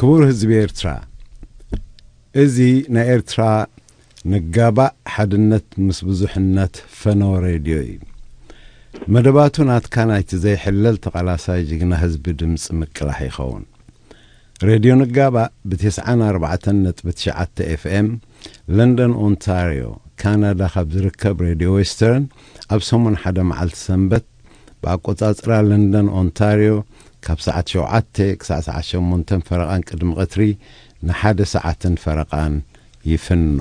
ክቡር ህዝቢ ኤርትራ፣ እዚ ናይ ኤርትራ ንጋባእ ሓድነት ምስ ብዙሕነት ፈነወ ሬድዮ እዩ። መደባቱ ናትካ ናይቲ ዘይሕለል ተቓላሳይ ጅግና ህዝቢ ድምፂ ምቅላሕ ይኸውን። ሬድዮ ንጋባእ ብ94.9 ኤፍኤም ለንደን ኦንታርዮ ካናዳ ካብ ዝርከብ ሬድዮ ዌስተርን ኣብ ሰሙን ሓደ መዓልቲ ሰንበት ብኣቆጻጽራ ለንደን ኦንታርዮ ካብ ሰዓት ሸውዓተ ክሳዕ ሰዓት ሸሞንተ ፈረቓን ቅድሚ ቀትሪ ንሓደ ሰዓትን ፈረቓን ይፍኖ።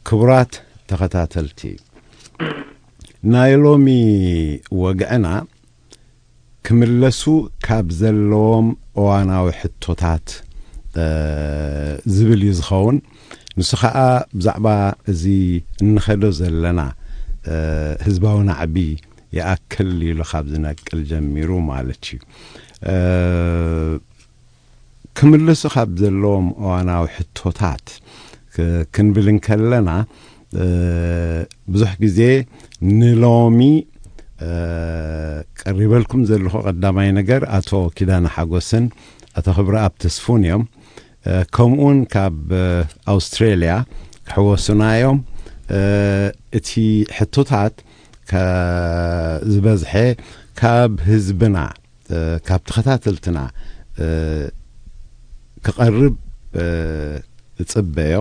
ክቡራት ተኸታተልቲ፣ ናይ ሎሚ ወግዕና ክምለሱ ካብ ዘለዎም እዋናዊ ሕቶታት ዝብል እዩ ዝኸውን። ንሱ ከዓ ብዛዕባ እዚ እንኸዶ ዘለና ህዝባዊ ናዕቢ ይኣክል ኢሉ ካብ ዝነቅል ጀሚሩ ማለት እዩ። ክምልሱ ካብ ዘለዎም እዋናዊ ሕቶታት ክንብል እንከለና፣ ብዙሕ ግዜ ንሎሚ ቀሪበልኩም ዘለኹ ቀዳማይ ነገር ኣቶ ኪዳነ ሓጎስን ኣቶ ክብረኣብ ተስፉን እዮም። ከምኡውን ካብ ኣውስትሬልያ ክሕወሱና እዮም። እቲ ሕቶታት ዝበዝሐ ካብ ህዝብና፣ ካብ ተኸታተልትና ክቐርብ እጽበዮ።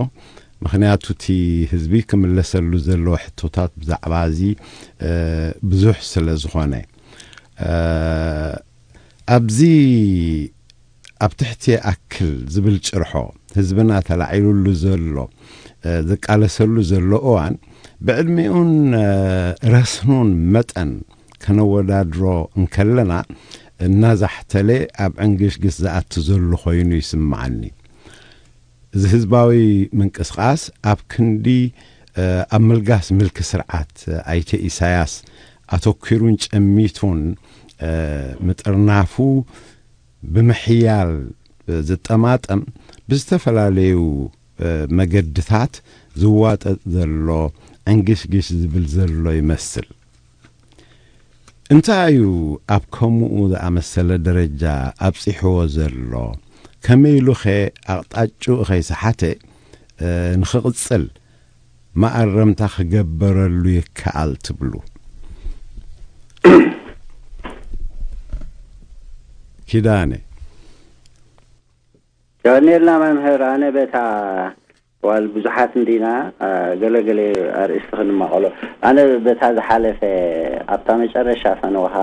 ምኽንያቱ እቲ ህዝቢ ክምለሰሉ ዘለዎ ሕቶታት ብዛዕባ እዚ ብዙሕ ስለ ዝኾነ፣ ኣብዚ ኣብ ትሕቲ ኣክል ዝብል ጭርሖ ህዝብና ተላዒሉሉ ዘሎ፣ ዝቃለሰሉ ዘሎ እዋን ብዕድሚኡን ረስኑን መጠን ከነወዳድሮ እንከለና እናዛሕተለ ኣብ ዕንግሽግሽ ዝኣቱ ዘሎ ኮይኑ ይስምዓኒ። እዚ ህዝባዊ ምንቅስቓስ ኣብ ክንዲ ኣብ ምልጋስ ምልኪ ስርዓት ኣይተ ኢሳያስ ኣተኲሩን ጨሚቱን ምጥርናፉ ብምሕያል ዝጠማጠም ብዝተፈላለዩ መገድታት ዝዋጠጥ ዘሎ ዕንግሽግሽ ዝብል ዘሎ ይመስል። እንታይ እዩ ኣብ ከምኡ ዝኣመሰለ ደረጃ ኣብጺሕዎ ዘሎ? ከመይ ኢሉኸ ኣቕጣጭኡ ኸይሰሓተ ንኽቕጽል መኣረምታ ክገበረሉ ይከኣል ትብሉ? ኪዳነ። ዮሃንኤልና መምህር፣ ኣነ በታ ዋል ብዙሓት እንዲና ገለገለ ኣርእስቲ ክንማቐሎ፣ ኣነ በታ ዝሓለፈ ኣብታ መጨረሻ ፈነወኻ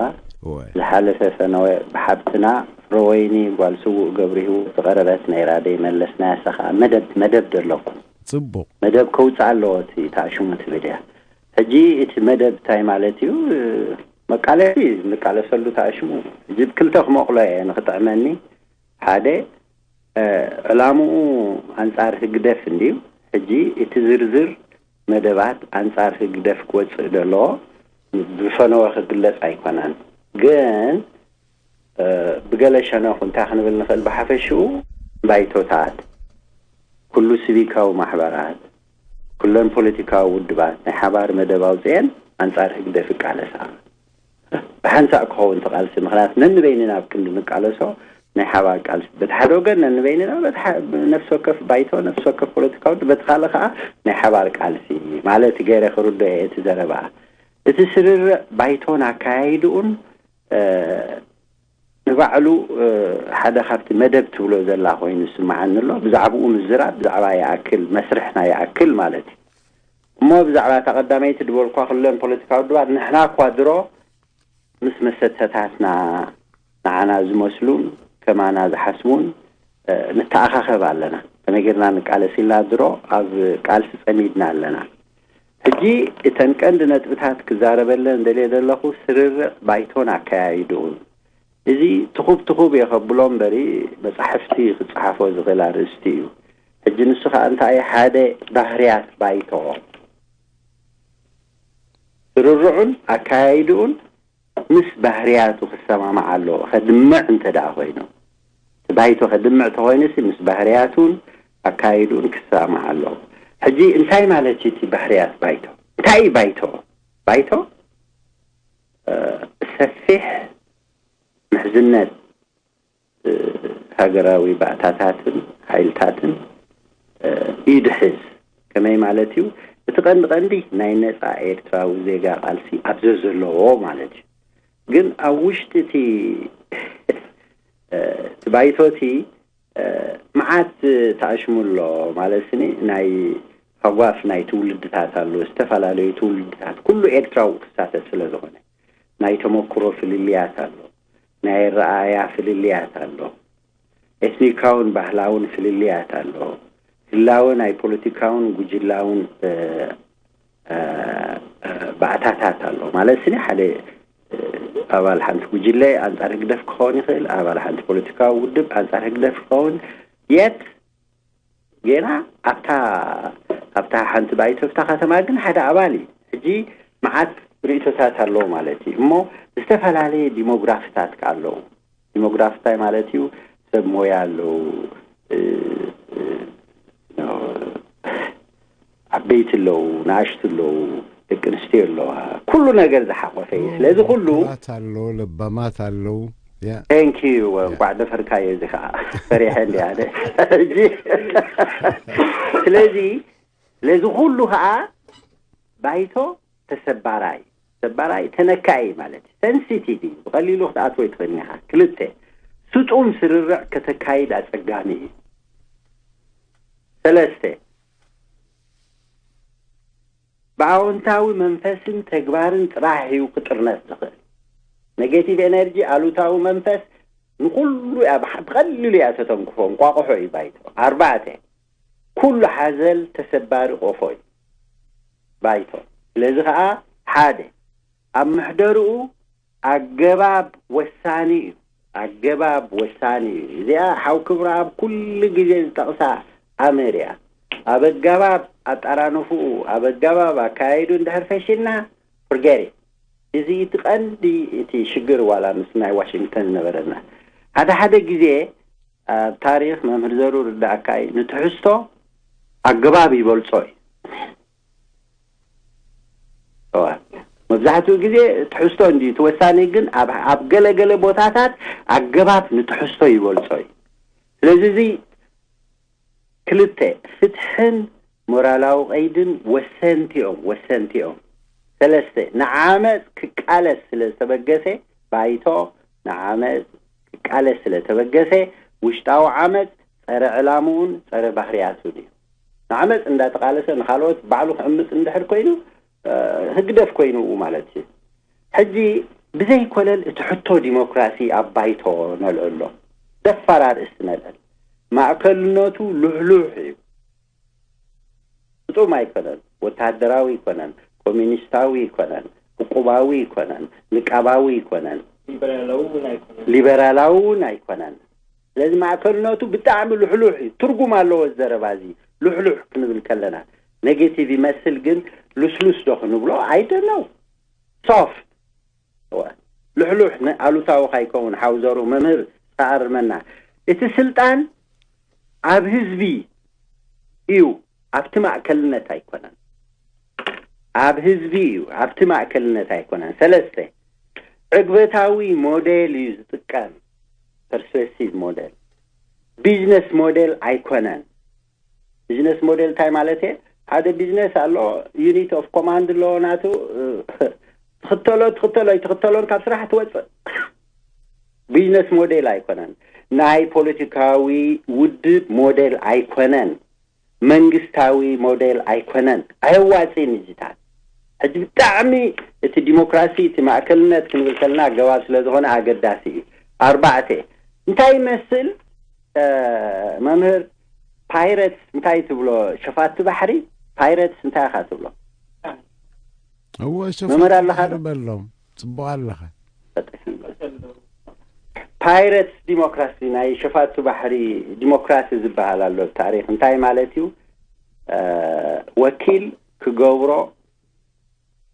ዝሓለፈ ፈነወ ብሓብትና ፍረወይኒ ጓል ስዉእ ገብሩ ህይወት ዝቐረበት ነይራ ደይ መለስ ናይ ኣሳ ከዓ መደብ መደብ ደለኩም ጽቡቕ መደብ ከውፅእ ኣለዎ እቲ ተኣሽሙ ትብል እያ። ሕጂ እቲ መደብ እንታይ ማለት እዩ? መቃለሲ ንቃለሰሉ ተኣሽሙ። ሕጂ ብክልተ ክመቕሎ እየ ንክጥዕመኒ። ሓደ ዕላምኡ ኣንጻር ህግደፍ እንድዩ። ሕጂ እቲ ዝርዝር መደባት ኣንጻር ህግደፍ ክወጽእ ደለዎ ብፈነወ ክግለጽ ኣይኮነን። ግን ብገለ ሸነኹ እንታይ ክንብል ንኽእል? ብሓፈሽኡ ባይቶታት፣ ኩሉ ሲቪካዊ ማሕበራት፣ ኩለን ፖለቲካዊ ውድባት ናይ ሓባር መደብ ኣውፅኤን ኣንጻር ህግደፍ ይቃለሳ። ብሓንሳእ ክኸውን እቲ ቃልሲ፣ ምኽንያት ነንበይንና ኣብ ክንዲ ንቃለሶ ናይ ሓባር ቃልሲ፣ በቲ ሓደ ወገን ነንበይንና፣ በቲ ሐ- ነፍሲ ወከፍ ባይቶ፣ ነፍሲ ወከፍ ፖለቲካ ውድብ፣ በቲ ካልእ ከዓ ናይ ሓባር ቃልሲ ማለት ገይረ ክርዶ እየ እቲ ዘረባ። እቲ ስርርዕ ባይቶን ኣካያይድኡን ንባዕሉ ሓደ ካብቲ መደብ ትብሎ ዘላ ኮይኑ ይስምዓኒ ኣሎ። ብዛዕባኡ ምዝራብ ብዛዕባ ይኣክል፣ መስርሕና ይኣክል ማለት እዩ። እሞ ብዛዕባ እታ ቀዳመይቲ ዝበልኳ ክለን ፖለቲካዊ ውድባት ንሕና እኳ ድሮ ምስ መሰተታትና ንዓና ዝመስሉን ከማና ዝሓስቡን ንተኣኻኸብ ኣለና። ከመይ ጌርና ንቃለስ ኢልና ድሮ ኣብ ቃልሲ ጸሚድና ኣለና። ሕጂ እተን ቀንዲ ነጥብታት ክዛረበለን ደልየ ዘለኹ ስርርዕ ባይቶን ኣከያይድኡን። እዚ ትኹብ ትኹብ እየ ከብሎ እምበሪ መጻሕፍቲ ክጸሓፎ ዝኽእል ኣርእስቲ እዩ። ሕጂ ንሱ ኸኣ እንታይ ሓደ ባህርያት ባይቶ ስርርዑን ኣካያይድኡን ምስ ባህርያቱ ክሰማማዕ ኣለዎ። ከድምዕ እንተ ደኣ ኮይኑ እቲ ባይቶ ከድምዕ ተኾይኑሲ ምስ ባህርያቱን ኣካይድኡን ክሰማማዕ ኣለዎ። ሕጂ እንታይ ማለት እዩ እቲ ባህርያት ባይቶ? እንታይ እዩ ባይቶ? ባይቶ ሰፊሕ ምሕዝነት ሃገራዊ ባእታታትን ሓይልታትን ኢድሕዝ። ከመይ ማለት እዩ? እቲ ቀንዲ ቀንዲ ናይ ነፃ ኤርትራዊ ዜጋ ቃልሲ ኣብ ዘዘለዎ ማለት እዩ። ግን ኣብ ውሽጢ እቲ እቲ ባይቶቲ መዓት ተኣሽሙ ኣሎ ማለት ስኒ ናይ ሃጓፍ ናይ ትውልድታት ኣሎ። ዝተፈላለዩ ትውልድታት ኩሉ ኤርትራዊ ክሳተፍ ስለ ዝኾነ ናይ ተመክሮ ፍልልያት ኣሎ፣ ናይ ረኣያ ፍልልያት ኣሎ፣ ኤትኒካውን ባህላውን ፍልልያት ኣሎ፣ ህላወ ናይ ፖለቲካውን ጉጅላውን ባእታታት ኣሎ ማለት ስኒ ሓደ ኣባል ሓንቲ ጉጅለ ኣንጻር ህግደፍ ክኸውን ይኽእል፣ ኣባል ሓንቲ ፖለቲካዊ ውድብ ኣንጻር ህግደፍ ክኸውን የት ጌና ኣብታ ኣብታ ሓንቲ ባይቶ ኣብታ ከተማ ግን ሓደ ኣባል እዩ። ሕጂ መዓት ርእቶታት ኣለዎ ማለት እዩ። እሞ ዝተፈላለየ ዲሞግራፍታት ከ ኣለዉ። ዲሞግራፍታይ ማለት እዩ ሰብ ሞያ ኣለዉ፣ ዓበይቲ ኣለዉ፣ ንኣሽቱ ኣለዉ፣ ደቂ ኣንስትዮ ኣለዋ፣ ኩሉ ነገር ዝሓቆፈ እዩ። ስለዚ ኩሉ ራት ኣለዉ፣ ለባማት ኣለዉ። Thank you። እንኳዕ ደፈርካዮ። እዚ ከዓ ፈሪሐ እንዲ ኣነ ሕጂ ስለዚ ስለዚ ኩሉ ከዓ ባይቶ ተሰባራይ ተሰባራይ ተነካኢ ማለት እዩ። ሰንሲቲቭ እዩ። ብቐሊሉ ክትኣትዎ ይትኽእል ኢኻ። ክልተ ስጡም ስርርዕ ከተካይድ ኣጸጋሚ እዩ። ሰለስተ ብኣወንታዊ መንፈስን ተግባርን ጥራሕ እዩ ክጥርነፍ ዝኽእል። ኔጌቲቭ ኤነርጂ ኣሉታዊ መንፈስ ንኹሉ እያ ብሓ- ብቐሊሉ እያ ተተንክፎ። እንቋቑሖ እዩ ባይቶ። ኣርባዕተ ኩሉ ሓዘል ተሰባሪ ቆፎ እዩ ባይቶ። ስለዚ ከዓ ሓደ ኣብ ምሕደርኡ ኣገባብ ወሳኒ እዩ። ኣገባብ ወሳኒ እዩ። እዚኣ ሓው ክብረኣብ ኩሉ ግዜ ዝጠቕሳ ኣምር እያ። ኣብ ኣገባብ ኣጠራንፍኡ፣ ኣብ ኣገባብ ኣካያይዱ እንድሕር ፈሽልና ፍርገሪ። እዚ እቲ ቀንዲ እቲ ሽግር ዋላ ምስ ናይ ዋሽንግተን ዝነበረና ሓደ ሓደ ግዜ ኣብ ታሪኽ መምህር ዘሩ ርዳእካ እዩ ንትሕዝቶ ኣገባብ ይበልጾ እዩ። እዋ፣ መብዛሕትኡ ግዜ ትሕዝቶ እንዲ ተወሳኒ ግን ኣብ ኣብ ገለ ገለ ቦታታት ኣገባብ ንትሕዝቶ ይበልጾ እዩ። ስለዚ እዚ ክልተ ፍትሕን ሞራላዊ ቀይድን ወሰንቲኦም ወሰንቲኦም። ሰለስተ ንዓመፅ ክቃለስ ስለ ዝተበገሰ ባይቶ ንዓመፅ ክቃለስ ስለ ተበገሰ ውሽጣዊ ዓመፅ ጸረ ዕላምኡን ጸረ ባህርያቱን እዩ። ንዓመፅ እንዳተቃለሰ ንካልኦት ባዕሉ ክዕምፅ እንድሕር ኮይኑ ህግደፍ ኮይኑ ኡ ማለት እዩ። ሕጂ ብዘይ ኮለል እቲ ሕቶ ዲሞክራሲ ኣብ ባይቶ ነልዕሎ ደፋር ኣርእስቲ ነልዕል። ማእከልነቱ ልሕሉሕ እዩ። ፍጹም ኣይኮነን። ወታደራዊ ኣይኮነን፣ ኮሚኒስታዊ ኣይኮነን፣ ዕቁባዊ ኣይኮነን፣ ንቃባዊ ኣይኮነን፣ ሊበራላዊ እውን ኣይኮነን። ሊበራላዊ እውን ኣይኮነን። ስለዚ ማእከልነቱ ብጣዕሚ ልሕሉሕ እዩ። ትርጉም ኣለዎ እዚ ዘረባ እዚ። ልሕሉሕ ክንብል ከለና ኔጌቲቭ ይመስል፣ ግን ልስሉስ ዶ ክንብሎ? I don't know። ሶፍት እወ፣ ልሕሉሕ ንኣሉታዊ ካይከውን ሓውዘሩ መምህር ተኣርመና። እቲ ስልጣን ኣብ ህዝቢ እዩ፣ ኣብቲ ማእከልነት ኣይኮነን። ኣብ ህዝቢ እዩ፣ ኣብቲ ማእከልነት ኣይኮነን። ሰለስተ ዕግበታዊ ሞዴል እዩ ዝጥቀም፣ ፐርስፔክቲቭ ሞዴል፣ ቢዝነስ ሞዴል ኣይኮነን። ቢዝነስ ሞዴል እንታይ ማለት እየ? ሓደ ቢዝነስ ኣሎ፣ ዩኒት ኦፍ ኮማንድ ኣለዎ ናቱ። ትኽተሎ ትኽተሎ ኣይትኽተሎን ካብ ስራሕ ትወፅእ። ቢዝነስ ሞዴል ኣይኮነን። ናይ ፖለቲካዊ ውድብ ሞዴል ኣይኮነን። መንግስታዊ ሞዴል ኣይኮነን። ኣየዋፅእን እዚታት። ሕጂ ብጣዕሚ እቲ ዲሞክራሲ እቲ ማእከልነት ክንብል ከለና ኣገባብ ስለ ዝኾነ ኣገዳሲ እዩ። ኣርባዕተ እንታይ ይመስል? መምህር ፓይረትስ እንታይ ትብሎ? ሸፋቲ ባሕሪ ፓይረትስ እንታይ ኢኻ ትብሎ? እወ መምህር ኣለኻ ዶ? በሎም። ጽቡቕ ኣለኻ። ፓይረትስ ዲሞክራሲ ናይ ሸፋቱ ባሕሪ ዲሞክራሲ ዝበሃል ኣሎ ታሪክ እንታይ ማለት እዩ? ወኪል ክገብሮ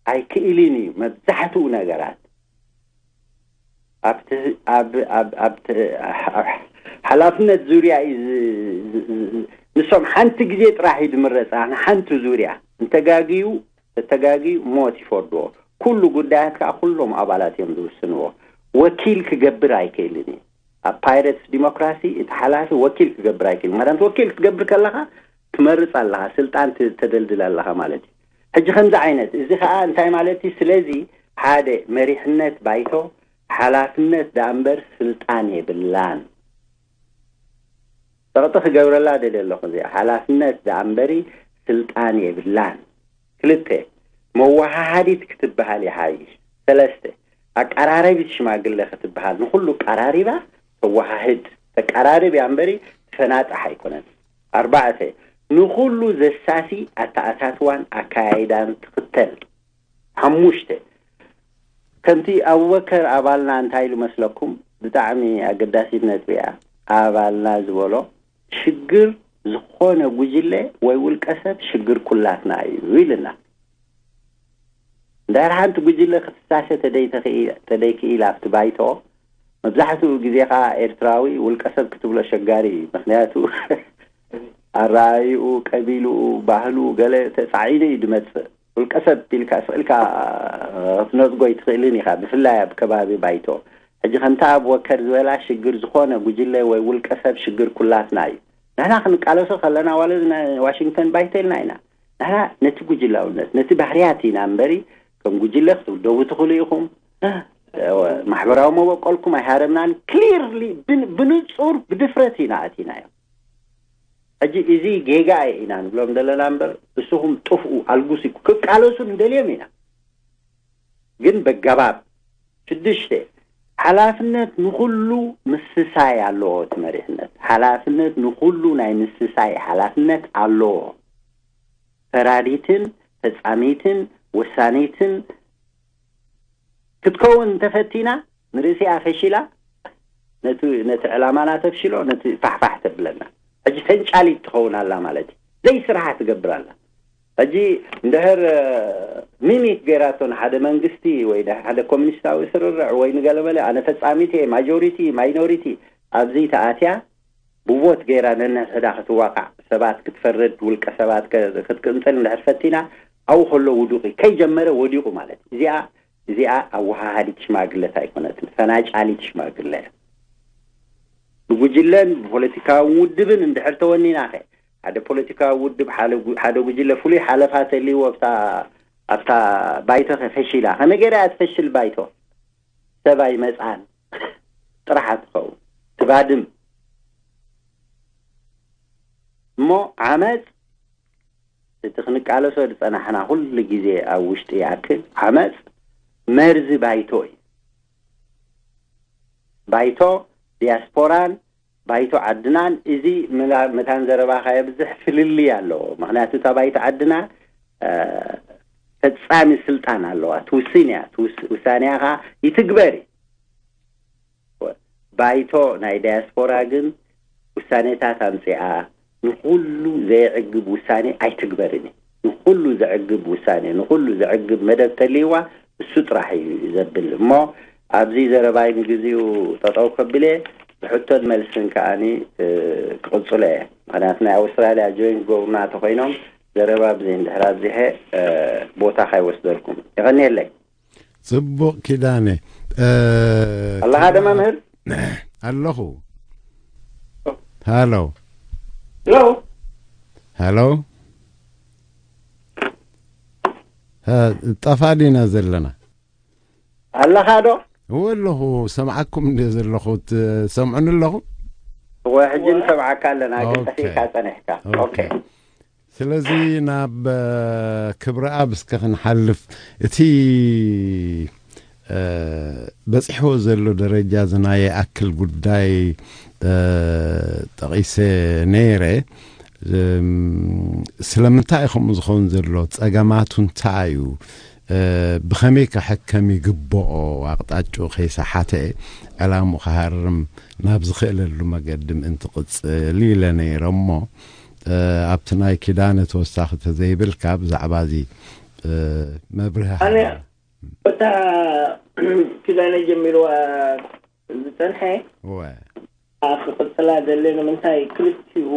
ኣይክእልን እዩ መብዛሕትኡ ነገራት። ኣብቲ ኣብ ኣብ ኣብ ሓላፍነት ዙርያ እዩ ንሶም ሓንቲ ግዜ ጥራሕ እዩ ዝምረፃ ንሓንቲ ዙርያ እንተጋግዩ ተተጋግዩ ሞት ይፈርድዎ። ኩሉ ጉዳያት ከዓ ኩሎም ኣባላት እዮም ዝውስንዎ። ወኪል ክገብር ኣይክእልን እዩ። ኣብ ፓይረትስ ዲሞክራሲ እቲ ሓላፊ ወኪል ክገብር ኣይክእል። ማለት ወኪል ክትገብር ከለኻ ትመርፅ ኣለኻ፣ ስልጣን ት- ተደልድል ኣለኻ ማለት እዩ። ሕጂ ከምዚ ዓይነት እዚ ከዓ እንታይ ማለት እዩ? ስለዚ ሓደ መሪሕነት ባይቶ ሓላፍነት ደኣ እምበር ስልጣን የብላን። ጸቕጢ ክገብረላ ደልየ ኣለኹ። እዚኣ ሓላፍነት ደኣ እምበሪ ስልጣን የብላን። ክልተ፣ መወሃሃዲት ክትበሃል ይሓይሽ። ሰለስተ፣ ኣቀራረቢት ሽማግለ ክትበሃል፣ ንኹሉ ቀራሪባ ተወሃህድ፣ ተቀራርብ እያ እምበሪ ትፈናጥሕ ኣይኮነን። ኣርባዕተ፣ ንኹሉ ዘሳሲ ኣተኣታትዋን ኣካያይዳን ትኽተል። ሓሙሽተ፣ ከምቲ ኣቡበከር ኣባልና እንታይ ኢሉ መስለኩም? ብጣዕሚ ኣገዳሲት ነጥቢ እያ። ኣባልና ዝበሎ ሽግር ዝኾነ ጉጅለ ወይ ውልቀ ሰብ ሽግር ኩላትና እዩ ኢልና። እንድሕር ሓንቲ ጉጅለ ክትሳሰ ተደይተኽኢ- ተደይክኢላ ኣብቲ ባይቶ፣ መብዛሕትኡ ግዜ ከዓ ኤርትራዊ ውልቀ ሰብ ክትብሎ ኣሸጋሪ እዩ። ምክንያቱ ኣረኣይኡ፣ ቀቢልኡ፣ ባህሉ ገለ ተፃዒኑ እዩ ዝመፅእ። ውልቀ ሰብ ኢልካ ስእልካ ክትነፅጎ ኣይትኽእልን ኢኻ፣ ብፍላይ ኣብ ከባቢ ባይቶ። ሕጂ ከምታ ኣብ ወከር ዝበላ ሽግር ዝኾነ ጉጅለ ወይ ውልቀ ሰብ ሽግር ኩላትና እዩ። ንሕና ክንቃለሶ ከለና ዋላ እዚ ናይ ዋሽንግተን ባይቶ ኢልና ኢና። ንሕና ነቲ ጉጅላውነት ነቲ ባህርያት ኢና እምበሪ ከም ጉጅለ ክትውደቡ ትኽእሉ ኢኹም። ማሕበራዊ መበቆልኩም ኣይሃረምናን። ክሊርሊ ብንፁር ብድፍረት ኢና ኣቲናዮ። ሕጂ እዚ ጌጋ እየ ኢና ንብሎም ዘለና እምበር ንስኹም ጥፍኡ ኣልጉስ ክቃለሱ ንደልዮም ኢና። ግን በገባብ። ሽዱሽተ፣ ሓላፍነት ንኹሉ ምስሳይ ኣለዎ። እቲ መሪሕነት ሓላፍነት ንኹሉ ናይ ምስሳይ ሓላፍነት ኣለዎ። ፈራዲትን ፈጻሚትን ወሳኒትን ክትከውን እንተፈቲና ንርእሲኣ ፈሺላ ነቲ ነቲ ዕላማና ተፍሽሎ ነቲ ፋሕፋሕ ተብለና። ሕጂ ፈንጫሊት ትኸውን ኣላ ማለት እዩ። ዘይስራሓ ትገብር ኣላ። ሕጂ እንድሕር ሚሚክ ገይራቶ ንሓደ መንግስቲ ወይ ሓደ ኮሚኒስታዊ ስርርዕ ወይ ንገለመለ ኣነ ፈጻሚት እየ ማጆሪቲ ማይኖሪቲ ኣብዚ ተኣትያ ብቦት ገይራ ነንሕዳ ክትዋቃዕ ሰባት ክትፈርድ ውልቀ ሰባት ክትቅንጽል እንድሕር ፈቲና ኣብኡ ከሎ ውዱቕ እዩ። ከይጀመረ ወዲቑ ማለት እዩ። እዚኣ እዚኣ ኣወሃሃዲት ሽማግለት ኣይኮነትን፣ ፈናጫሊት ሽማግለ እያ። ብጉጅለን ብፖለቲካዊ ውድብን እንድሕር ተወኒና ኸ ሓደ ፖለቲካዊ ውድብ ሓደ ጉጅለ ፍሉይ ሓለፋ ተልይዎ ኣብታ ኣብታ ባይቶ ኸ ፈሺላ ከመይ ገይራ እያ ትፈሽል ባይቶ? ሰብ ኣይመጽኣን ጥራሕ ትኸውን ትባድም እሞ ዓመፅ እቲ ክንቃለሶ ዝፀናሕና ኩሉ ግዜ ኣብ ውሽጢ ይኣክል ዓመፅ መርዚ ባይቶ እዩ። ባይቶ ዲያስፖራን ባይቶ ዓድናን እዚ ምላ- መታን ዘረባኻ የብዝሕ ፍልልይ ኣለዎ። ምክንያቱ እታ ባይቶ ዓድና እ፣ ፈጻሚ ስልጣን ኣለዋ፣ ትውስን እያ። ትውስ- ውሳኔኣ ከዓ ይትግበር እዩ። ባይቶ ናይ ዳያስፖራ ግን ውሳኔታት ኣምፅኣ ንኩሉ ዘየዕግብ ውሳኔ ኣይትግበርን እዩ። ንኩሉ ዘዕግብ ውሳኔ ንኩሉ ዘዕግብ መደብ ተልይዋ እሱ ጥራሕ እዩ ዘብል እሞ ኣብዚ ዘረባይ ንግዚኡ ጠጠው ከብለ ብሕቶን መልስን ከዓኒ ክቕፅሎ እየ። ምክንያቱ ናይ ኣውስትራልያ ጆይንት ጎብና ተኮይኖም ዘረባ ብዘይ እንድሕር ኣብዚሐ ቦታ ካይወስደልኩም የቐንየለይ። ጽቡቕ ኪዳነ። ኣለኻ ዶ መምህር? ኣለኹ። ሃሎ ሄሎ ሃሎ። ጠፋ ዲና ዘለና? ኣለኻ ዶ? እወ ኣለኹ። ሰምዓኩም እንደ ዘለኹ ትሰምዑኒ ኣለኹ? እወ ሕጂ ንሰምዓካ ኣለና፣ ግን ጠፊእካ ጸኒሕካ። ኦኬ። ስለዚ ናብ ክብረኣብ እስከ ክንሓልፍ፣ እቲ በፂሕዎ ዘሎ ደረጃ እዚ ናይ ይኣክል ጉዳይ ጠቒሰ ነይረ። ስለምንታይ እዩ ከምኡ ዝኸውን ዘሎ? ፀገማቱ እንታይ እዩ? ብኸመይ ክሕከም ይግብኦ? ኣቕጣጭኡ ከይሰሓተ ዕላምኡ ክሃርም ናብ ዝኽእለሉ መገዲ ምእንቲ ቅፅል ኢለ ነይረ እሞ ኣብቲ ናይ ኪዳነ ተወሳኺ ተዘይብልካ ብዛዕባ እዚ መብርሂ ኣነ እታ ኪዳነ ጀሚርዋ ዝፀንሐ እወ ክቅፅላ ዘለ ንምንታይ ክልቲኡ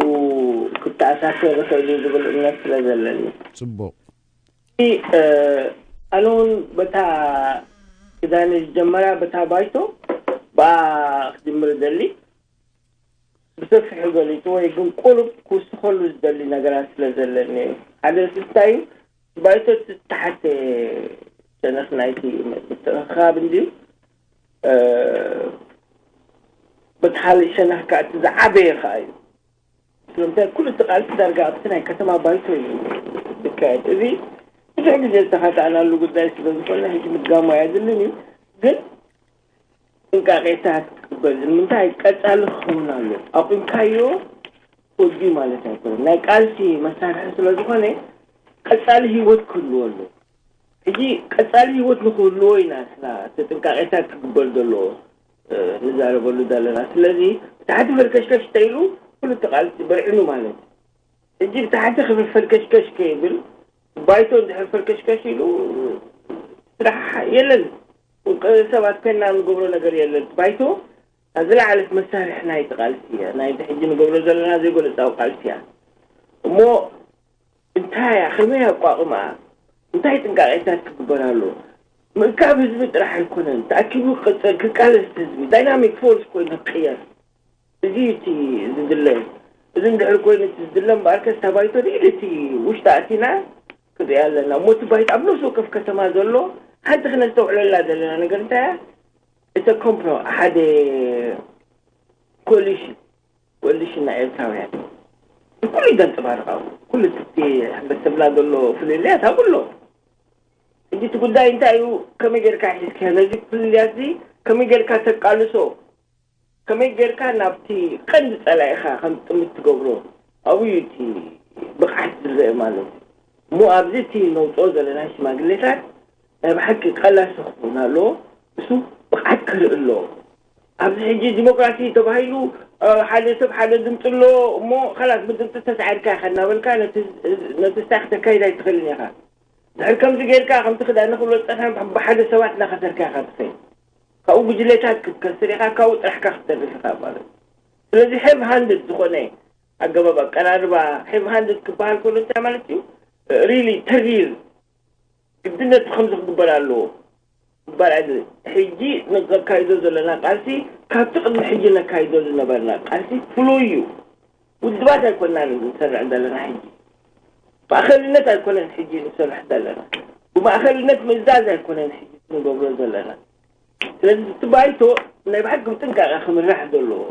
ክተኣሳሰር ይኽእል እዩ ዝብል እምነት ስለ ዘለኒ ፅቡቅ እ፣ ኣነ እውን በታ ኪዳነ ዝጀመራ በታ ባይቶ ብኣ ክጅምር ደሊ ብሰፊሑ ገሊጹ ወይ ግን ቁሩብ ክውስኸሉ ዝደሊ ነገራት ስለ ዘለኒ እዩ። ሓደ ስስታ እዩ ባይቶ ትታሓት ሸነኽ ናይቲ ምትእኽኻብ እንድዩ። በቲ ካልእ ሸነኽ ከዓ እቲ ዝዓበየ ከዓ እዩ። ስለምንታይ ኩሉ እቲ ቃልሲ ዳርጋ ኣብቲ ናይ ከተማ ባይቶ እዩ ዝካየድ። እዚ ብዙሕ ግዜ ዝተኻታእናሉ ጉዳይ ስለ ዝኾነ ሕጂ ምድጋሙ ኣየድልን እዩ። ግን ጥንቃቄታት ክግበር ንምንታይ ቀጻሊ ክኸውን ኣሎ። ኣቑምካዮ ወዲ ማለት ኣይኮነን። ናይ ቃልሲ መሳርሒ ስለ ዝኾነ ቀጻሊ ህይወት ክህልዎ ኣሎ። ሕጂ ቀጻሊ ህይወት ንክህልዎ ኢና ስና እቲ ጥንቃቄታት ክግበር ዘለዎ ንዛረበሉ ዘለና። ስለዚ ብታሕቲ ፈልከሽከሽ ተይሉ ኩሉ እቲ ቃልሲ በርዕኑ ማለት እዩ። ሕጂ ብታሕቲ ክብል ፈልከሽከሽ ከይብል ባይቶ እንድሕር ፈልከሽከሽ ኢሉ ስራሕ የለን። ውልቀ ሰባት ኮይንና ንገብሮ ነገር የለን። ባይቶ እታ ዝለዓለት መሳርሒ ናይቲ ቃልሲ እያ። ናይቲ ሕጂ ንገብሮ ዘለና ዘይገለጻዊ ቃልሲ እያ። እሞ እንታይ እያ? ከመይ ኣቋቑማ? እንታይ ጥንቃቄታት ክግበር ኣሎ? ምእካብ ህዝቢ ጥራሕ ኣይኮነን። ተኣኪቡ ክቅጽል፣ ክቃለስ ህዝቢ። ዳይናሚክ ፎርስ ኮይኑ ክቅየር። እዚ እቲ ዝድለ። እዚ እንድሕር ኮይኑ እቲ ዝድለ እምበኣርከ እታ ባይቶ ሪኢሊ እቲ ውሽጢ ኣቲና ክንሪኣ ኣለና። እሞ እቲ ባይቶ ኣብ ነፍሲ ወከፍ ከተማ ዘሎ ሓንቲ ክነስተውዕለላ ዘለና ነገር እንታይ እያ? እቲ ኮምፕሮ ሓደ ኮሊሽን ኮሊሽን ናይ ኤርትራውያን ኩሉ ዘንጸባርቕ ኣሎ። ኩሉ እቲ ሕብረተሰብና ዘሎ ፍልልያት ኣብኡ ኣሎ። ሕጂ እቲ ጉዳይ እንታይ እዩ? ከመይ ጌርካ ሒዝካ ነዚ ፍልልያት እዚ ከመይ ጌርካ ተቃልሶ? ከመይ ጌርካ ናብቲ ቀንዲ ጸላኢኻ ከም ጥምት ትገብሮ? ኣብኡ እዩ እቲ ብቕዓት ዝረአ ማለት እዩ። እሞ ኣብዚ እቲ ነውጽኦ ዘለና ሽማግሌታት ናይ ብሓቂ ቀላሲ ክኸውን ኣለዎ። እሱ ብቕዓት ክርኢ ኣለዎ። ኣብዚ ሕጂ ዲሞክራሲ ተባሂሉ፣ እ፣ ሓደ ሰብ ሓደ ድምፂ ኣሎ እሞ፣ ኸላስ ብድምፂ ተሳዒርካ ኢኻ እናበልካ ነቲ፣ ነቲ ስታይ ክተካይድ ኣይትኽእልን ኢኻ። ድሕር ከምዚ ጌርካ፣ ከምቲ ክዳን ንኽብሎ ዝጸንሐ፣ ብሓደ ሰባት እናኸሰርካ ኢኻ ትኸይድ። ካብኡ ጉጅሌታት ክትከስር ኢኻ፣ ካብኡ ጥራሕካ ክትተርፍ ኢኻ ማለት እዩ። ስለዚ ሄቭ ሃንድድ ዝኾነ ኣገባብ ኣቀራርባ፣ ሄቭ ሃንድድ ክበሃል ከሎ እንታይ ማለት እዩ? ሪሊ ተሪር ግድነት ከምዚ ክግበር ኣለዎ። እምበር ሕጂ ነካይዶ ዘለና ቃልሲ ካብቲ ቅድሚ ሕጂ ነካይዶ ዝነበርና ቃልሲ ፍሉይ እዩ። ውድባት ኣይኮናን ንሰርዕ ዘለና ሕጂ። ማእኸልነት ኣይኮነን ሕጂ ንሰርሕ ዘለና። ብማእኸልነት ምእዛዝ ኣይኮነን ሕጂ ንገብሮ ዘለና። ስለዚ እቲ ባይቶ ናይ ብሓቂ ብጥንቃቐ ክምራሕ ዘለዎ።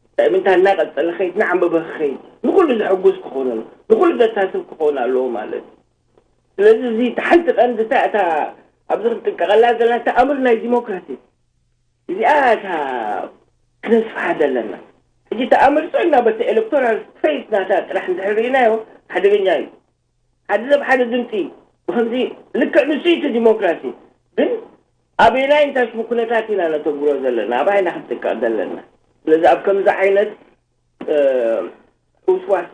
እንታይ ምንታ እናቐጸለ ኸይድ፣ እናዓንበበ ክኸይድ፣ ንኹሉ ዘሐጉስ ክኾን ኣለዎ፣ ንኹሉ ዘታስብ ክኾን ኣለዎ ማለት እዩ። ስለዚ እዚ እቲ ሓንቲ ቀንዲ እታ፣ እታ ኣብዚ ክንጥንቀቐላ ዘለና እታ ኣምር ናይ ዲሞክራሲ እዚኣ እታ ክነስፍሓ ዘለና። ሕጂ እታ ኣምር ጾይና በቲ ኤሌክቶራል ስፔስ ናታ ጥራሕ እንድሕር ርኢናዮ ሓደገኛ እዩ። ሓደ ሰብ ሓደ ድምፂ ብኸምዚ ልክዕ ንሱ እዩ እቲ ዲሞክራሲ። ግን ኣበየናይ እንታይ ሽሙ ኩነታት ኢና ነተግብሮ ዘለና? ኣበይ ኢና ክንጥንቀቕ ዘለና? ስለዚ ኣብ ከምዚ ዓይነት፣ እ፣ ውስዋስ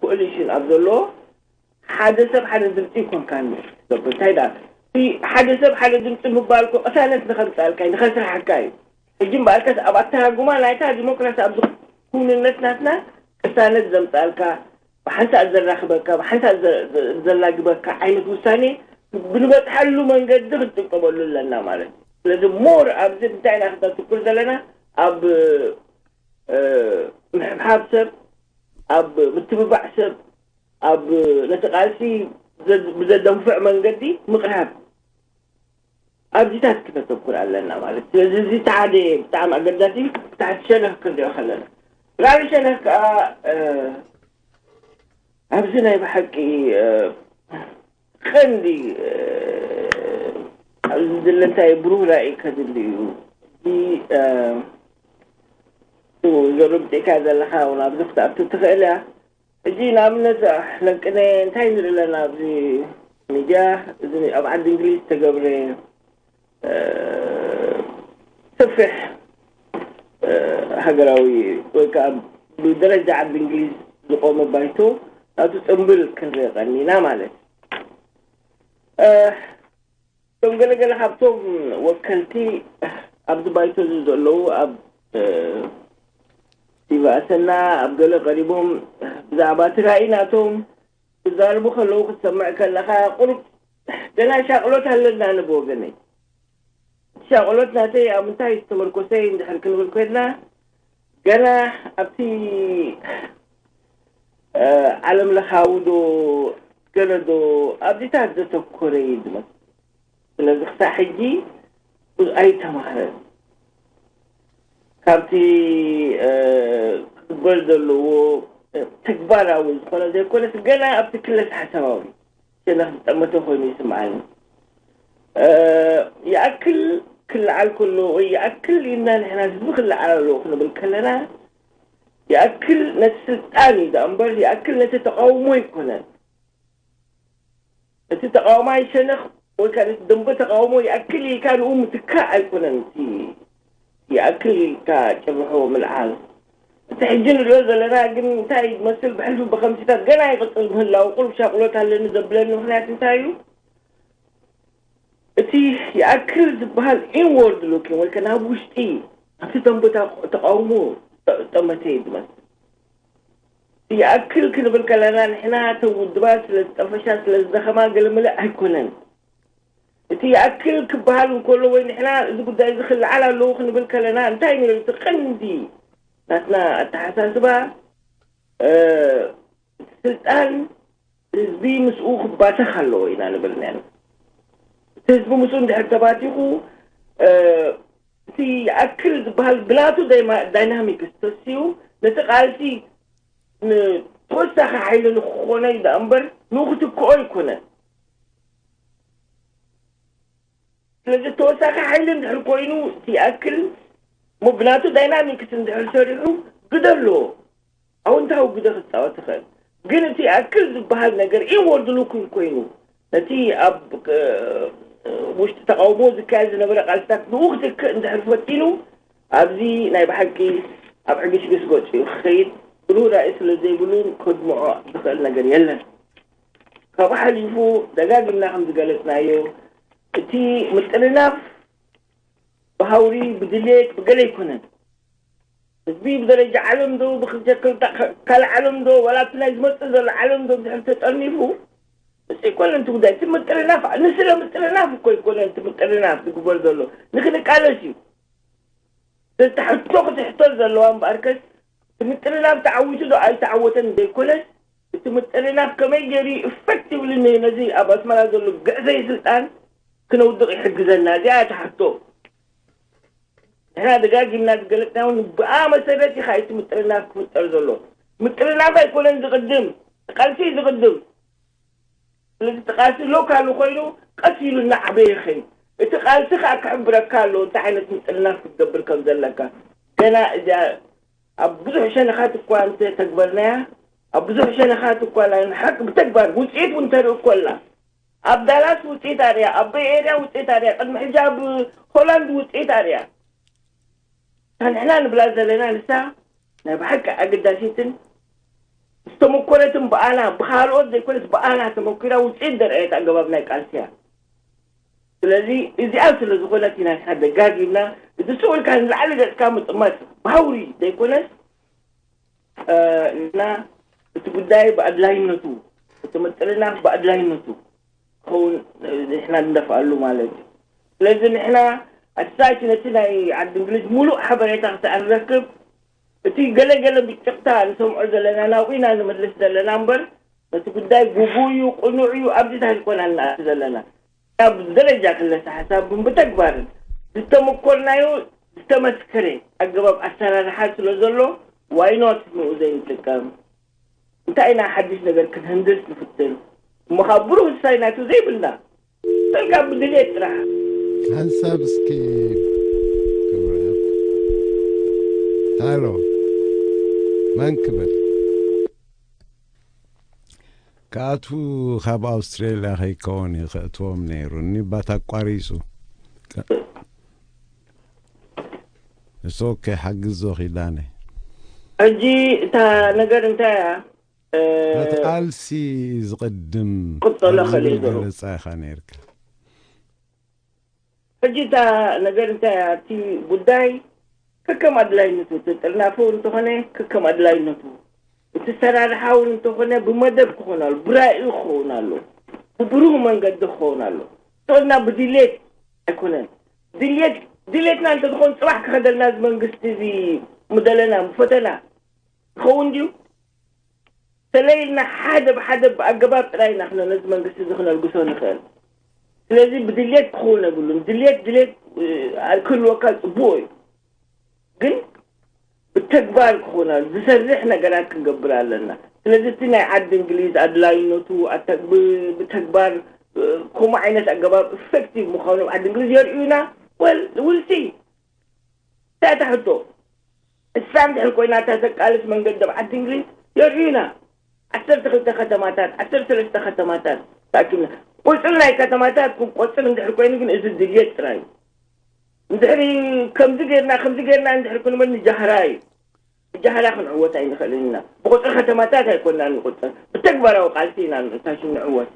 ኮሊሽን ኣብ ዘለዎ ሓደ ሰብ ሓደ ድምፂ ይኮንካኒ። እንታይ ዳ እቲ ሓደ ሰብ ሓደ ድምፂ ምባል እኮ ቅሳነት ንኸምፅኣልካ እዩ፣ ንኸስርሓካ እዩ። ሕጂ እምበኣርከስ ኣብ ኣተሃጉማ ናይታ ዲሞክራሲ ኣብዚ ክውንነት ናትና ቅሳነት ዘምፅኣልካ፣ ብሓንሳእ ዘራኽበካ፣ ብሓንሳእ ዘ-፣ ዘ-፣ ዘላግበካ ዓይነት ውሳኔ ብንበፅሐሉ መንገዲ ክንጥቀመሉ ኣለና ማለት እዩ። ስለዚ ሞር ኣብዚ እንታይ ኢና ክነትኩር ዘለና? ኣብ፣ እ፣ ምሕብሓብ ሰብ፣ ኣብ ምትብባዕ ሰብ፣ ኣብ ነቲ ቃልሲ ዘ-፣ ብዘደንፍዕ መንገዲ ምቕራብ ኣብዚታት ክነተኩር ኣለና ማለት እዩ። ስለዚ እዚ እቲ ሓደ ብጣዕሚ ኣገዳሲ እዩ። ብታሕቲ ሸነኽ ክንሪኦ ከለና፣ ላዕሊ ሸነኽ ከዓ፣ እ፣ ኣብዚ ናይ ብሓቂ፣ እ፣ ቀንዲ፣ እ፣ ኣብዚ ዝድለ እንታይ ብሩህ ራእይ ከድሊ እዩ። እዚ፣ እ፣ እሱ ዘረግጢእካ ዘለኻ እውን ኣብዚ ክትኣቱ ትኽእል እያ። ሕጂ ንኣብነት ለንቅነ እንታይ ንርኢ ኣለና ኣብዚ ሚድያ፣ እዚ ኣብ ዓዲ እንግሊዝ ዝተገብረ፣ እ፣ ሰፊሕ፣ እ፣ ሃገራዊ ወይ ከዓ ብደረጃ ዓዲ እንግሊዝ ዝቆመ ባይቶ ናቱ ጽምብል ክንርኢ ቀኒና ማለት እዩ። እ፣ እቶም ገለገለ ካብቶም ወከልቲ ኣብዚ ባይቶ እዚ ዘለዉ ኣብ፣ እ፣ ቲቪ ኣሰና ኣብ ገለ ቀሪቦም ብዛዕባ እቲ ራእይ ናቶም ክዛረቡ ከለዉ ክትሰምዕ ከለኻ ቁሩብ ገና ሻቕሎት ኣለና። ኣነ ብወገነይ እቲ ሻቕሎት ናተይ ኣብ ምንታይ ዝተመርኮሰ እዩ እንድሕር ክንብል ኮይንና፣ ገና ኣብቲ፣ እ፣ ዓለም ለኻዊ ዶ ገለ ዶ ኣብዚታት ዘተኮረ እዩ ዝመስል። ስለዚ ክሳዕ ሕጂ ብዙ ኣይተማህረን። ካብቲ፣ እ፣ ክግበር ዘለዎ፣ እ፣ ተግባራዊ ዝኾነ ዘይኮነስ ገና ኣብቲ ክለስ ሓሳባዊ ሸነኽ ዝጠመተ ኮይኑ ይስምዓኒ። እ፣ ይኣክል ክለዓል ከሎ ወይ ይኣክል ኢልና ንሕና ህዝቢ ክለዓል ኣለዎ ክንብል ከለና፣ ይኣክል ነቲ ስልጣን እዩ ደኣ እምበር ይኣክል ነቲ ተቃውሞ ኣይኮነን። እቲ ተቃዋማይ ሸነኽ ወይ ከዓ ነቲ ደንበ ተቃውሞ ይኣክል ኢልካ ንኡ ምትካእ ኣይኮነን። እቲ ይኣክል ኢልካ ጭርሖ ምልዓል። እቲ ሕጂ ንሪኦ ዘለና ግን እንታይ እዩ ዝመስል? ብሕልፊ ብኸምሲታት ገና ይቕጽል ምህላው ቁሩብ ሻቕሎት ኣለኒ ዘብለኒ ምኽንያት እንታይ እዩ? እቲ ይኣክል ዝበሃል ኢንዎርድ ሉኪንግ ወይ ከ ናብ ውሽጢ ኣብቲ ደንበ ተቃውሞ ጠመተ እዩ ዝመስል። ይኣክል ክንብል ከለና ንሕና እተን ውድባት ስለ ዝጠፈሻ ስለ ዝደኸማ ገለ ምልእ ኣይኮነን። እቲ ይኣክል ክበሃል እንከሎ ወይ ንሕና እዚ ጉዳይ እዚ ክለዓል ኣለዎ ክንብል ከለና እንታይ ነይሩ እቲ ቀንዲ ናትና ኣተሓሳስባ? እ፣ እቲ ስልጣን ህዝቢ ምስኡ ክባተኽ ኣለዎ ኢና ንብል ነርና። እቲ ህዝቢ ምስኡ እንድሕር ተባቲኹ፣ እ፣ እቲ ይኣክል ዝበሃል ብናቱ ዳይማ-፣ ዳይናሚክስ ተሲኡ ነቲ ቃልሲ ንተወሳኺ ሓይሊ ንክኾኖ እዩ ደኣ እምበር ንኡ ክትክኦ ኣይኮነን። ስለዚ ተወሳኺ ሓይሊ እንድሕር ኮይኑ እቲ ይኣክል እሞ ብናቱ ዳይናሚክስ እንድሕር ሰሪሑ ግደ ኣለዎ። ኣወንታዊ ግደ ክጻወት ይኽእል። ግን እቲ ይኣክል ዝበሃል ነገር ኢንዎርድ ሉኪንግ ኮይኑ ነቲ ኣብ፣ እ፣ ውሽጢ ተቃውሞ ዝካየድ ዝነበረ ቃልስታት ብኡ ክትክእ እንድሕር ፈቲኑ ኣብዚ ናይ ብሓቂ ኣብ ዕግስግስ ገጹ እዩ ክኸይድ። ብሩህ ራእይ ስለ ዘይብሉ ከድምዖ ዝኽእል ነገር የለን። ካብኡ ሓሊፉ ደጋጊምና ከም ዝገለጽናዮ እቲ ምጥንናፍ ብሃውሪ፣ ብድሌት፣ ብገለ ኣይኮነን። ህዝቢ ብደረጃ ዓለም ዶ ብክልተ ካልእ ዓለም ዶ ዋላ እቲ ናይ ዝመጽእ ዘሎ ዓለም ዶ እንድሕር ተጠርኒፉ፣ ምስ ኣይኮነን እቲ ጉዳይ። እቲ ምጥርናፍ ንስለ ምጥርናፍ እኮ ኣይኮነን እቲ ምጥርናፍ ዝግበር ዘሎ፣ ንክንቃለስ እዩ። ስለዚ ሕቶ ክትሕተል ዘለዋ እምበኣርከስ እቲ ምጥርናፍ ተዓዊቱ ዶ ኣይተዓወተን ዘይኮነስ እቲ ምጥርናፍ ከመይ ገይሩ ኢፈክቲቭሊ ነዚ ኣብ ኣስመራ ዘሎ ግዕዘይ ስልጣን ክነውድቕ ይሕግዘና? እዚኣ እያ እቲ ሕቶ። ንሕና ደጋጊምና ዝገለጽና እውን ብኣ መሰረት ኢኻ እቲ ምጥርናፍ ክፍጠር ዘሎ። ምጥርናፍ ኣይኮነን ዝቕድም፣ ቃልሲ እዩ ዝቕድም። ስለዚ እቲ ቃልሲ ሎካሉ ኮይኑ ቀስ ኢሉ እናዓበየ ይኸይድ። እቲ ቃልሲ ከዓ ክሕብረካ ኣለዎ እንታይ ዓይነት ምጥርናፍ ክትገብር ከም ዘለካ። ገና እዚኣ ኣብ ብዙሕ ሸነኻት እኳ እንተ ተግበርናያ፣ ኣብ ብዙሕ ሸነኻት እኳ ናይ ሓቂ ብተግባር ውፅኢት እውን ተርኢ እኮ ኣላ። ኣብ ዳላስ ውፅኢት ኣርያ፣ ኣብ ቤይ ኤርያ ውፅኢት ኣርያ፣ ቅድሚ ሕጂ ኣብ ሆላንድ ውፅኢት ኣርያ። እታ ንሕና ንብላ ዘለና ንሳ ናይ ብሓቂ ኣገዳሲትን ዝተመኮረትን ብኣና ብኻልኦት ዘይኮነስ ብኣና ተመኪራ ውፅኢት ዘርኣየት ኣገባብ ናይ ቃልሲ እያ። ስለዚ እዚኣ ስለ ዝኾነት ኢና ንሕና ደጋጊምና እቲ ስቕ ኢልካ ንላዕሊ ገፅካ ምጥማት ባውሪ ዘይኮነስ እና እቲ ጉዳይ ብኣድላይነቱ እቲ ምጥርናፍ ብኣድላይነቱ ክኸውን ንሕና ንደፍኣሉ ማለት እዩ። ስለዚ ንሕና ኣሳይቲ ነቲ ናይ ዓዲ እንግሊዝ ሙሉእ ሓበሬታ ክሳዕ ንረክብ እቲ ገለገለ ብጭቕታ ንሰምዖ ዘለና ናብኡ ኢና ንምልስ ዘለና እምበር ነቲ ጉዳይ ግቡእ እዩ ቅኑዕ እዩ ኣብዚታት ኣይኮና ንኣቱ ዘለና። ኣብ ደረጃ ክለሳ ሓሳብ ግን ብተግባርን ዝተመኮርናዮ ዝተመስከረ ኣገባብ ኣሰራርሓ ስለ ዘሎ ዋይኖት ንኡ ዘይንጥቀም እንታይ ኢና ሓድሽ ነገር ክንህንድስ ንፍትን እሞ ካብ ብሩህ ሳይ ናቱ ዘይብልና በልካ ብድሌት ጥራሕ። ሓንሳብ እስኪ ክብራት። ሃሎ፣ መን ክብል? ክኣትዉ ካብ ኣውስትሬልያ ከይከውን እዩ ክእትዎም ነይሩ። እኒ ባት ኣቋሪጹ። እሶ ከይሓግዞ ኪዳነ። ሕጂ እታ ነገር እንታይ እያ? እቲ ቃልሲ ዝቕድም ክቕጸሎ ኣብ ኸእል እዩ ዝብል ዘሎ። ገለጻ ኢኻ ነይርካ። ሕጂ እታ ነገር እንታይ እያ? እቲ ጉዳይ ከከም ኣድላይነቱ፣ እቲ ጥርናፉ እንተኾነ ከከም ኣድላይነቱ፣ እቲ ሰራርሓ እውን እንተኾነ ብመደብ ክኾን ኣሎ፣ ብራእዩ ክኸውን ኣሎ፣ ብብሩህ መንገዲ ክኸውን ኣሎ። ጥቕና ብድሌት ኣይኮነን። ድልየት ድልየትና እንተዝኾን ጽባሕ ክኸደልና እዚ መንግስቲ እዚ ምደለና ምፈተና ይኸውን ድዩ? ተለይልና ሓደ ብሓደ ብኣገባብ ጥራይ ኢና ክነ ነዚ መንግስቲ እዚ ክነልግሶ ንኽእል። ስለዚ ብድልየት ክኸውን የብሉን። ድልየት ድልየት ክህልወካ ጽቡቕ እዩ፣ ግን ብተግባር ክኾና ዝሰርሕ ነገራት ክንገብር ኣለና። ስለዚ እቲ ናይ ዓዲ እንግሊዝ ኣድላይነቱ ብተግባር ከምኡ ዓይነት ኣገባብ ኢፌክቲቭ ምዃኑ ዓዲ እንግሊዝ የርእዩና። ወል ውልሲ እንታይ ትሕቶ እሳ እንድሕር ኮይና እታ ተቃልስ መንገዲ ኣብ ዓዲ እንግሊዝ የርእዩና። ዓሰርተ ክልተ ከተማታት፣ ዓሰርተ ሰለስተ ከተማታት ተኣኪብና። ቁፅሪ ናይ ከተማታት ክቆፅር እንድሕር ኮይኑ ግን እዚ ድልየት ጥራይ እዩ። እንድሕሪ ከምዚ ጌርና ከምዚ ጌርና እንድሕር ክንብል ንጃህራ እዩ። ብጃህራ ክንዕወት ኣይንኽእልን ኢና። ብቁፅሪ ከተማታት ኣይኮንና ንቁፅር፣ ብተግባራዊ ቃልሲ ኢና ንታሽ ንዕወት።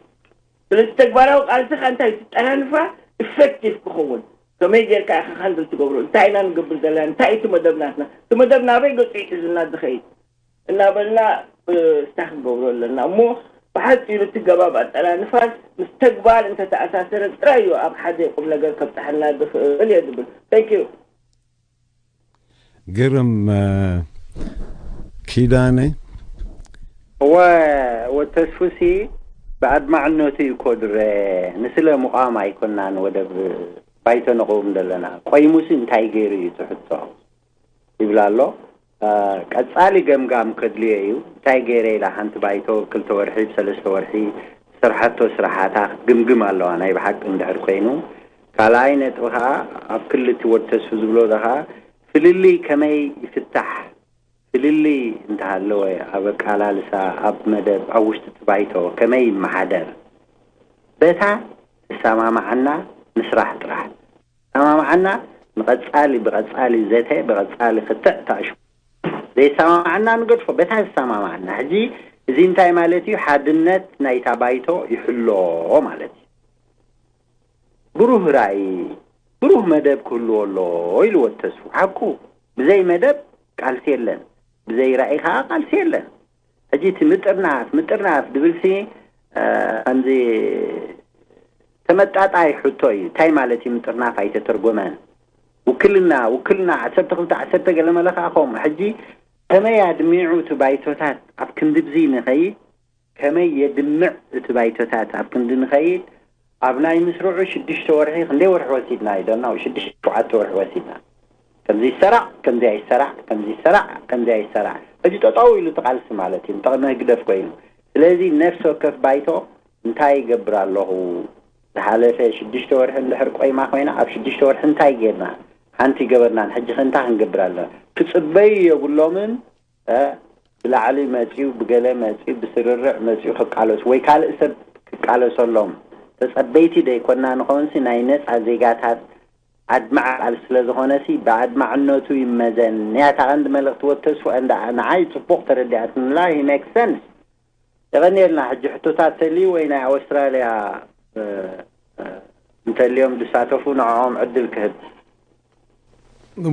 ስለዚ ተግባራዊ ቃልሲ ከ እንታይ ትጠናንፋ ኢፌክቲቭ ክኸውን ከመይ ጌርካ ኢኻ ሃንድል ትገብሮ? እንታይ ኢና ንገብር ዘለና? እንታይ እቲ መደብ ናትና? እቲ መደብ ናበይ ገፁ ይሕዙና ዝኸይድ እናበልና ስታ ክንገብሮ ኣለና እሞ ብሓፂሩ እቲ ገባብ ኣጠናንፋን ምስ ተግባር እንተተኣሳሰረ ጥራይ እዩ ኣብ ሓደ ቁም ነገር ከብፅሐና ዝኽእል እየ ዝብል። Thank you። ግርም ኪዳነ። እወ ወተስፉሲ ብኣድማዕነቱ እዩ ኮድረ። ንስለ ምቋም ኣይኮናን ወደብ ባይቶ ነቕውም ዘለና። ቆይሙሲ እንታይ ገይሩ እዩ ትሕቶ ይብል ኣሎ። ቀጻሊ ገምጋም ከድልዮ እዩ። እንታይ ገይረ ኢላ ሓንቲ ባይቶ ክልተ ወርሒ ብሰለስተ ወርሒ ዝሰርሓቶ ስራሓታ ክትግምግም ኣለዋ። ናይ ብሓቂ እንድሕር ኮይኑ ካልኣይ ነጥቢ ከዓ ኣብ ክሊ እቲ ወድ ተስፉ ዝብሎ ከዓ ፍልልይ ከመይ ይፍታሕ? ፍልልይ እንተሃለወ ኣብ ኣቃላልሳ፣ ኣብ መደብ፣ ኣብ ውሽጢ እቲ ባይቶ ከመይ ይመሓደር? በታ ዝሰማማዓና ንስራሕ ጥራሕ። ዝሰማማዓና ንቐጻሊ ብቐጻሊ ዘተ ብቐጻሊ ክትዕ ተኣሽሙ። ዘይሰማማዓና ንገድፎ በታ ዝሰማማዓና። ሕጂ እዚ እንታይ ማለት እዩ? ሓድነት ናይታ ባይቶ ይሕሎ ማለት እዩ። ብሩህ ራእይ፣ ብሩህ መደብ ክህልዎ ኣሎ ኢልዎ ተስፉ። ሓቁ፣ ብዘይ መደብ ቃልሲ የለን፣ ብዘይ ራእይ ከዓ ቃልሲ የለን። ሕጂ እቲ ምጥርናፍ ምጥርናፍ ድብልሲ ከምዚ ተመጣጣይ ሕቶ እዩ። እንታይ ማለት እዩ ምጥርናፍ ኣይተተርጎመን። ውክልና ውክልና ዓሰርተ ክልተ ዓሰርተ ገለ መለ ከዓ ከምኡ። ሕጂ ከመይ ኣድሚዑ እቲ ባይቶታት ኣብ ክንድብዚ ንኸይድ ከመይ የድምዕ እቲ ባይቶታት ኣብ ክንዲ ንኸይድ ኣብ ናይ ምስርዑ ሽዱሽተ ወርሒ ክንደይ ወርሒ ወሲድና ይደና ሽዱሽተ ሸውዓተ ወርሒ ወሲድና ከምዚ ይሰራዕ ከምዚ ኣይሰራዕ ከምዚ ይሰራዕ ከምዚ ኣይሰራዕ ሕጂ ጠጠው ኢሉ ተቃልሲ ማለት እዩ ንጠቕሚ ህግደፍ ኮይኑ ስለዚ ነፍሲ ወከፍ ባይቶ እንታይ ይገብር ኣለኹ ዝሓለፈ ሽዱሽተ ወርሒ እንድሕር ቆይማ ኮይና ኣብ ሽዱሽተ ወርሒ እንታይ ጌርና ሓንቲ ገበርናን ሕጂ ከ እንታይ ክንገብር ኣለና ክፅበዩ የብሎምን ብላዕሊ መፅዩ ብገለ መፅዩ ብስርርዕ መፅዩ ክቃለሱ ወይ ካልእ ሰብ ክቃለሰሎም ተፀበይቲ ደይኮና ንኸውንሲ ናይ ነፃ ዜጋታት ኣድማዕ ቃል ስለዝኾነሲ ብኣድማዕነቱ ይመዘን ያታ ቀንዲ መልእኽቲ ወተስፉ ንዓይ ፅቡቕ ተረዲኣትንላ he makes sense የቐንየልና ሕጂ ሕቶታት ተልዩ ወይ ናይ ኣውስትራልያ እንተልዮም ዝሳተፉ ንዕኦም ዕድል ክህብ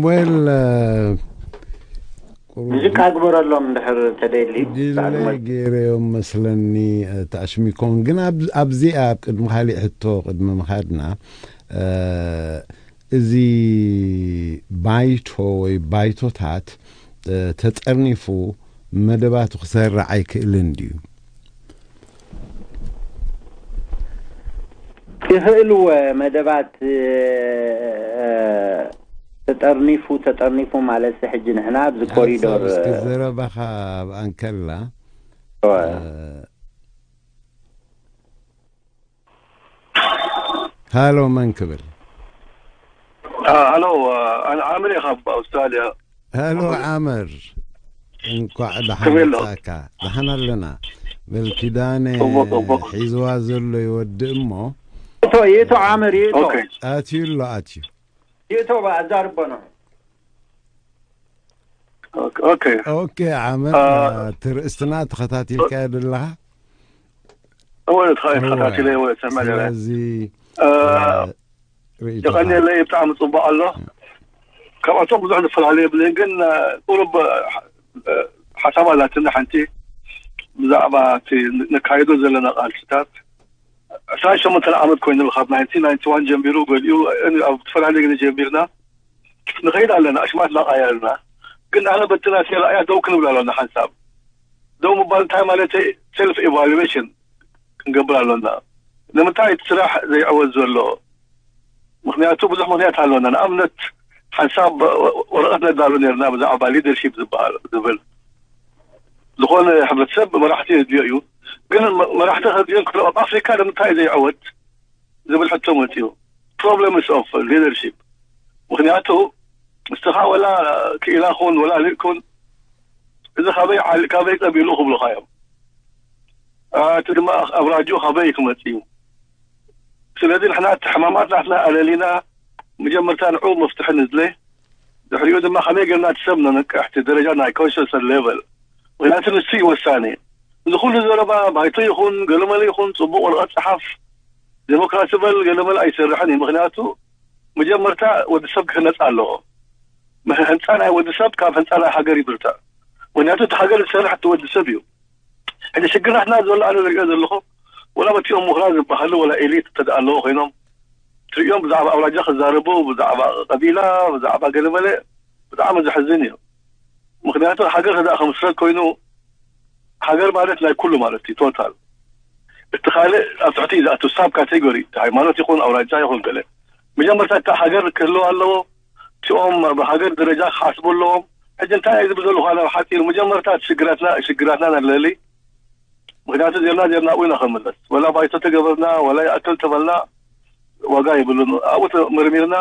well ሙዚቃ ግበረሎም እንድሕር ተደሊ ዲለ ገይረዮም መስለኒ ተኣሽሚኮም ግን ኣብዚኣ ኣብ ቅድሚ ካሊእ ሕቶ ቅድሚ ምኻድና እዚ ባይቶ ወይ ባይቶታት ተጠርኒፉ መደባቱ ክሰርዕ ኣይክእልን ድዩ? ይኽእልወ መደባት ተጠርኒፉ ተጠርኒፉ ማለት ሕጂ ንሕና ኣብዚ ኮሪዶር ዘረባኻ ኣብኣ እንከላ ሃሎ መን ክብል ሃሎ ኣነ ዓምር እየ ካብ ኣውስትራልያ ሃሎ ዓምር እንኳዕ ደሓን መጻእካ ደሓን ኣለና በል ኪዳነ ሒዝዋ ዘሎ ይወድእ እሞ ይእቶ ዓምር ይእቶ ኣትዩ ኣሎ ኣትዩ ይእቶ ኣዛርቦ ነው ኦኬ ኦኬ ዓምር ትርእስትና ተኸታቲልካዮ ዘለኻ እወ ተኸታቲለ እወ ሰምዐ ነረ ስለዚ የቐንየለይ ብጣዕሚ ፅቡቅ ኣሎ ካብኣቶም ብዙሕ ንፈላለ የብለይን ግን ቁሩብ ሓሳብ ኣላትኒ ሓንቲ ብዛዕባ እቲ ነካይዶ ዘለና ቃልስታት ዕስራን ሸሞንተን ዓመት ኮይኑ ካብ ናይንቲን ናይንቲ ዋን ጀሚሩ ገሊኡ ኣብ ዝተፈላለየ ግዜ ጀሚርና ንኸይድ ኣለና። ኣሽማት እናቐየርና ግን ኣነ በቲ ናተይ ራእያ ደው ክንብል ኣሎና። ሓንሳብ ደው ምባል እንታይ ማለት? ሰልፍ ኢቫሉዌሽን ክንገብር ኣሎና። ንምንታይ እቲ ስራሕ ዘይዕወት ዘሎ? ምክንያቱ ብዙሕ ምክንያት ኣሎና። ንኣብነት ሓንሳብ ወረቐት ነዳሉ ነርና ብዛዕባ ሊደርሺፕ ዝበሃል ዝብል ዝኾነ ሕብረተሰብ መራሕቲ የድልዮ እዩ። ግን መራሕቲ ከድልዮን ክልኦም ኣፍሪካ ንምንታይ ዘይዕወት ዝብል ሕቶ መፅኡ። problems of leadership። ምክንያቱ ንስኻ ወላ ክኢላ ኩን ወላ ሊቅ ኩን እዚ ካበይ ዓሊ ካበይ ቀቢሉ ክብሉካ እዮም። እቲ ድማ ኣብራጅኡ ካበይ ክመፅ እዩ። ስለዚ ንሕና እቲ ሕማማት ናትና ኣለሊና መጀመርታ ንዑ መፍትሒ ንድለ። ድሕሪኡ ድማ ከመይ ገርና እቲ ሰብ ነንቅሕ እቲ ደረጃ ናይ ኮንሽንስ ሌቨል። ምክንያቱ ንሱ እዩ ወሳኒ። እዚ ኩሉ ዘረባ ባይቶ ይኹን ገለመለ ይኹን ፅቡቅ ወረቀት ፀሓፍ ዴሞክራሲ በል ገለመለ ኣይሰርሕን እዩ። ምክንያቱ መጀመርታ ወዲ ሰብ ክህነፃ ኣለዎ። ህንፃ ናይ ወዲ ሰብ ካብ ህንፃ ናይ ሃገር ይብርታ። ምክንያቱ እቲ ሃገር ዝሰርሕ እቲ ወዲ ሰብ እዩ። ሕዚ ሽግር ናትና ዘሎ ኣነ ዝሪኦ ዘለኹ ወላ በቲኦም ምሁራት ዝበሃሉ ወላ ኤሊት ተደኣ ኣለዎ ኮይኖም ትሪኦም ብዛዕባ ኣውራጃ ክዛረቡ ብዛዕባ ቀቢላ ብዛዕባ ገለመለ ብጣዕሚ ዘሕዝን እዩ። ምክንያቱ ሃገር ከዳ ከምስረት ኮይኑ ሃገር ማለት ናይ ኩሉ ማለት እዩ። ቶታል እቲ ካልእ ኣብ ትሕቲ እዩ ዝኣቱ ሳብ ካቴጎሪ ሃይማኖት ይኹን ኣውራጃ ይኹን ገለ መጀመርታ እታ ሃገር ክህልው ኣለዎ። እቲኦም ብሃገር ደረጃ ክሓስቡ ኣለዎም። ሕጂ እንታይ እዩ ዝብል ዘለኹ ኣነ ሓፂሩ መጀመርታ ሽግራትና ሽግራትና ነለሊ። ምክንያቱ ዜርና ዜርና ኢና ከምለስ ወላ ባይቶ ተገበርና ወላ ይኣክል ተበልና ዋጋ ይብሉን ኣብኡ ተመርሚርና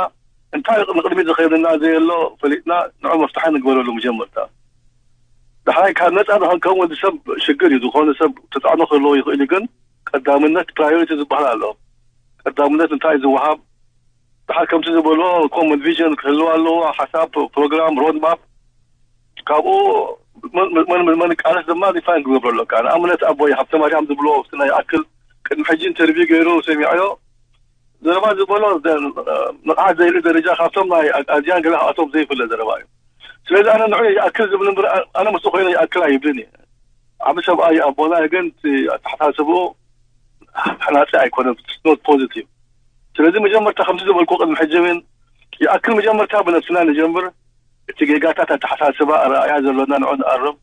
እንታይ ንቅድሚት ዝኸይድና ዘየሎ ፈሊጥና ንዑ መፍትሒ ንግበረሉ መጀመርታ። ዳሕራይ ካብ ነፃ ንክንከውን ወዲ ሰብ ሽግር እዩ። ዝኾነ ሰብ ተፃዕኖ ክህልዎ ይኽእል እዩ ግን ቀዳምነት ፕራዮሪቲ ዝበሃል ኣሎ። ቀዳምነት እንታይ ዝወሃብ ድሓር ከምቲ ዝበልዎ ኮመን ቪዥን ክህልው ኣለዎ። ሓሳብ ፕሮግራም ሮድማፕ ካብኡ መን መን ቃለስ ድማ ዲፋይን ክገብረሉ ኣለካ። ንኣብነት ኣቦይ ሃብተ ማርያም ዝብልዎ ናይ ኣክል ቅድሚ ሕጂ ኢንተርቪው ገይሩ ሰሚዐዮ ዘረባ ዝበሎ ንቕሓት ዘይርኢ ደረጃ ካብቶም ናይ ኣዝያን ገለ ካብኣቶም ዘይፍለ ዘረባ እዩ። ስለዚ ኣነ ንዑ ይኣክል ዝብል እምበር ኣነ ምስ ኮይነ ይኣክል ኣይብልን እየ። ዓቢ ሰብኣይ ኣቦና ግን ኣተሓሳስብኡ ሓናፂ ኣይኮነን። ኖት ፖዚቲቭ። ስለዚ መጀመርታ ከምቲ ዝበልኩ ቅድሚ ሕጂ እውን ይኣክል መጀመርታ ብነብስና ንጀምር። እቲ ጌጋታት ኣተሓሳስባ ኣረኣያ ዘሎና ንዑ ንኣርም።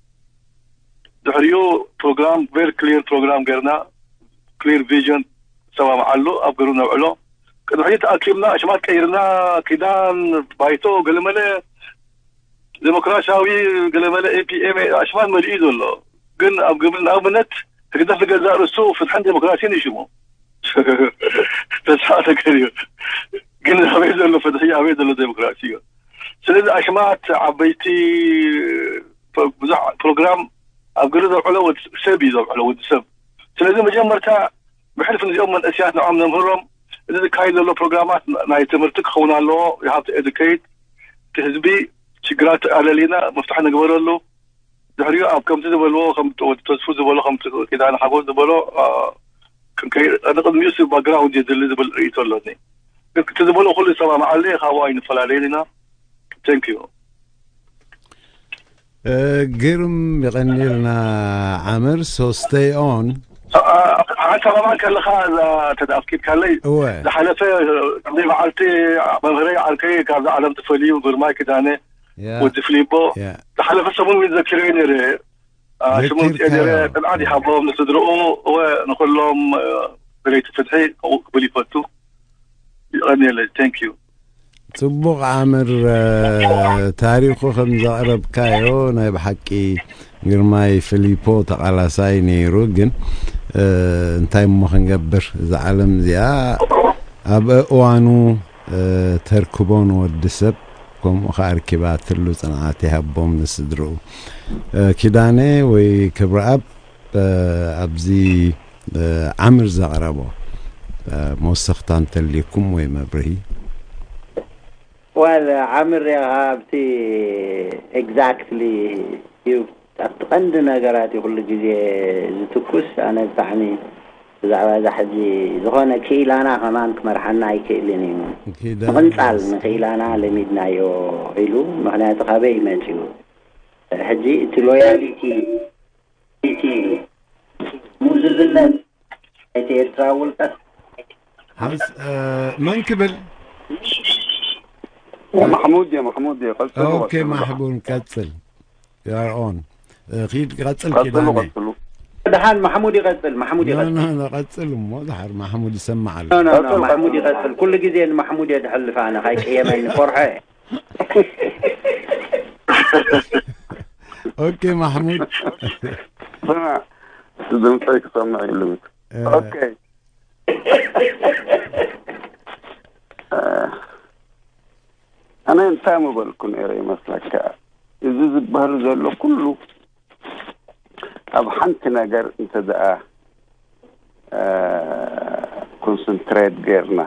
ድሕሪኡ ፕሮግራም ቨሪ ክሊር ፕሮግራም ገርና ክሊር ቪዥን ሰማምዓሉ ኣብ ግብሪ ነውዕሎ። ቅድሚ ሕጂ ተኣኪብና ሽማት ቀይርና ኪዳን ባይቶ ገለመለ ዴሞክራሲያዊ ገለመለ ኤፒኤም ኣሽማት መሊኡ ዘሎ ግን ኣብ ግብሪ ንኣብነት ህግደፍ ንገዛእ ርእሱ ፍትሕን ዴሞክራሲን እዩ ሽሙ። ተስፋ ነገር እዩ ግን ኣበይ ዘሎ ፍትሒ ኣበይ ዘሎ ዴሞክራሲ እዩ። ስለዚ ኣሽማት ዓበይቲ ብዙሕ ፕሮግራም ኣብ ግብሪ ዘውዕሎ ሰብ እዩ ዘውዕሎ ወዲ ሰብ። ስለዚ መጀመርታ ብሕልፊ ንዚኦም መንእስያት ንዖም ነምህሮም። እዚ ዝካየድ ዘሎ ፕሮግራማት ናይ ትምህርቲ ክኸውን ኣለዎ። You have to educate እቲ ህዝቢ። ሽግራቱ ኣለሊና መፍትሒ ንግበረሉ። ድሕሪኡ ኣብ ከምቲ ዝበልዎ ከም ወዲ ተስፉ ዝበሎ ከምቲ ኪዳነ ሓጎስ ዝበሎ ንቅድሚኡስ ባክግራውንድ የድሊ ዝብል ርእይቶ ኣለኒ። ግን እቲ ዝበሎ ኩሉ ይሰማምዓሉ እየ። ካብኡ ኣይንፈላለየን ኢና። Thank you። ግርም ይቐኒልና ዓምር። So stay on። ኣተባባል ከለኻ እዛ ተዳፍኪትካለይ እወ ዝሓለፈ ከምዘይ በዓልቲ መምህረይ ዓርከይ ካብዛ ዓለም ተፈልዩ ግርማይ ኪዳነ ያ ወዲ ፍሊቦ ያ ዝሓለፈ ሰሙን ውን ዘኪረዮ ነይረ። ሽሙን ዘኪርካዮ። ጤደረ ቅንዓት ይሃቦም ንስድርኡ እወ ንኩሎም ደለይቲ ፍትሒ ክብል ይፈቱ። ይቐኒየለይ። Thank you። ጽቡቕ ዓምር። ታሪኹ ከም ዘቕረብካዮ ናይ ብሓቂ ግርማይ ፍሊፖ ተቓላሳይ ነይሩ። ግን እንታይ እሞ ክንገብር፣ እዛ ዓለም እዚኣ ኣብ እዋኑ ተርክቦ ንወዲ ሰብ፣ ከምኡ ከኣ ኣርኪባትሉ ጽንዓት ይሃቦም ንስድርኡ። ኪዳነ ወይ ክብረኣብ ኣብዚ ዓምር ዘቕረቦ መወሰኽታ እንተልየኩም ወይ መብርሂ። ዋል ዓምር ኢኻ ኣብቲ ኤግዛክትሊ እዩ ኣብቲ ቀንዲ ነገራት እዩ ኩሉ ግዜ ዝትኩስ። ኣነ ብጣዕሚ ብዛዕባ እዛ ሕጂ ዝኾነ ክኢላና ከማን ክመርሓና ኣይክእልን እዩ። ምቕንጻል ንክኢላና ለሚድናዮ ኢሉ ምኽንያቱ ካበይ ይመጽኡ ሕጂ እቲ ሎያሊቲ እቲ ሙዙዝነት እቲ ኤርትራ ውልቀት ሓምስ መን ክብል? ማሕሙድ እየ፣ ማሕሙድ እየ። ቀጽሉ፣ ኦኬ ቀጽሉ። ማሕቡን ቀጽል። You are on. እ፣ ኪድ ቀጽል ቀጽሉ፣ ኪዳነ። ቀጽሉ። ደሓን ማሕሙድ ይቐጽል፣ ማሕሙድ ኖ ይቐጽል። ኖ ኖ ቀጽል እሞ ድሓር ማሕሙድ ይሰማዕ ኣሎ። ኖ ኖ ኖ ቀጽሉ፣ ማሕሙድ ቀጽሉ። ይቐጽል። ኩሉ ግዜ ንማሕሙድ እየ ድሕልፍ ኣነ ካይቅየመኒ ኮርሐ። ኦኬ ማሕሙድ። ስማዕ፣ ድምፀይ ክሰምዕ ኢሉ። እ፣ ኦኬ። ኣነ እንታይ ምበልኩ ነይረ ይመስለካ? እዚ ዝበሃል ዘሎ ኩሉ ኣብ ሓንቲ ነገር እንተ ደኣ ኮንሰንትሬት ጌርና፣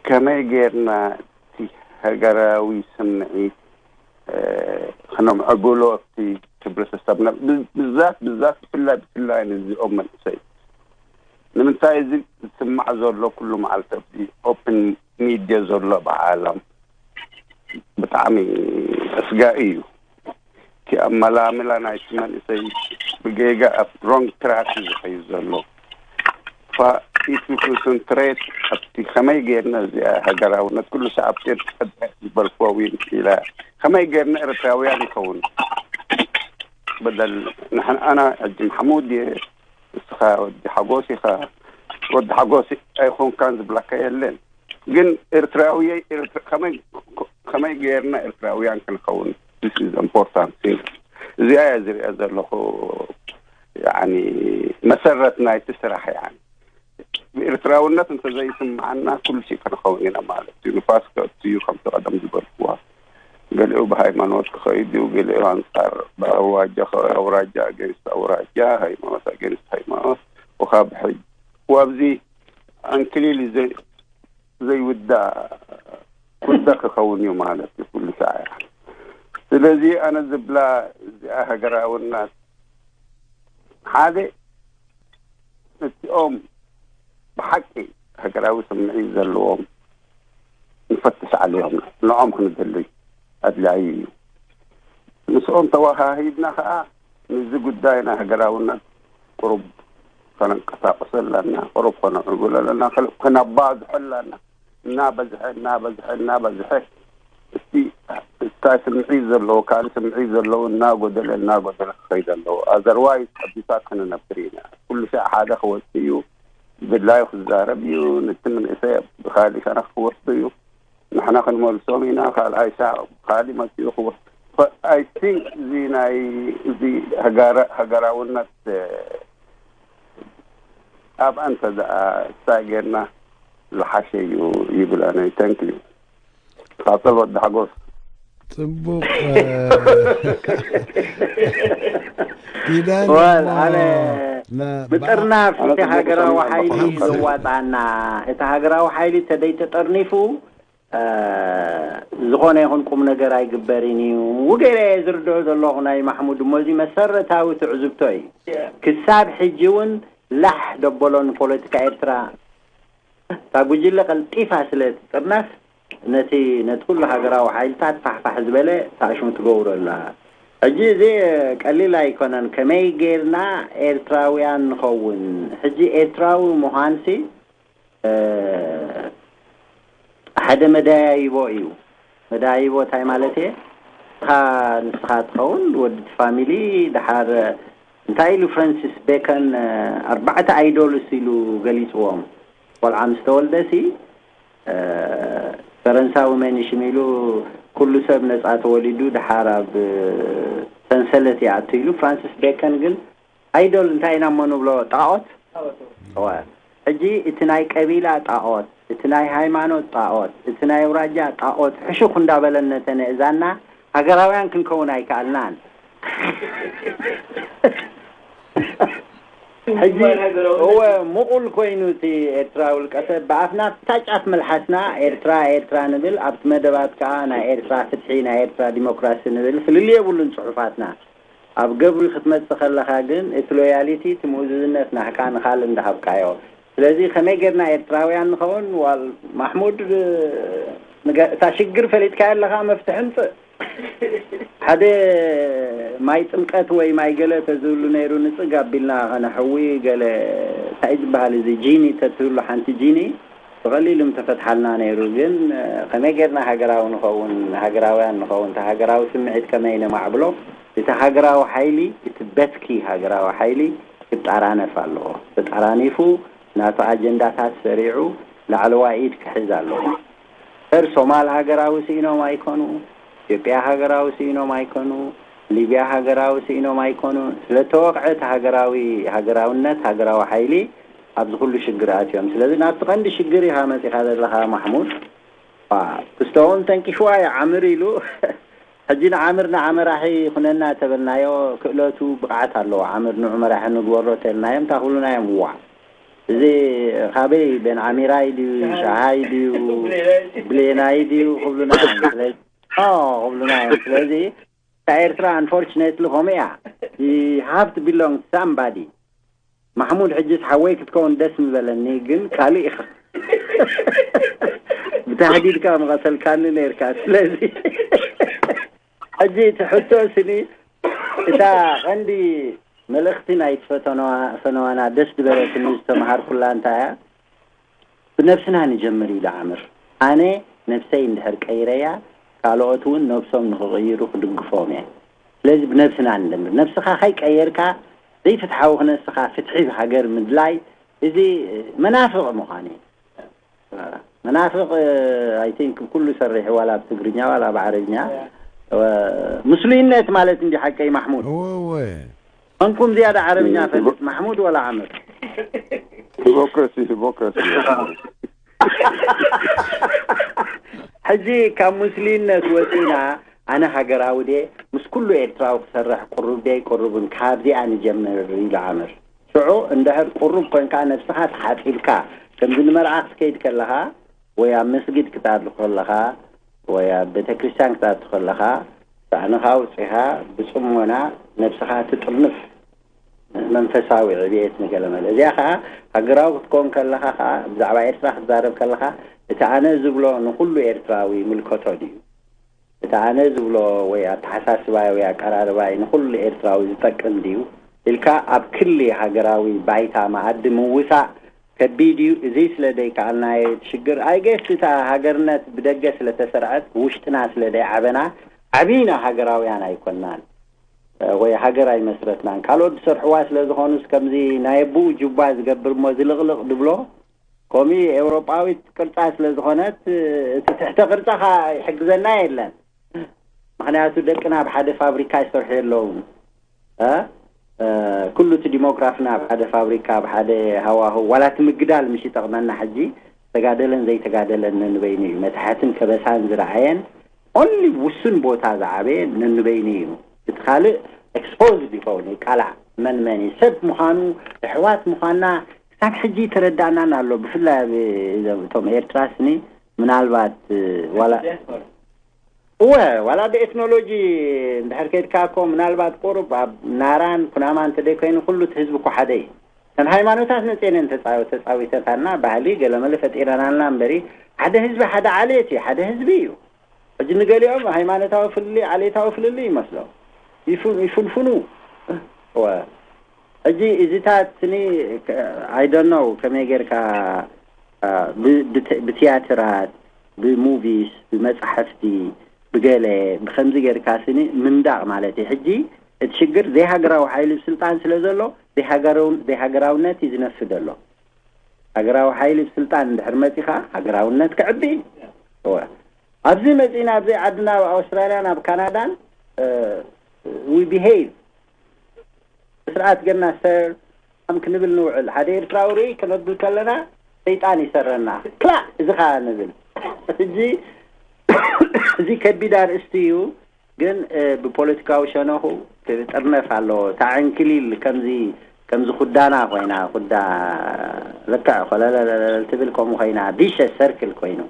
ከመይ ጌርና እቲ ሃገራዊ ስምዒት ከነምዕብሎ ኣብቲ ሕብረተሰብና፣ ብዛት ብዛት ብፍላይ ብፍላይ ንዚኦም መንእሰይ ንምንታይ እዚ ዝስማዕ ዘሎ ኩሉ መዓልቲ ኣብዚ ኦፕን ሚድያ ዘሎ ብዓለም ብጣዕሚ ኣስጋኢ እዩ። እቲ ኣመላምላ ናይቲ መንእሰይ ብጌጋ ኣብ ሮንግ ትራክ እዩ ዝኸይድ ዘሎ። ፋኢቱ ኮንሰንትሬት ኣብቲ ከመይ ጌርና እዚኣ ሃገራውነት ኩሉ ሰዓብ ቴድ ዝበልክዎ ዊን ኢላ ከመይ ጌርና ኤርትራውያን ይኸውን በደል ንሕና ኣና ሕጂ ማሕሙድ እየ እስኻ ወዲ ሓጎስ ኢኻ። ወዲ ሓጎስ ኣይኮንካን ዝብለካ የለን። ግን ኤርትራዊ ከመይ ጌርና ኤርትራውያን ክንኸውን this is important thing። እዚኣ እያ ዝሪኣ ዘለኹ ያኒ መሰረት ናይቲ ስራሕ ያኒ ብኤርትራውነት እንተዘይስምዓና ኩሉ ሲ ክንኸውን ኢና ማለት እዩ። ንፋስ ከእቱ እዩ ከምቲ ቀደም ዝበልክዋ ገሊኡ ብሃይማኖት ክኸይድ እዩ፣ ገሊኡ ኣንጻር ብኣውራጃ ኣውራጃ ኣገንስት ኣውራጃ፣ ሃይማኖት ኣገንስት ሃይማኖት ወካብ ሕጅ ወብዚ ኣንክሊል ዘይውዳእ ኩዳ ክኸውን እዩ ማለት እዩ ኩሉ ሰዓያ። ስለዚ ኣነ ዝብላ እዚኣ ሃገራውነት ሓደ እቲኦም ብሓቂ ሃገራዊ ስምዒት ዘለዎም ንፈትሽ ዓልዮም ንዖም ክንደሊ ኣድላዩ እዩ። ምስኦም ተወሃሂድና ከዓ ንዚ ጉዳይ ናይ ሃገራውነት ቁሩብ ከነንቀሳቅሶ ኣለና፣ ቁሩብ ከነዕብሎ ኣለና፣ ከነባዝሖ ኣለና። እናበዝሐ እናበዝሐ እናበዝሐ እስቲ እንታይ ስምዒት ዘለዎ ካልእ ስምዒት ዘለዎ እናጎደለ እናጎደለ ክኸይድ ኣለዎ። ኣዘርዋይስ ኣቢታት ክንነብር ኢና። ኩሉ ሻዕ ሓደ ክወፅእ እዩ፣ ድላዩ ክዛረብ እዩ። ነቲ መንእሰይ ብካሊእ ሸነኽ ክወስዶ እዩ። ንሕና ክንመልሶም ኢና። ካልኣይ ሻዕ ካሊእ መፂኡ ክወስዶ። I think እዚ ናይ እዚ ሃገራውነት ኣብ ኣንተ ደኣ እንታይ ጌርና ዝሓሸ እዩ ይብል ኣነ። Thank you። ቃጸል ወዲ ሓጎስ። ጽቡቕ ኪዳን ወል ኣነ ብጥርናፍ እቲ ሃገራዊ ሓይሊ ዘዋጣና እቲ ሃገራዊ ሓይሊ ተደይ ተጠርኒፉ ዝኾነ ይኹን ቁም ነገር ኣይግበርን እዩ። ውገለ ዝርድኦ ዘለኹ ናይ ማሕሙድ እሞ እዚ መሰረታዊ ትዕዝብቶ እዩ። ክሳብ ሕጂ እውን ላሕ ደበሎ ንፖለቲካ ኤርትራ እታ ጉጅለ ቀልጢፋ ስለ ትጥርነፍ ነቲ ነቲ ኩሉ ሃገራዊ ሓይልታት ፋሕፋሕ ዝበለ ታሽሙ ትገብሮ ኣላ። ሕጂ እዚ ቀሊል ኣይኮነን። ከመይ ጌርና ኤርትራውያን ንኸውን? ሕጂ ኤርትራዊ ምዃንሲ ሓደ መዳያይቦ እዩ። መዳያይቦ እንታይ ማለት እየ? ንስኻ ንስኻ ትኸውን ወዲ እቲ ፋሚሊ ድሓር እንታይ ኢሉ ፍራንሲስ ቤከን ኣርባዕተ ኣይዶልስ ኢሉ ገሊፅዎም። ቆልዓ ምስ ተወልደ ሲ ፈረንሳዊ መንሽም ኢሉ ኩሉ ሰብ ነፃ ተወሊዱ ድሓር ኣብ ሰንሰለት ይኣቱ ኢሉ። ፍራንሲስ ቤከን ግን ኣይዶል እንታይ ኢና እሞ ንብሎ? ጣዖት። እወ። ሕጂ እቲ ናይ ቀቢላ ጣዖት፣ እቲ ናይ ሃይማኖት ጣዖት፣ እቲ ናይ ኣውራጃ ጣዖት ሕሹኽ እንዳበለ እነተነእዛና ሃገራውያን ክንከውን ኣይከኣልናን። ሕጂ እወ ምቑል ኮይኑ እቲ ኤርትራ ውልቀ ሰብ ብኣፍና ኣብታ ጫፍ መልሓስና ኤርትራ ኤርትራ ንብል፣ ኣብቲ መደባት ከዓ ናይ ኤርትራ ፍትሒ ናይ ኤርትራ ዲሞክራሲ ንብል፣ ፍልልይ የብሉን ጽሑፋትና። ኣብ ገብሪ ክትመጽእ ከለኻ ግን እቲ ሎያሊቲ እቲ ምእዙዝነት ናህካ ንኻልእ እንዳሃብካዮ። ስለዚ ከመይ ጌርና ኤርትራውያን ንኸውን? ዋል ማሕሙድ እታ ሽግር ፈሊጥካዮ ኣለኻ መፍትሒ ምጽእ። ሓደ ማይ ጥምቀት ወይ ማይ ገለ ተዝህሉ ነይሩ ንጽግ ኣቢልና ከነሕዊ ገለ እንታይ ዝበሃል እዚ ጂኒ ተትህሉ ሓንቲ ጂኒ ብቐሊሉ ምተፈትሓልና ነይሩ። ግን ከመይ ጌርና ሃገራዊ ንኸውን፣ ሃገራውያን ንኸውን፣ እቲ ሃገራዊ ስምዒት ከመይ ነማዕብሎ? እቲ ሃገራዊ ሓይሊ፣ እቲ በትኪ ሃገራዊ ሓይሊ ክጠራነፍ ኣለዎ። ተጠራኒፉ ናቱ ኣጀንዳታት ሰሪዑ ላዕለዋይ ኢድ ክሕዝ ኣለዎ። እምበር ሶማል ሃገራዊ ስኢኖም ኣይኮኑ፣ ኢትዮጵያ ሃገራዊ ስኢኖም ኣይኮኑ፣ ሊብያ ሃገራዊ ስኢኖም ኣይኮኑ። ስለተወቕዐ እቲ ሃገራዊ፣ ሃገራውነት፣ ሃገራዊ ሓይሊ ኣብዚ ኩሉ ሽግር ኣትዮም። ስለዚ ናብቲ ቀንዲ ሽግር ኢኻ መጺኻ ዘለኻ ማሕሙድ። ዋ፣ ክስተውን ተንኪፍዋ እያ ዓምር ኢሉ። ሕጂ ንዓምር ንዓ መራሒ ኩነና ተበልናዮ፣ ክእለቱ ብቕዓት ኣለዎ። ዓምር ንዑ መራሒ ንግበሮ ተልናዮም፣ እንታይ ክብሉና እዮም? ዋ፣ እዚ ካበይ፣ ቤን ዓሚራይ ድዩ፣ ሻሃይ ድዩ፣ ብሌናይ ድዩ ክብሉና እዮም። ስለዚ፣ ኦ፣ ክብሉና እዮም። ስለዚ፣ እታ ኤርትራ፣ unfortunately፣ ከምኡ እያ። You have to belong to somebody። ማሕሙድ፣ ሕጅስ ሓወይ ክትከውን ደስ ምበለኒ፣ ግን ካልእ ኢኻ። ብታህዲድካ ምቐተልካኒ ነይርካ። ስለዚ፣ ሕጂ እቲ ሕቶ ስኒ፣ እታ ቀንዲ መልእኽቲ ናይቲ ፈተነዋ-፣ ፈነዋና ደስ ዝበለትኒ ዝተምሃርኩላ እንታይ እያ? ብነብስና ንጀምር ኢሉ ዓምር። ኣነ ነብሰይ እንድሕር ቀይረያ፣ ካልኦት እውን ነብሶም ንኽቕይሩ ክድግፎም እየ። ስለዚ ብነብስና ንጀምር። ነብስኻ ከይቀየርካ፣ ዘይፍትሓዊ ክነስኻ ፍትሒ ሃገር ምድላይ፣ እዚ መናፍቕ ምዃን እዩ። መናፍቕ፣ I think፣ ኩሉ ሰርሕ፣ ዋላ ብትግርኛ ዋላ ብዓረብኛ። ምስሉይነት ማለት እንዲ ሓቀይ ማሕሙድ። እወ፣ እወ። ኮንኩም ዝያዳ ዓረብኛ ፈልጥ ማሕሙድ ወላ ዓምር? ሂፖክረሲ፣ ሂፖክረሲ። ሕጂ ካብ ሙስሊምነት ወፂና፣ ኣነ ሃገራዊ ድየ፣ ምስ ኩሉ ኤርትራዊ ክሰርሕ ቁሩብ ድየ ኣይቁሩብን፣ ካብዚኣ ንጀምር ኢሉ ዓምር። ሽዑ እንድሕር ቁሩብ ኮንካ፣ ነብስኻ ተሓፂብካ፣ ከምዚ ንመርዓ ክትከይድ ከለኻ፣ ወይ ኣብ መስጊድ ክትኣቱ ከለኻ፣ ወይ ኣብ ቤተክርስትያን ክትኣቱ ከለኻ፣ ሳእንኻ ኣውፂኻ ብፅሞና ነብስኻ ትጥርንፍ መንፈሳዊ ዕብየት ንገለመለ። እዚኣ ኸዓ ሃገራዊ ክትከውን ከለኻ ኸዓ፣ ብዛዕባ ኤርትራ ክትዛረብ ከለኻ፣ እቲ ኣነ ዝብሎ ንኹሉ ኤርትራዊ ይምልከቶ ድዩ? እቲ ኣነ ዝብሎ ወይ ኣተሓሳስባይ ወይ ኣቀራርባይ ንኹሉ ኤርትራዊ ዝጠቅም ድዩ ኢልካ ኣብ ክሊ ሃገራዊ ባይታ መኣዲ ምውሳእ ከቢድ እዩ። እዚ ስለ ዘይከኣልናዮ እቲ ሽግር። I guess እታ ሃገርነት ብደገ ስለ ተሰርዐት፣ ብውሽጥና ስለ ዘይዓበና፣ ዓቢና ሃገራውያን ኣይኮንናን። ወይ ሃገር ኣይመስረትናን። ካልኦት ዝሰርሕዋ ስለ ዝኾኑስ፣ ከምዚ ናይ ኣቦኡ ጁባ ዝገብር እሞ ዝልቕልቕ ድብሎ፣ ከምኡ ኤውሮጳዊት ቅርጻ ስለ ዝኾነት፣ እቲ ትሕተ ቅርጻ ኸኣ ይሕግዘና የለን። ምኽንያቱ ደቅና ኣብ ሓደ ፋብሪካ ይሰርሑ የለውን። እ? እ፣ ኩሉ እቲ ዲሞግራፍና ኣብ ሓደ ፋብሪካ፣ ኣብ ሓደ ሃዋህው፣ ዋላ እቲ ምግዳል ምሽ ይጠቕመና። ሕጂ ዝተጋደለን ዘይተጋደለን ነንበይኑ እዩ። መታሕትን ከበሳን ዝረኣየን፣ ኦንሊ ውሱን ቦታ ዝዓበየ ነንበይኑ እዩ። እቲ ካልእ ኤክስፖዝድ ይኸውን፣ ይቃላዕ። መን መን እዩ ሰብ ምዃኑ፣ ኣሕዋት ምዃንና ክሳብ ሕጂ ተረዳእናን ኣሎ። ብፍላይ ኣብ እዞም፣ እቶም ኤርትራ ስኒ ምናልባት፣ ዋላ፣ እወ፣ ዋላ ብኤትኖሎጂ እንድሕር ከይድካ እኮ፣ ምናልባት ቁሩብ ኣብ ናራን ኩናማን እንተደይኮይኑ፣ ኩሉ እቲ ህዝቢ እኮ ሓደ እዩ። እተን ሃይማኖታት መፅኤን ተፃወ-፣ ተፃዊተታልና፣ ባህሊ ገለመለ ፈጢረናልና እምበሪ፣ ሓደ ህዝቢ፣ ሓደ ዓሌት እዩ፣ ሓደ ህዝቢ እዩ። ሕጂ ንገሊኦም ሃይማኖታዊ ፍልልይ፣ ዓሌታዊ ፍልልይ ይመስሎም። ይፉ-፣ ይፉንፉኑ። እወ። ሕጂ እዚታት ስኒ፣ I don't know፣ ከመይ ጌርካ፣ አ፣ ብ-፣ ብት-፣ ብትያትራት፣ ብሙቪስ፣ ብመጻሕፍቲ፣ ብገለ፣ ብኸምዚ ጌርካ ስኒ ምንዳቕ ማለት እዩ። ሕጂ እቲ ሽግር ዘይሃገራዊ ሓይሊ ብስልጣን ስለ ዘሎ፣ ዘይሃገራው-፣ ዘይሃገራውነት እዩ ዝነፍስ ዘሎ። ሃገራዊ ሓይሊ ብስልጣን እንድሕር መጺኻ፣ ሃገራውነት ክዕቢ እዩ። እወ። ኣብዚ መጺና፣ ኣብዚ ዓድና፣ ኣብ ኣውስትራልያን ኣብ ካናዳን፣ እ፣ we behave። ብስርዓት ጌርና ሰር፣ ኣም ክንብል ንውዕል። ሓደ ኤርትራዊ ርኢ ከነብል ከለና፣ ሰይጣን ይሰረና። ክላእ! እዚ ኸኣ ንብል። ሕጂ፣ እዚ ከቢድ ኣርእስቲ እዩ። ግን፣ እ፣ ብፖለቲካዊ ሸነኹ ክጥርነፍ ኣለዎ። እታ ዕንክሊል ከምዚ፣ ከምዚ ኩዳና ኮይና፣ ኩዳ ልክዕ ኮለለለለል ትብል ከምኡ ኮይና፣ ቪሸስ ሰርክል ኮይኑ።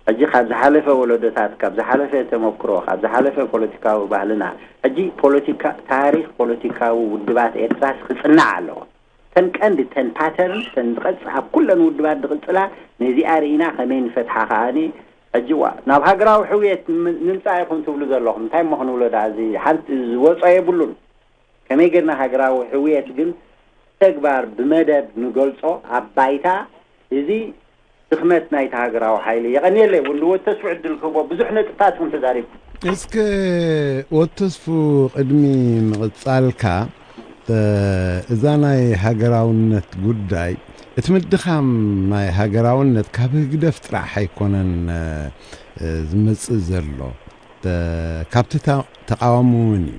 ሕጂ ካብ ዝሓለፈ ወለዶታት፣ ካብ ዝሓለፈ ተመክሮ፣ ካብ ዝሓለፈ ፖለቲካዊ ባህልና፣ ሕጂ ፖለቲካ፣ ታሪኽ ፖለቲካዊ ውድባት ኤርትራስ ክጽናዕ ኣለዎ። ተን ቀንዲ፣ ተን ፓተርን፣ ተን ዝቐጽ-፣ ኣብ ኩለን ውድባት ዝቕጽላ፣ ነዚኣ ርኢና ከመይ ንፈትሓ ከኣኒ፣ ሕጂ ዋ፣ ናብ ሃገራዊ ሕውየት ም-፣ ንምጻእ ኢኹም ትብሉ ዘለኹም። እንታይ እሞ ክንብሎ ደኣ፣ እዚ ሓንቲ ዝወጾ የብሉን። ከመይ ጌርና ሃገራዊ ሕውየት ግን ተግባር ብመደብ ንገልጾ ኣብ ባይታ፣ እዚ ድኽመት ናይቲ ሃገራዊ ሓይሊ። የቐንየለይ እውን ንወተስፉ ዕድል ክህቦ፣ ብዙሕ ነጥብታት እውን ተዛሪቡ። እስከ ወተስፉ፣ ቅድሚ ምቕጻልካ፣ እ፣ እዛ ናይ ሃገራውነት ጉዳይ፣ እቲ ምድኻም ናይ ሃገራውነት ካብ ህግደፍ ጥራሕ ኣይኮነን፣ እ፣ ዝመጽእ ዘሎ፣ እ፣ ካብቲ ተ-፣ ተቃዋሚ እውን እዩ።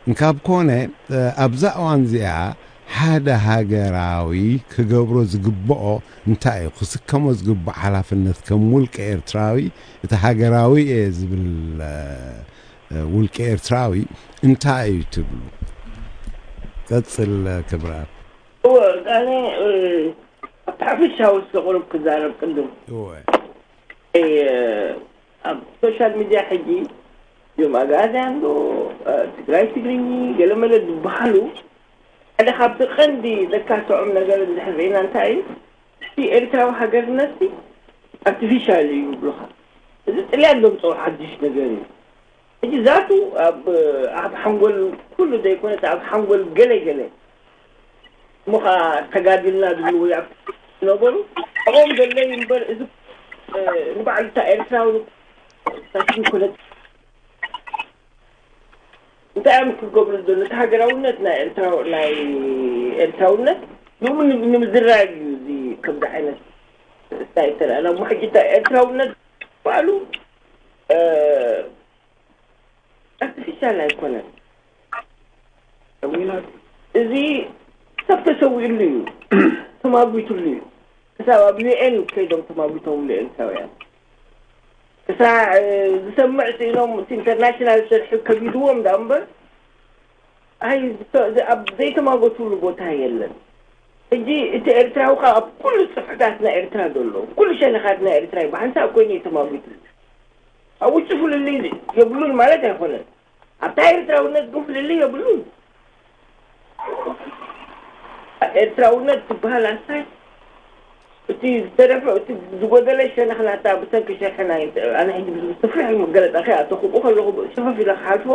እንካብ ኮነ፣ እ፣ ኣብዛ እዋን እዚኣ ሓደ ሃገራዊ ክገብሮ ዝግብኦ እንታይ እዩ? ክስከሞ ዝግብኦ ሓላፍነት ከም ውልቀ ኤርትራዊ፣ እቲ ሃገራዊ እየ ዝብል፣ እ፣ እ፣ ውልቀ ኤርትራዊ እንታይ እዩ ትብሉ? ቀጽል፣ እ፣ ክብርኣብ። እወ፣ ኣነ፣ እ፣ ኣብቲ ሓፈሻዊ እስከ ቁሩብ ክዛረብ ቅድም። እወ። እ፣ ኣብ ሶሻል ሚድያ ሕጂ እዞም ኣግኣዝያን ዶ፣ እ፣ ትግራይ ትግርኚ፣ ገለመለ ዝበሃሉ ሓደ ካብቲ ቀንዲ ዘካትዖም ነገር እንድሕር ርኢና እንታይ እዩ? እቲ ኤርትራዊ ሃገርነት ኣርቲፊሻል እዩ ይብሉኻ። እዚ ጥልያን ዘምፅኦ ሓድሽ ነገር እዩ። ሕጂ ዛቱ ኣብ፣ ኣብ ሓንጎል ኩሉ ዘይኮነስ ኣብ ሓንጎል ገለ ገለ እሞ ኸዓ ተጋዲልና ዝብሉ ወይ ኣብ ዝነበሩ ኣብኦም ዘለዩ እምበር እዚ፣ እ፣ ንባዕሉ እታ ኤርትራዊ ታሽም ኮነት እንታይ እዮም ክገብሩ ዘሎ? እቲ ሃገራውነት ናይ ኤርትራው-፣ ናይ ኤርትራውነት ንኡ ን-፣ ንምዝራግ እዩ እዚ ከምዚ ዓይነት ስታይ ተረኣና። እሞ ሕጂ እንታይ ኤርትራውነት ባዕሉ፣ እ፣ ኣርቲፊሻል ኣይኮነን። እዚ ሰብ ተሰዊእሉ እዩ፣ ተማጒትሉ እዩ። ክሳብ ኣብ ዩ ኤን ከይዶም ተማጒቶምሉ ኤርትራውያን። ክሳዕ፣ እ፣ ዝሰምዕ ስኢኖም እቲ ኢንተርናሽናል ሸርሒ ከቢድዎም ዳ እምበር፣ ኣይ፣ ዝተ-፣ ዝ-፣ ኣብ ዘይተማጎትሉ ቦታ የለን። ሕጂ እቲ ኤርትራዊ ኸኣ ኣብ ኩሉ ጽፍሕታት ናይ ኤርትራ ዘሎ፣ ኩሉ ሸነኻት ናይ ኤርትራ እዩ። ብሓንሳብ ኮይኑ እዩ ተማጒትሉ። ኣብ ውሽጢ ፍልልይ የብሉን ማለት ኣይኮነን። ኣብታ ኤርትራውነት ግን ፍልልይ የብሉን። ኤርትራውነት ትበሃል ኣስታይ እቲ ዝተረፈ፣ እቲ ዝጎደለ ሸነኽ ናታ ብሰንኪ ሸርሒ ናይ፣ ኣነ ሕጂ ብስፍሕ መገለጻ ከይኣተኹ ብኡ ከለኹ ሸፈፍ ኢለ ክሓልፎ፣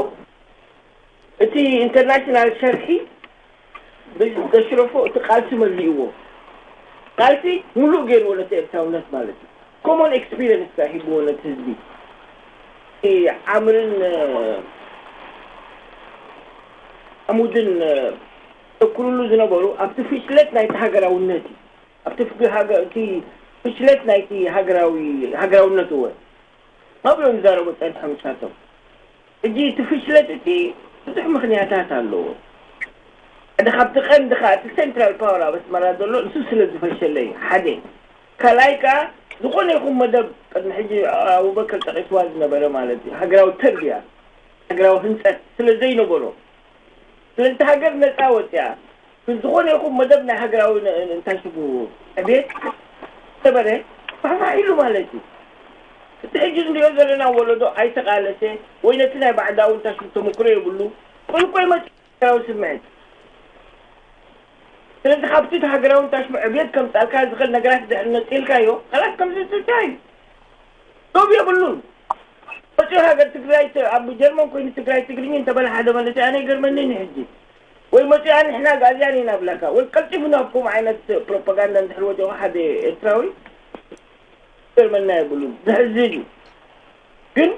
እቲ ኢንተርናሽናል ሸርሒ ዘሽረፎ እቲ ቃልሲ መሊእዎ። ቃልሲ ሙሉእ ገይርዎ ነቲ ኤርትራውነት ማለት እዩ። ኮሞን ኤክስፒሪየንስ ከኣ ሂብዎ ነቲ ህዝቢ። እቲ ዓምርን፣ እ፣ ዓሙድን፣ እ፣ ዘኩርሉ ዝነበሩ ኣብቲ ፍሽለት ናይቲ ሃገራውነት እዩ። ኣብቲ ፍግ-፣ ሃገ-፣ እቲ ፍሽለት ናይቲ ሃገራዊ-፣ ሃገራውነት እወ። ኣብኡ እዮም ዝዛረቡ ጸኒሖም ንሳቶም። ሕጂ እቲ ፍሽለት እቲ ብዙሕ ምኽንያታት ኣለዎ። ሓደ ካብቲ ቀንዲ ከኣ እቲ ሴንትራል ፓወር ኣብ ኣስመራ ዘሎ ንሱ ስለ ዝፈሸለ እዩ። ሓደ። ካልኣይ ከኣ ዝኾነ ይኹን መደብ ቅድሚ ሕጂ ኣቡበከር ጠቒስዋ ዝነበረ ማለት እዩ። ሃገራዊ ተርቢያ፣ ሃገራዊ ህንጸት ስለ ዘይነበሮ። ስለዚ እቲ ሃገር ነጻ ወጽያ፣ ብዝኾነ ይኹን መደብ ናይ ሃገራዊ ነ-፣ እንታይ ሽሙ ዕቤት ነበረ፣ ፋሕፋሕ ኢሉ ማለት እዩ። እቲ ሕጂ እንሪኦ ዘለና ወለዶ ኣይተቓለሰ፣ ወይ ነቲ ናይ ባዕዳዊ እንታይ ሽሙ ተመክሮ የብሉ፣ ወይ እኮ ይመጽእ ሃገራዊ ስምዒት። ስለዚ ካብቲ እቲ ሃገራዊ እንታይ ሽሙ ዕቤት ከምጻልካ ዝኽእል ነገራት ድሕሪ ነጺልካዮ፣ ከላስ ከምዚ ትታይ ዶብ የብሉን። መጺኡ ሃገር ትግራይ ተ-፣ ኣብ ጀርመን ኮይኑ ትግራይ ትግርኛ እንተበለ ሓደ መንእሰይ ኣነ ይገርመኒ ሕጂ። ወይ መጺኡ ንሕና ኣግኣዝያን ኢና ብላካ። ወይ ቀልጢፉ ናብ ከምኡ ዓይነት ፕሮፓጋንዳ እንድሕር ወዲቑ ሓደ ኤርትራዊ ይገርመና የብሉን። ዘሕዝን እዩ። ግን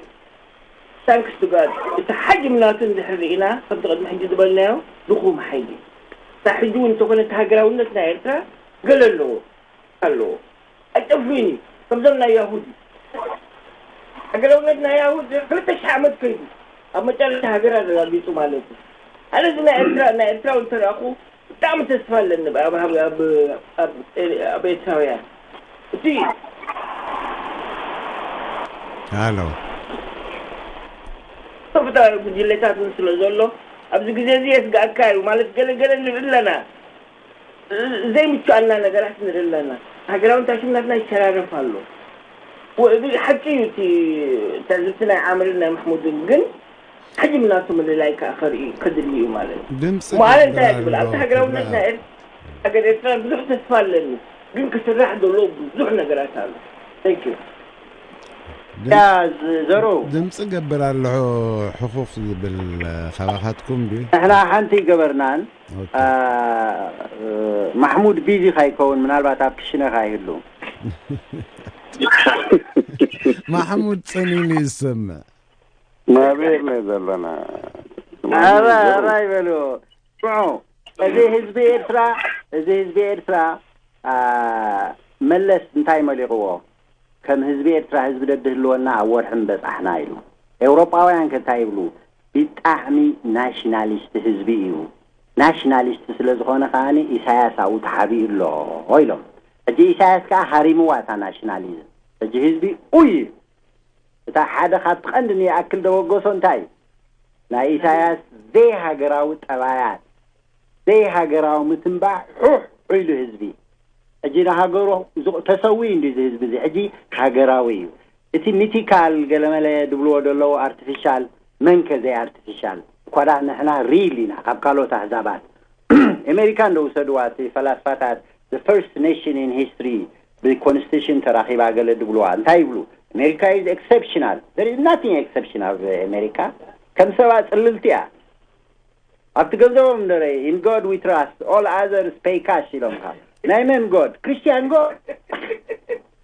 ታንክስ ቱ ጋድ እቲ ሓጅም ናቱ እንድሕር ርኢና ከምቲ ቅድሚ ሕጂ ዝበልናዮ ድኹም ሓይሊ እዩ። ክሳብ ሕጂ እውን እንተኾነ እቲ ሃገራውነት ናይ ኤርትራ ገለ ኣለዎ። ኣለዎ። ኣይጠፍእን እዩ። ከምዞም ናይ ያሁድ እዩ። ሃገራውነት ናይ ያሁድ ክልተ ሽሕ ዓመት ከይዱ ኣብ መጨረሻ ሃገር ኣረጋጊጹ ማለት እዩ። ኣነ እዚ ናይ ኤርትራ፣ ናይ ኤርትራዊ እንተረኣኹ ብጣዕሚ ተስፋ ኣለኒ ኣብ፣ ኣብ፣ ኣብ፣ ኣብ፣ ኣብ ኤርትራውያን። እቲ ሃሎ። ከፍታ ጉጅለታት እውን ስለ ዘሎ ኣብዚ ግዜ እዚ የስግኣካ እዩ ማለት ገለ ገለ ንርኢ ኣለና። ዘይምቹኣና ነገራት ንርኢ ኣለና። ሃገራዊ ታሽምናትና ይሸራረፍ ኣሎ። ወ-፣ ሓቂ እዩ እቲ ትዕዝብቲ ናይ ዓምርን ናይ ማሕሙድን፣ ግን ሕጂ ምናቱ ምልላይ ከኣ ከርኢ ከድሊ እዩ ማለት እዩ። ድምፂ እሞ ኣነ እንታይ ገበር ይብል? ኣብቲ ኣሎ፣ ሃገራውነት ናይ ኤር-፣ ሃገር ኤርትራ ብዙሕ ተስፋ ኣለኒ፣ ግን ክስራሕ ዘሎ ብዙሕ ነገራት ኣሎ። Thank you። ድም-፣ ያ፣ ዝ-፣ ዘሮ። ድምፂ ገበር ኣሎ፣ ሕኹኽ ዝብል፣ እ፣ ካባኻትኩም ድዩ? ንሕና ሓንቲ ይገበርናን፣ ኦኬ። እ፣ እ፣ ማሕሙድ ቢዚ ካይከውን፣ ምናልባት ኣብ ክሽነ ካይህሉ። ማሕሙድ ጸኒኑ ይሰምዕ። ናበየር ናይ ዘለና? ኣባይ ኣባይ በሉ። ስምዑ፣ እዚ ህዝቢ ኤርትራ፣ እዚ ህዝቢ ኤርትራ፣ አ፣ መለስ እንታይ መሊቕዎ? ከም ህዝቢ ኤርትራ ህዝቢ ደድህልወና ኣብ ወርሒ ምበጻሕና ኢሉ። ኤውሮጳውያን ከ እንታይ ይብሉ? ብጣዕሚ ናሽናሊስት ህዝቢ እዩ። ናሽናሊስት ስለ ዝኾነ ከኣ ኢሳያስ ኣብኡ ተሓቢኡ ኣሎ ኢሎም። ሕጂ ኢሳያስ ከኣ ሃሪምዋ እታ ናሽናሊዝም። ሕጂ ህዝቢ ኡይ እዩ። እታ ሓደ ካብቲ ቀንዲ ንይኣክል ደበገሶ እንታይ እዩ? ናይ ኢሳያስ ዘይሃገራዊ ጠባያት፣ ዘይሃገራዊ ምትንባሕ ሑሕ ኢሉ ህዝቢ። ሕጂ ንሃገሩ ዝቕ-፣ ተሰዊኡ እንዲ እዚ ህዝቢ እዚ። ሕጂ ሃገራዊ እዩ። እቲ ሚቲካል ገለመለ ድብልዎ ደለዉ ኣርቲፊሻል፣ መን ከ ዘይ ኣርቲፊሻል? እኳ ደኣ ንሕና ሪል ኢና ካብ ካልኦት ኣህዛባት። ኣሜሪካ እንዶ ውሰድዋ፣ እቲ ፈላስፋታት፣ the first nation in history ብኮንስቲቱሽን ተራኺባ ገለ ድብልዋ እንታይ ይብሉ? America is exceptional. There is nothing exceptional with America. ከም ሰባ ጽልልቲ እያ። ኣብቲ ገንዘቦም እንደ in God we trust, all others pay cash ኢሎም። ናይ መን God? ክርስቲያን God?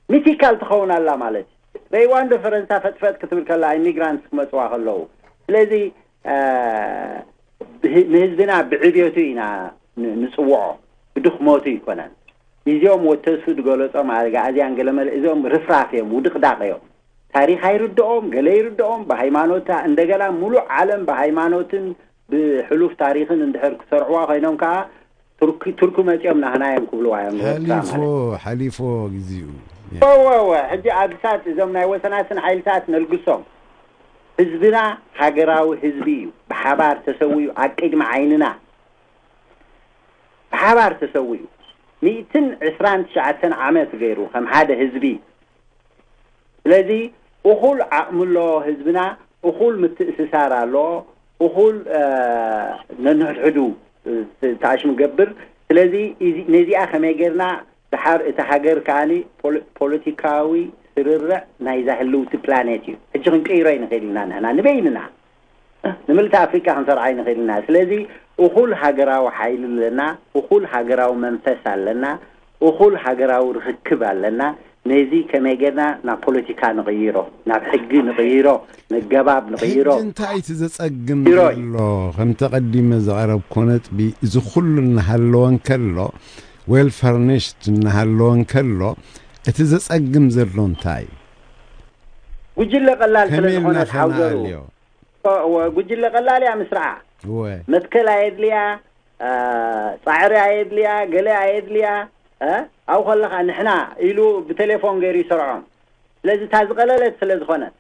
ሚቲካል ትኸውን ኣላ ማለት እዩ። ርእይዋ እንዶ ፈረንሳ ፈጥፈጥ ክትብል ከላ ኢሚግራንትስ ክመጽዋ ከለዉ። ስለዚ እ፣ ብህ-፣ ንህዝብና ብዕብየቱ ኢና ን-፣ ንጽውዖ፣ ብድኽመቱ ኣይኮነን። እዚኦም ወተሱ ዝገለጾም ኣግኣዝያን ገለመለ እዚኦም ርፍራፍ እዮም፣ ውድቕዳቕ እዮም። ታሪኽ ኣይርድኦም፣ ገለ ይርድኦም፣ ብሃይማኖት እንደገና ሙሉእ ዓለም ብሃይማኖትን ብሕሉፍ ታሪኽን እንድሕር ክሰርዕዋ ኮይኖም ከኣ ቱርኪ፣ ቱርኪ መጺኦም ናህና እዮም ክብልዋ እዮም ንኤርትራ ሓሊፎ ማለት። ሓሊፎ ግዜኡ። እወ፣ እወ፣ ሕጂ ኣብሳት እዞም ናይ ወሰናስን ሓይልታት ነልግሶም። ህዝብና ሃገራዊ ህዝቢ እዩ። ብሓባር ተሰዊኡ ኣብ ቅድሚ ዓይንና። ብሓባር ተሰዊኡ። ሚእትን ዕስራን ትሽዓተን ዓመት ገይሩ ከም ሓደ ህዝቢ። ስለዚ እኹል ዓቕሚ ኣሎ ህዝብና፣ እኹል ምትእስሳር ኣሎ፣ እኹል፣ እ፣ ነንሕድሕዱ፣ እ፣ ተኣሽሙ ገብር። ስለዚ እዚ፣ ነዚኣ ከመይ ጌርና ድሓር እታ ሃገር ከኣ ፖለ-፣ ፖለቲካዊ ስርርዕ ናይዛ ህልውቲ ፕላኔት እዩ። ሕጂ ክንቅይሮ ኣይንኽእል ኢና ንሕና ንበይንና። ንምልቲ ኣፍሪቃ ክንሰርዓ ኣይንኽእል ኢና። ስለዚ እኹል ሃገራዊ ሓይሊ ኣለና፣ እኹል ሃገራዊ መንፈስ ኣለና፣ እኹል ሃገራዊ ርኽክብ ኣለና። ነዚ ከመይ ጌርና ናብ ፖለቲካ ንቕይሮ፣ ናብ ሕጊ ንቕይሮ፣ ንገባብ ንቕይሮ። ሕጂ እንታይ እቲ ዘጸግም ሂሮይ። ዘሎ? ከምቲ ቀዲመ ዘቐረብኮ ነጥቢ፣ እዚ ኩሉ እናሃለወ እንከሎ፣ ዌል ፈርኒሽድ እናሃለወ እንከሎ፣ እቲ ዘጸግም ዘሎ እንታይ እዩ? ጉጅለ ቀላል ስለ ከመይ ኢልና ዝኾነት ሓውዘሩ። ከነዕልዮ? እወ፣ ጉጅለ ቀላል እያ ምስርዓ። እወ። መትከል ኣየድልያ፣ እ፣ ጻዕሪ ኣየድልያ፣ ገለ ኣየድልያ፣ እ፣ ኣብኡ ከለኻ ንሕና ኢሉ ብቴሌፎን ገይሩ ይሰርዖም። ስለዚ እታ ዝቐለለት ስለ ዝኾነት፣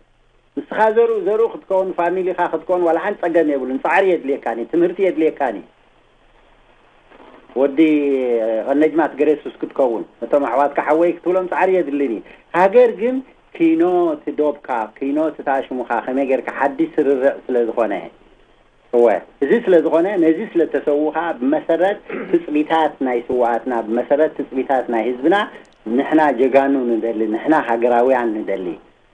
ንስኻ ዘርኡ፣ ዘርኡ ክትከውን፣ ፋሚሊኻ ክትከውን፣ ዋላ ሓንቲ ጸገም የብሉን። ጻዕሪ የድልየካኒ፣ ትምህርቲ የድልየካኒ። ወዲ ቀነጅማት ገሬሱስ ክትከውን፣ ነቶም ኣሕዋትካ ሓወይ ክትብሎም ጻዕሪ የድልን እዩ። ሃገር ግን ኪኖ ትዶብካ፣ ኪኖ ትታሽሙኻ፣ ከመይ ጌርካ ሓድሽ ስርርዕ ስለ ዝኾነ። እወ፣ እዚ ስለ ዝኾነ፣ ነዚ ስለ ተሰዉ ኸኣ፣ ብመሰረት ትጽቢታት ናይ ስውኣትና፣ ብመሰረት ትጽቢታት ናይ ህዝብና፣ ንሕና ጀጋኑ ንደሊ፣ ንሕና ሃገራውያን ንደሊ።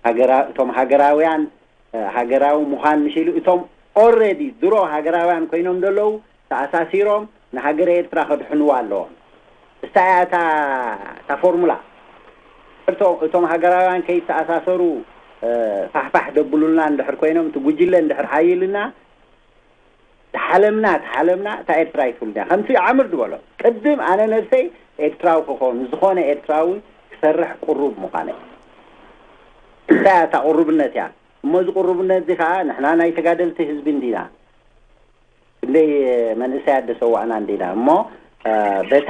ሃገራ-፣ እቶም ሃገራውያን፣ እ፣ ሃገራዊ ምዃን ምሽ ኢሉ፣ እቶም ኦልሬዲ ድሮ ሃገራውያን ኮይኖም ዘለዉ፣ ተኣሳሲሮም ንሃገረ ኤርትራ ከድሕንዋ ኣለዎም። እስታ እያ እታ፣ እታ ፎርሙላ። እቶ-፣ እቶም ሃገራውያን ከይተኣሳሰሩ፣ እ፣ ፋሕፋሕ ደብሉልና እንድሕር ኮይኖም፣ እቲ ጉጅለ እንድሕር ሓይልና፣ ተሓለምና፣ ተሓለምና፣ እታ ኤርትራ ኣይትህሉን እያ። ከምቲ ዓምር ዝበሎ፣ ቅድም ኣነ ነብሰይ ኤርትራዊ ክኸውን፣ ዝኾነ ኤርትራዊ ክሰርሕ ቅሩብ ምዃነይ። እንታይ እያ እታ ቅሩብነት እያ? እሞ እዚ ቅሩብነት እዚ ኸዓ ንሕና ናይ ተጋደልቲ ህዝቢ እንዲና። ክንደይ መንእሰያት ደሰዋእና እንዲና። እሞ፣ እ፣ በታ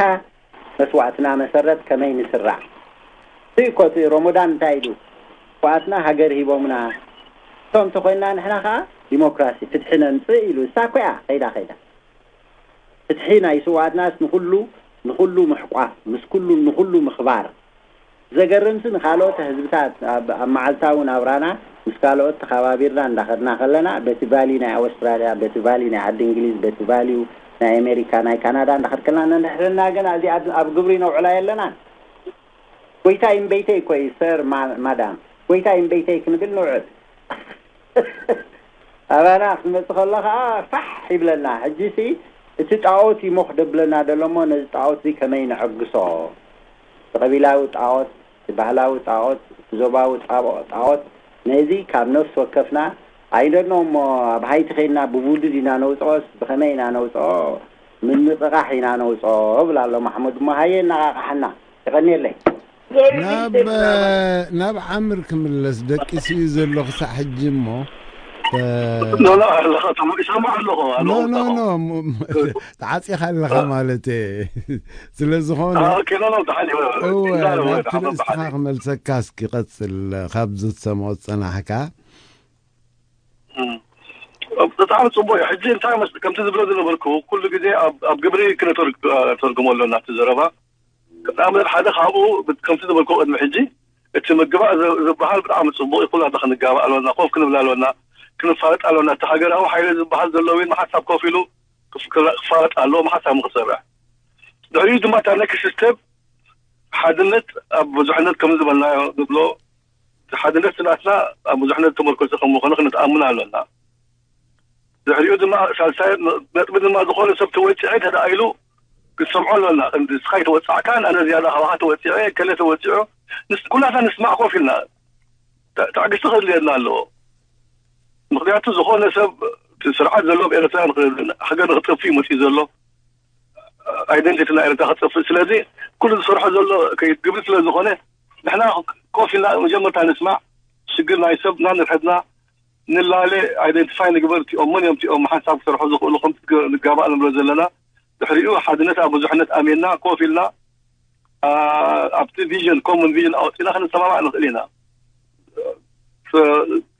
መስዋእትና መሰረት ከመይ ንስራዕ? እቲ እኮ እቲ ሮሞዳን እንታይ ኢሉ? መስዋእትና ሃገር ሂቦምና። እቶም እንተኾይንና ንሕና ኸዓ ዲሞክራሲ፣ ፍትሒ ነምጽእ ኢሉ። እሳ እኮ እያ ኸይዳ ኸይዳ። ፍትሒ ናይ ስውኣትናስ ንኹሉ፣ ንኹሉ ምሕቋፍ፣ ምስ ኩሉ፣ ንኹሉ ምኽባር። ዘገርምሲ ንኻልኦት ህዝብታት ኣብ፣ ኣብ መዓልታዊ ናብራና ምስ ካልኦት ተኸባቢርና እንዳኸድና ከለና፣ በቲ ቫልዩ ናይ ኣውስትራልያ፣ በቲ ቫልዩ ናይ ዓዲ እንግሊዝ፣ በቲ ቫልዩ ናይ ኣሜሪካ፣ ናይ ካናዳ እንዳኸድከልና ነንሕድሕድና ግን፣ እዚ ኣብ፣ ኣብ ግብሪ ነውዕላ የለናን። ጎይታይ እምበይተይ እኮ እዩ፣ ሰር፣ ማ-፣ ማዳም። ጎይታይ እምበይተይ ክንብል ንውዕል። ኣባና ክትመጽእ ከሎ ኸዓ ፋሕ ይብለና። ሕጂሲ እቲ ጣኦት እዩ ሞኽ ደብለና ደሎ እሞ፣ ነዚ ጣኦት እዚ ከመይ ነዐግሶ? ብቐቢላዊ ጣኦት፣ ባህላዊ ጣዖት፣ ዞባዊ ጣዖት፣ ነዚ ካብ ነፍሲ ወከፍና ኣይደኖ እሞ ኣብ ሃይቲ ኸይድና ብቡዱድ ኢና ነውፅኦስ ብኸመይ ኢና ነውፅኦ? ምንቕቓሕ ኢና ነውፅኦ እብል ኣሎ ማሕሙድ። እሞ ሃየ እናቓቕሓና። የቐንየለይ። ናብ ናብ ዓምር ክምለስ ደቂሱ እዩ ዘሎ ክሳዕ ሕጂ እሞ ኖ ኖ ኣለኻ ተሞ ይሰማዕ ኣለኹ ኣሎ ኖ ኖ ኖ ተዓፂኻ ኣለኻ ማለት እየ ስለ ዝኾነ እወ ናብቲ ርእስኻ ክመልሰካ እስኪ ቀፅል ካብ ዝሰምዖ ዝፀናሕካ ብጣዕሚ ፅቡቅ እዩ ሕጂ እንታይ መስ ከምቲ ዝብሎ ዝነበርኩ ኩሉ ግዜ ኣብ ግብሪ ክነተርጉሞ ኣለና እቲ ዘረባ ንኣብነት ሓደ ካብኡ ከምቲ ዝበልኮ ቅድሚ ሕጂ እቲ ምግባእ ዝበሃል ብጣዕሚ ፅቡቅ እዩ ኩላና ክንጋባእ ኣለና ኮፍ ክንብል ኣለና ክንፋለጥ ኣለና እቲ ሃገራዊ ሓይሊ ዝበሃል ዘሎ ውን ሓሳብ ኮፍ ኢሉ ክፋለጥ ኣለዎ ሓሳብ ንክሰርሕ ድሕሪኡ ድማ እታ ኔክስት ስቴፕ ሓድነት ኣብ ብዙሕነት ከም ዝበልናዮ ንብሎ ሓድነት ናትና ኣብ ብዙሕነት ተመርኮሰ ከም ምኾነ ክንትኣምን ኣለና ድሕሪኡ ድማ ሳልሳይ ነጥቢ ድማ ዝኾነ ሰብ ተወፂዐ እንተ ኢሉ ክንሰምዖ ኣለና ንስኻ ይተወፃዕካን ኣነ ዝያዳ ካባኻ ተወፂዐ ከለ ተወፂዑ ኩላታ ንስማዕ ኮፍ ኢልና ትዕግስቲ ክህልየና ኣለዎ ምክንያቱ ዝኾነ ሰብ ስርዓት ዘሎ ኤርትራ ሃገር ንክጠፍእ መፅኡ ዘሎ ኣይደንቲቲ ናይ ኤርትራ ክጠፍእ ስለዚ ኩሉ ዝሰርሖ ዘሎ ከይድ ግብሪ ስለ ዝኾነ ንሕና ኮፍ ኢልና መጀመርታ ንስማዕ ሽግር ናይ ሰብና ንርሕትና ንላለ ኣይደንቲፋይ ንግበር እቲኦም መን እዮም እቲኦም ሓንሳብ ክሰርሑ ዝኽእሉ ከም ንጋባእ ንብሎ ዘለና ድሕሪኡ ሓድነት ኣብ ብዙሕነት ኣሜንና ኮፍ ኢልና ኣብቲ ቪዥን ኮመን ቪዥን ኣወፂና ክንሰማማዕ ንኽእል ኢና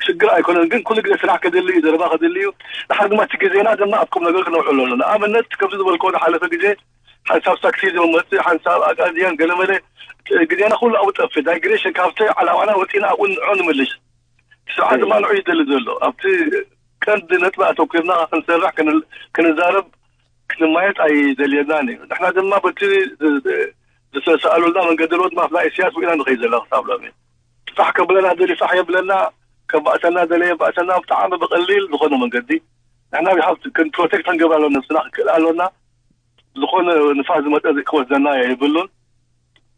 ሽግር ኣይኮነን ግን ኩሉ ግዜ ስራሕ ከድሊ እዩ ዘረባ ከድሊ እዩ ድሓር ድማ እቲ ግዜና ድማ ኣብ ቁም ነገር ክነውዕሎ ኣሎ ንኣብነት ከምዚ ዝበልኮ ዝሓለፈ ግዜ ሓንሳብ ሳክሲ ዝመመፅእ ሓንሳብ ኣጋዝያን ገለመለ ግዜና ኩሉ ኣብኡ ጠፍእ ዳይግሬሽን ካብቲ ዓላማና ወፂና ኣብኡ ንዖ ንምልሽ ስርዓት ድማ ንዑ ይደሊ ዘሎ ኣብቲ ቀንዲ ነጥቢ ኣተኩርና ክንሰርሕ ክንዛረብ ክንማየጥ ኣይደልየናን እዩ ንሕና ድማ በቲ ዝተሰኣሉልና መንገዲ ሎት ማፍላ ኢስያስ ውኢና ንኸይ ዘለና ክሳብ ሎሚ ፋሕ ከብለና ደሊ ፋሕ የብለና ከባእሰና ደለ የባእሰና ብጣዕሚ ብቀሊል ዝኾነ መንገዲ ንሕና ቢሃብ ክንፕሮቴክት ክንገብር ኣለና ነብስና ክንክእል ኣለና ዝኾነ ንፋስ ዝመፀ ክወስደና የብሉን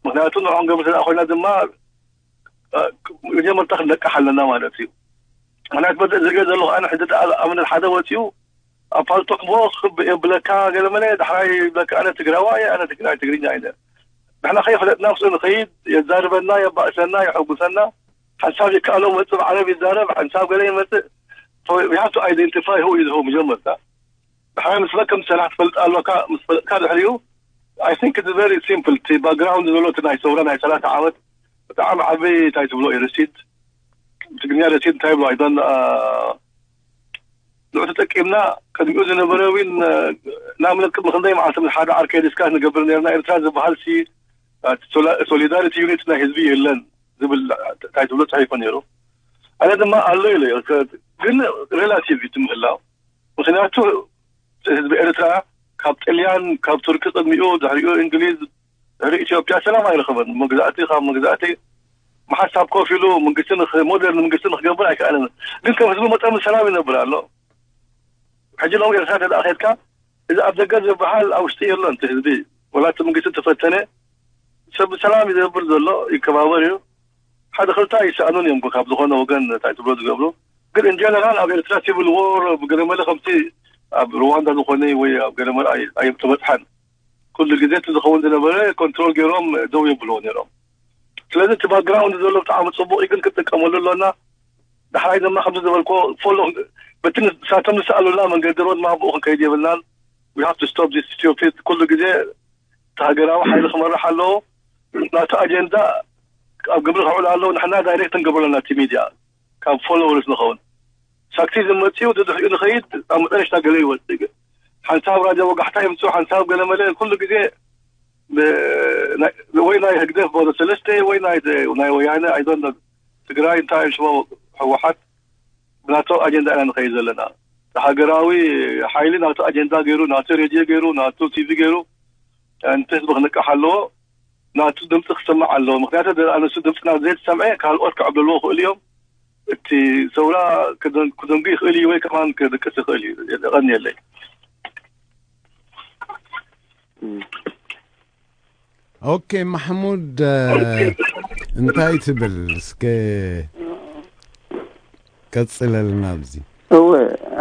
ምክንያቱ ንዖም ገብር ስለ ኮይና ድማ መጀመርታ ክንለቅሕ ኣለና ማለት እዩ ምክንያቱ በዚ ዝሪኦ ዘለኹ ኣነ ሕጂ ኣብነት ሓደ ወፂኡ ኣብ ፓልቶክ ሞ ክብ የብለካ ገለ መለ ዳሕራይ ይብለካ ኣነ ትግራዋይ ኣነ ትግራይ ትግርኛ ኢለ ንሕና ከይፈለጥና ምስኡ ንኸይድ የዛርበና የባእሰና የሐጉሰና ሓንሳብ ይከኣሎ መፅእ ዓረብ ይዛረብ ሓንሳብ ገለ ይመፅእ we have to identify who is who መጀመርታ ዳሕራይ ምስ በከም ሰላሕ ትፈልጥ ኣሎካ ምስ ፈለጥካ ድሕሪኡ I think it's very simple እቲ background ዘሎ እቲ ናይ ሰውራ ናይ ሰላሳ ዓመት ብጣዕሚ ዓበይ እንታይ ትብሎ እዩ receipt ትግርኛ receipt እንታይ ብሎ ኣይዶን ንዑ ተጠቂምና ቅድሚኡ ዝነበረ ዊን ንኣብነት ቅድሚ ክንደይ መዓልቲ ምስ ሓደ ዓርከይ ዲስካስ ንገብር ነርና ኤርትራ ዝበሃል ሲ solidarity unit ናይ ህዝቢ የለን ዝብል እንታይ ትብሎ ፅሒፎ ነይሩ ኣነ ድማ ኣሎ ኢለ ግን relative እዩ እቲ ምህላው ምክንያቱ ህዝቢ ኤርትራ ካብ ጥልያን ካብ ቱርኪ ቅድሚኡ ድሕሪኡ እንግሊዝ ድሕሪ ኢትዮጵያ ሰላም ኣይረኸበን መግዛእቲ ካብ መግዛእቲ ብሓንሳብ ኮፍ ኢሉ መንግስቲ ሞደርን መንግስቲ ንክገብር ኣይከኣለን ግን ከም ህዝቢ መጠን ሰላም ይነብር ኣሎ ሕጂ ሎም ኤርትራ ተደኣ ከድካ እዚ ኣብ ደገ ዝበሃል ኣብ ውሽጢ የሎን እቲ ህዝቢ ወላ እቲ መንግስቲ ተፈተነ ሰብ ብሰላም ይዘብር ዘሎ ይከባበር እዩ ሓደ ክልተ ኣይሰኣኑን እዮም ካብ ዝኾነ ወገን እንታይ ትብሎ ዝገብሩ ግን እንጀነራል ኣብ ኤርትራ ሲቪል ዎር ብገለመለ ከምቲ ኣብ ሩዋንዳ ዝኾነ ወይ ኣብ ገለመለ ኣይተበፅሐን ኩሉ ግዜ እቲ ዝኸውን ዝነበረ ኮንትሮል ገይሮም ደው የብልዎ ነይሮም ስለዚ እቲ ባክግራውንድ ዘሎ ብጣዕሚ ፅቡቅ እዩ ግን ክንጥቀመሉ ኣሎና ዳሕራይ ድማ ከምዚ ዝበልኮ ፎሎ በቲ ንሳቶም ዝሰኣሉና መንገዲ ሮድ ማፕ ብኡ ክንከይድ የብልናን we have to stop this stupid ኩሉ ግዜ እቲ ሃገራዊ ሓይሊ ክመርሕ ኣለዎ ናቱ ኣጀንዳ ኣብ ግብሪ ከውዕል ኣለዎ ንሕና ዳይሬክት ንገብረና እቲ ሚድያ ካብ ፎሎወርስ ንኸውን ሳክሲ ዝመፅኡ ድድሕሪኡ ንኸይድ ኣብ መጠረሽታ ገለ ይወፅእ ግን ሓንሳብ ራጃ ወጋሕታ የምፅኡ ሓንሳብ ገለመለ ኩሉ ግዜ ወይ ናይ ህግደፍ ቦዶ ሰለስተ ወይ ናይ ወያነ ኣይዶን ትግራይ እንታይ ሽሞ ህወሓት ብናቶ ኣጀንዳ ኢና ንኸይድ ዘለና ሃገራዊ ሓይሊ ናቱ ኣጀንዳ ገይሩ ናቱ ሬድዮ ገይሩ ናቱ ቲቪ ገይሩ ንትህዝቢ ክንቃሕ ኣለዎ ናቱ ድምፂ ክሰማዕ ኣለዎ ምክንያቱ ኣነሱ ድምፅና ዘይተሰምዐ ካልኦት ክዕብልልዎ ክእሉ እዮም እቲ ሰውራ ክደንጉ ይኽእል እዩ ወይ ከማን ክድቅስ ይኽእል እዩ የቐንየለይ ኦኬ ማሕሙድ እንታይ ትብል? እስከ ቀጽለልና ኣብዚ። እወ፣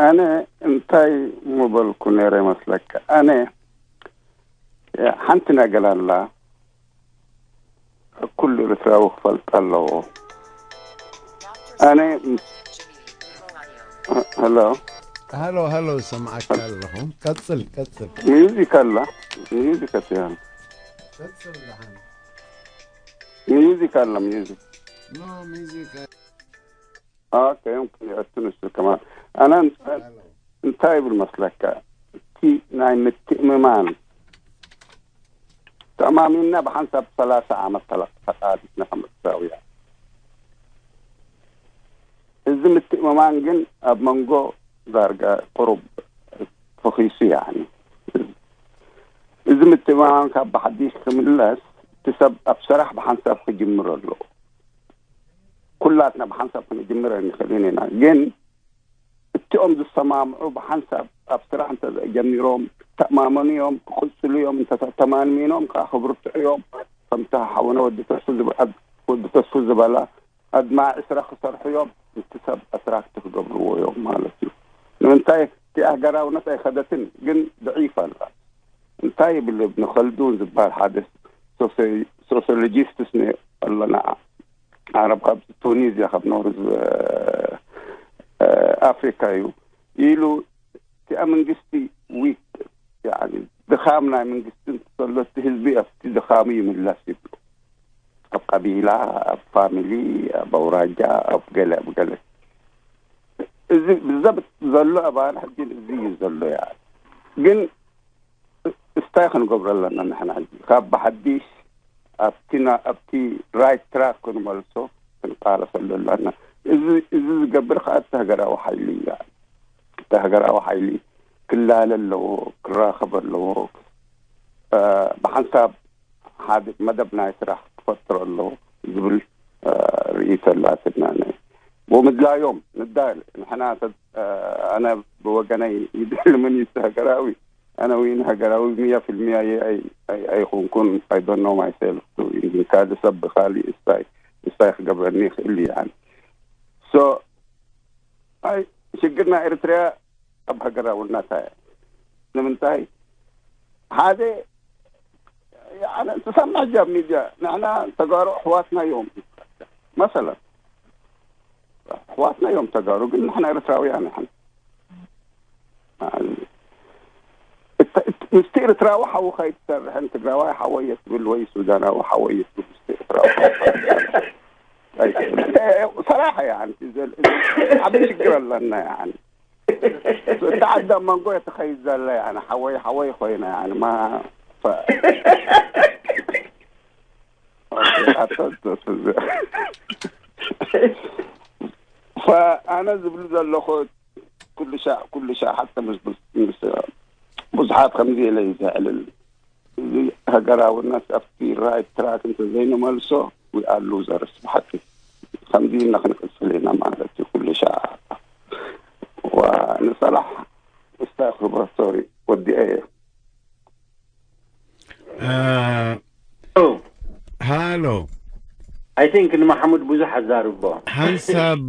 ኣነ እንታይ ምበልኩ ነይረ ይመስለካ? ኣነ ሓንቲ ነገር ኣላ፣ ኩሉ ኤርትራዊ ክፈልጣ ኣለዎ። ኣነ ሄሎ፣ ሃሎ፣ ሃሎ፣ ሰምዓካ ኣለኹ። ቀጽል፣ ቀጽል። ሚዩዚክ ኣላ፣ ሚዩዚክ ኣትያን ቀጽል ደሓን። ሚዩዚክ ኣላ፣ ሚዩዚክ ኖ፣ ሚዚክ ኦኬ፣ يمكن يعتنس كمان. أنا ሃሎ። እንታይ ይብል መስለካ? እቲ ናይ ምትእምማን ተማሚና ብሓንሳብ ሰላሳ ዓመት ተላ- ተቃሊስና ከም ኤርትራውያን። እዚ ምትእምማን ግን ኣብ መንጎ ዳርጋ ቁሩብ ፈኺሱ። ያኒ እዚ ምትእምማን ካብ ብሓዲሽ ክምለስ እቲ ሰብ ኣብ ስራሕ ብሓንሳብ ክጅምር ኣለዎ። ኩላትና ብሓንሳብ ክንጅምር ኣይንኽእልን ኢና። ግን እቲኦም ዝሰማምዑ ብሓንሳብ ኣብ ስራሕ እንተ ጀሚሮም ክተኣማመኑ እዮም፣ ክቕፅሉ እዮም። እንተ ተማሚኖም ከዓ ክብርትዑ እዮም። ከምቲ ሓውና ወዲ ተስፉ ዝብ- ወዲ ተስፉ ዝበላ ኣድማዒ ስራሕ ክሰርሑ እዮም። እቲ ሰብ ኣትራክት ክገብርዎ እዮም ማለት እዩ። ንምንታይ እቲ ኣህገራውነት ኣይኸደትን ግን ድዒፍ ኣላ። እንታይ ይብል እብን ኸልዱን ዝበሃል ሓደ ሶሲ- ሶሲዮሎጂስትስ ነ- ኣለና ዓረብ ካብ ቱኒዝያ ካብ ኖርዝ ኣፍሪካ እዩ ኢሉ እቲኣ መንግስቲ ዊክ ድኻም ናይ መንግስቲ እንተሎ እቲ ህዝቢ ኣብቲ ድኻሙ ይምለስ ይብሉ። ኣብ ቀቢላ፣ ኣብ ፋሚሊ፣ ኣብ ኣውራጃ፣ ኣብ ገለ ኣብ ገለ እዚ ብዘብ ዘሎ ኣባና ሕጂ እዚ እዩ ዘሎ። ያ ግን እስታይ ክንገብሮ ኣለና ንሕና ሕጂ ካብ ብሓዲሽ ኣብቲ ና- ኣብቲ ራይት ትራክ ክንመልሶ ክንቃለሰሉ ኣለና። እዚ እዚ ዝገብር ከዓ እቲ ሃገራዊ ሓይሊ እዩ። እቲ ሃገራዊ ሓይሊ ክላለ ኣለዎ፣ ክራኸብ ኣለዎ። እ፣ ብሓንሳብ ሓደ መደብ ናይ ስራሕ ክፈጥር ኣለዎ ዝብል እ፣ ርእይቶ ኣላትና። ነ- ብምድላዮም ንዳል ንሕና ተ- እ፣ ኣነ ብወገነይ ይድል ምን ይስ ሃገራዊ ኣነ ወይን ሃገራዊ ሚያ ፊልሚያ ኣይ- ኣይ- ኣይኮንኩን። I don't know myself ግን ካልእ ሰብ ብካሊእ እስታይ እስታይ ክገብረኒ ይኽእል እዩ። ያን ሶ ኣይ ሽግርና ኤርትርያ ኣብ ሃገራውነታ እያ። ንምንታይ ሓደ ያነ ትሰምዕ ጃብ ሚድያ ንሕና ተጋሩ ኣሕዋትና እዮም መሰለን ኣሕዋትና እዮም ተጋሩ ግን ንሕና ኤርትራውያን ንሕና ምስቲ ኤርትራዊ ሓውኻ ይትሰርሕን ትግራዋይ ሓወይ የትብል ወይ ሱዳናዊ ሓወይ የትብል ምስቲ ኤርትራዊ ሰራሕ እያ ሓንቲ ዓብ ሽግር ኣለና እያ እታ ዓዳ መንጎ እያ ትኸይድ ዘላ እያ ሓወይ ሓወይ ኮይና እያ ማ ኣነ ዝብሉ ዘለኹ ኩሉ ሻዕ ኩሉ ሻዕ ሓተ ምስ ምስ ብዙሓት ከምዚ ኢለ እዩ ዘዕልል። እዚ ሃገራውነት ኣብቲ ራይት ትራክ እንተዘይንመልሶ we are losers ብሓቂ ከምዚ ኢልና ክንቅፅል ኢና ማለት እዩ። ኩሉ ሻዕ ንሰላሕ እስታ ክብረት ሶሪ ወዲአ እየ። ሃሎ I think ንማሕሙድ ብዙሕ ኣዛርቦ ሓንሳብ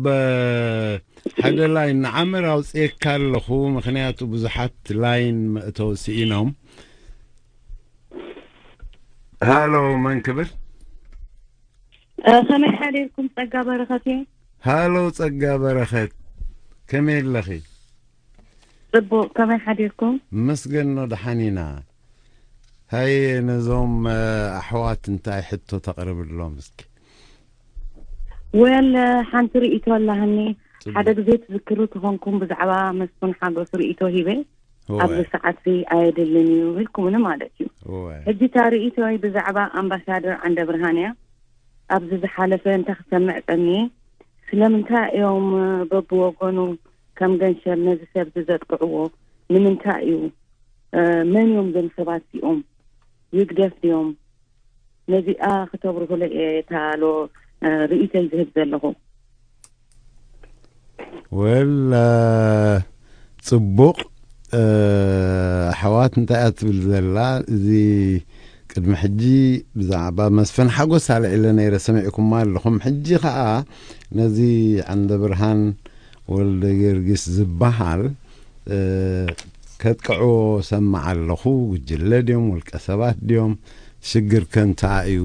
ሓደ ላይን ንዓመር ኣውፅኤካ ኣለኹ። ምክንያቱ ብዙሓት ላይን መእተው ስኢኖም። ሃሎ መን ክብል? ከመይ ሓዲርኩም? ፀጋ በረኸት እየ። ሃሎ ፀጋ በረኸት ከመይ ኣለኺ? ፅቡቅ፣ ከመይ ሓዲርኩም? መስገኖ ደሓን ኢና። ሃየ ነዞም ኣሕዋት እንታይ ሕቶ ተቕርብሎም እስኪ? ወል ሓንቲ ርእይቶ ኣላህኒ። ሓደ ግዜ ትዝክሩ ትኾንኩም ብዛዕባ መስፍን ሓጎስ ርእይቶ ሂበ ኣብዚ ሰዓት ዚ ኣየድልን እዩ ኢልኩምኒ ማለት እዩ። ሕጂ እታ ርእይቶይ ብዛዕባ ኣምባሳደር ዓንደ ብርሃን እያ። ኣብዚ ዝሓለፈ እንታይ ክሰምዕ ጸኒየ፣ ስለምንታይ እዮም በብወገኑ ከም ገንሸል ነዚ ሰብ እዚ ዘጥቅዕዎ? ንምንታይ እዩ? መን እዮም እዞም ሰባት እዚኦም? ይግደፍ ድዮም? ነዚኣ ክተብርሁለይ እየ እታ ሎ ርእይቶይ ዝህብ ዘለኹ። ወል ጽቡቕ ኣሕዋት እንታይ እያ ትብል ዘላ? እዚ ቅድሚ ሕጂ ብዛዕባ መስፍን ሓጎስ ኣልዒለ ነይረ፣ ሰሚዕኩማ ኣለኹም። ሕጂ ኸኣ ነዚ ዓንደ ብርሃን ወልደ ጊዮርጊስ ዝበሃል፣ እ፣ ከጥቅዕዎ ሰማዕ ኣለኹ። ጉጅለ ድዮም፣ ውልቀ ሰባት ድዮም? ሽግር ከ እንታይ እዩ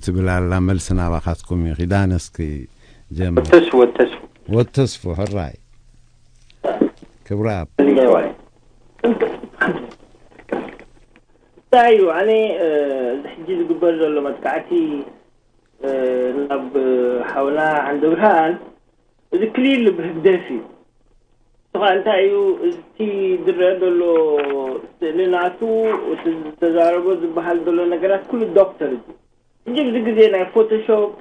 ትብል ኣላ። መልሲ ናባኻትኩም እዩ። ኪዳነ እስኪ ጀምር። ወተስፉ፣ ወተስፉ። ወተስፉ፣ ሕራይ። ክብረ ኣብ። እንታይ እዩ? ኣነ፣ እ፣ እዚ ሕጂ ዝግበር ዘሎ መጥቃዕቲ፣ እ፣ ናብ ሓውና ዓንደ ብርሃን፣ እዚ ክሊል ብህግደፍ እዩ። እሱ ኸኣ እንታይ እዩ፣ እቲ ዝረአ ዘሎ ስእሊ ናቱ፣ እቲ ዝተዛረቦ ዝበሃል ዘሎ ነገራት ኩሉ ዶክተር እዩ። ሕጂ ኣብዚ ግዜ ናይ ፎቶሾፕ፣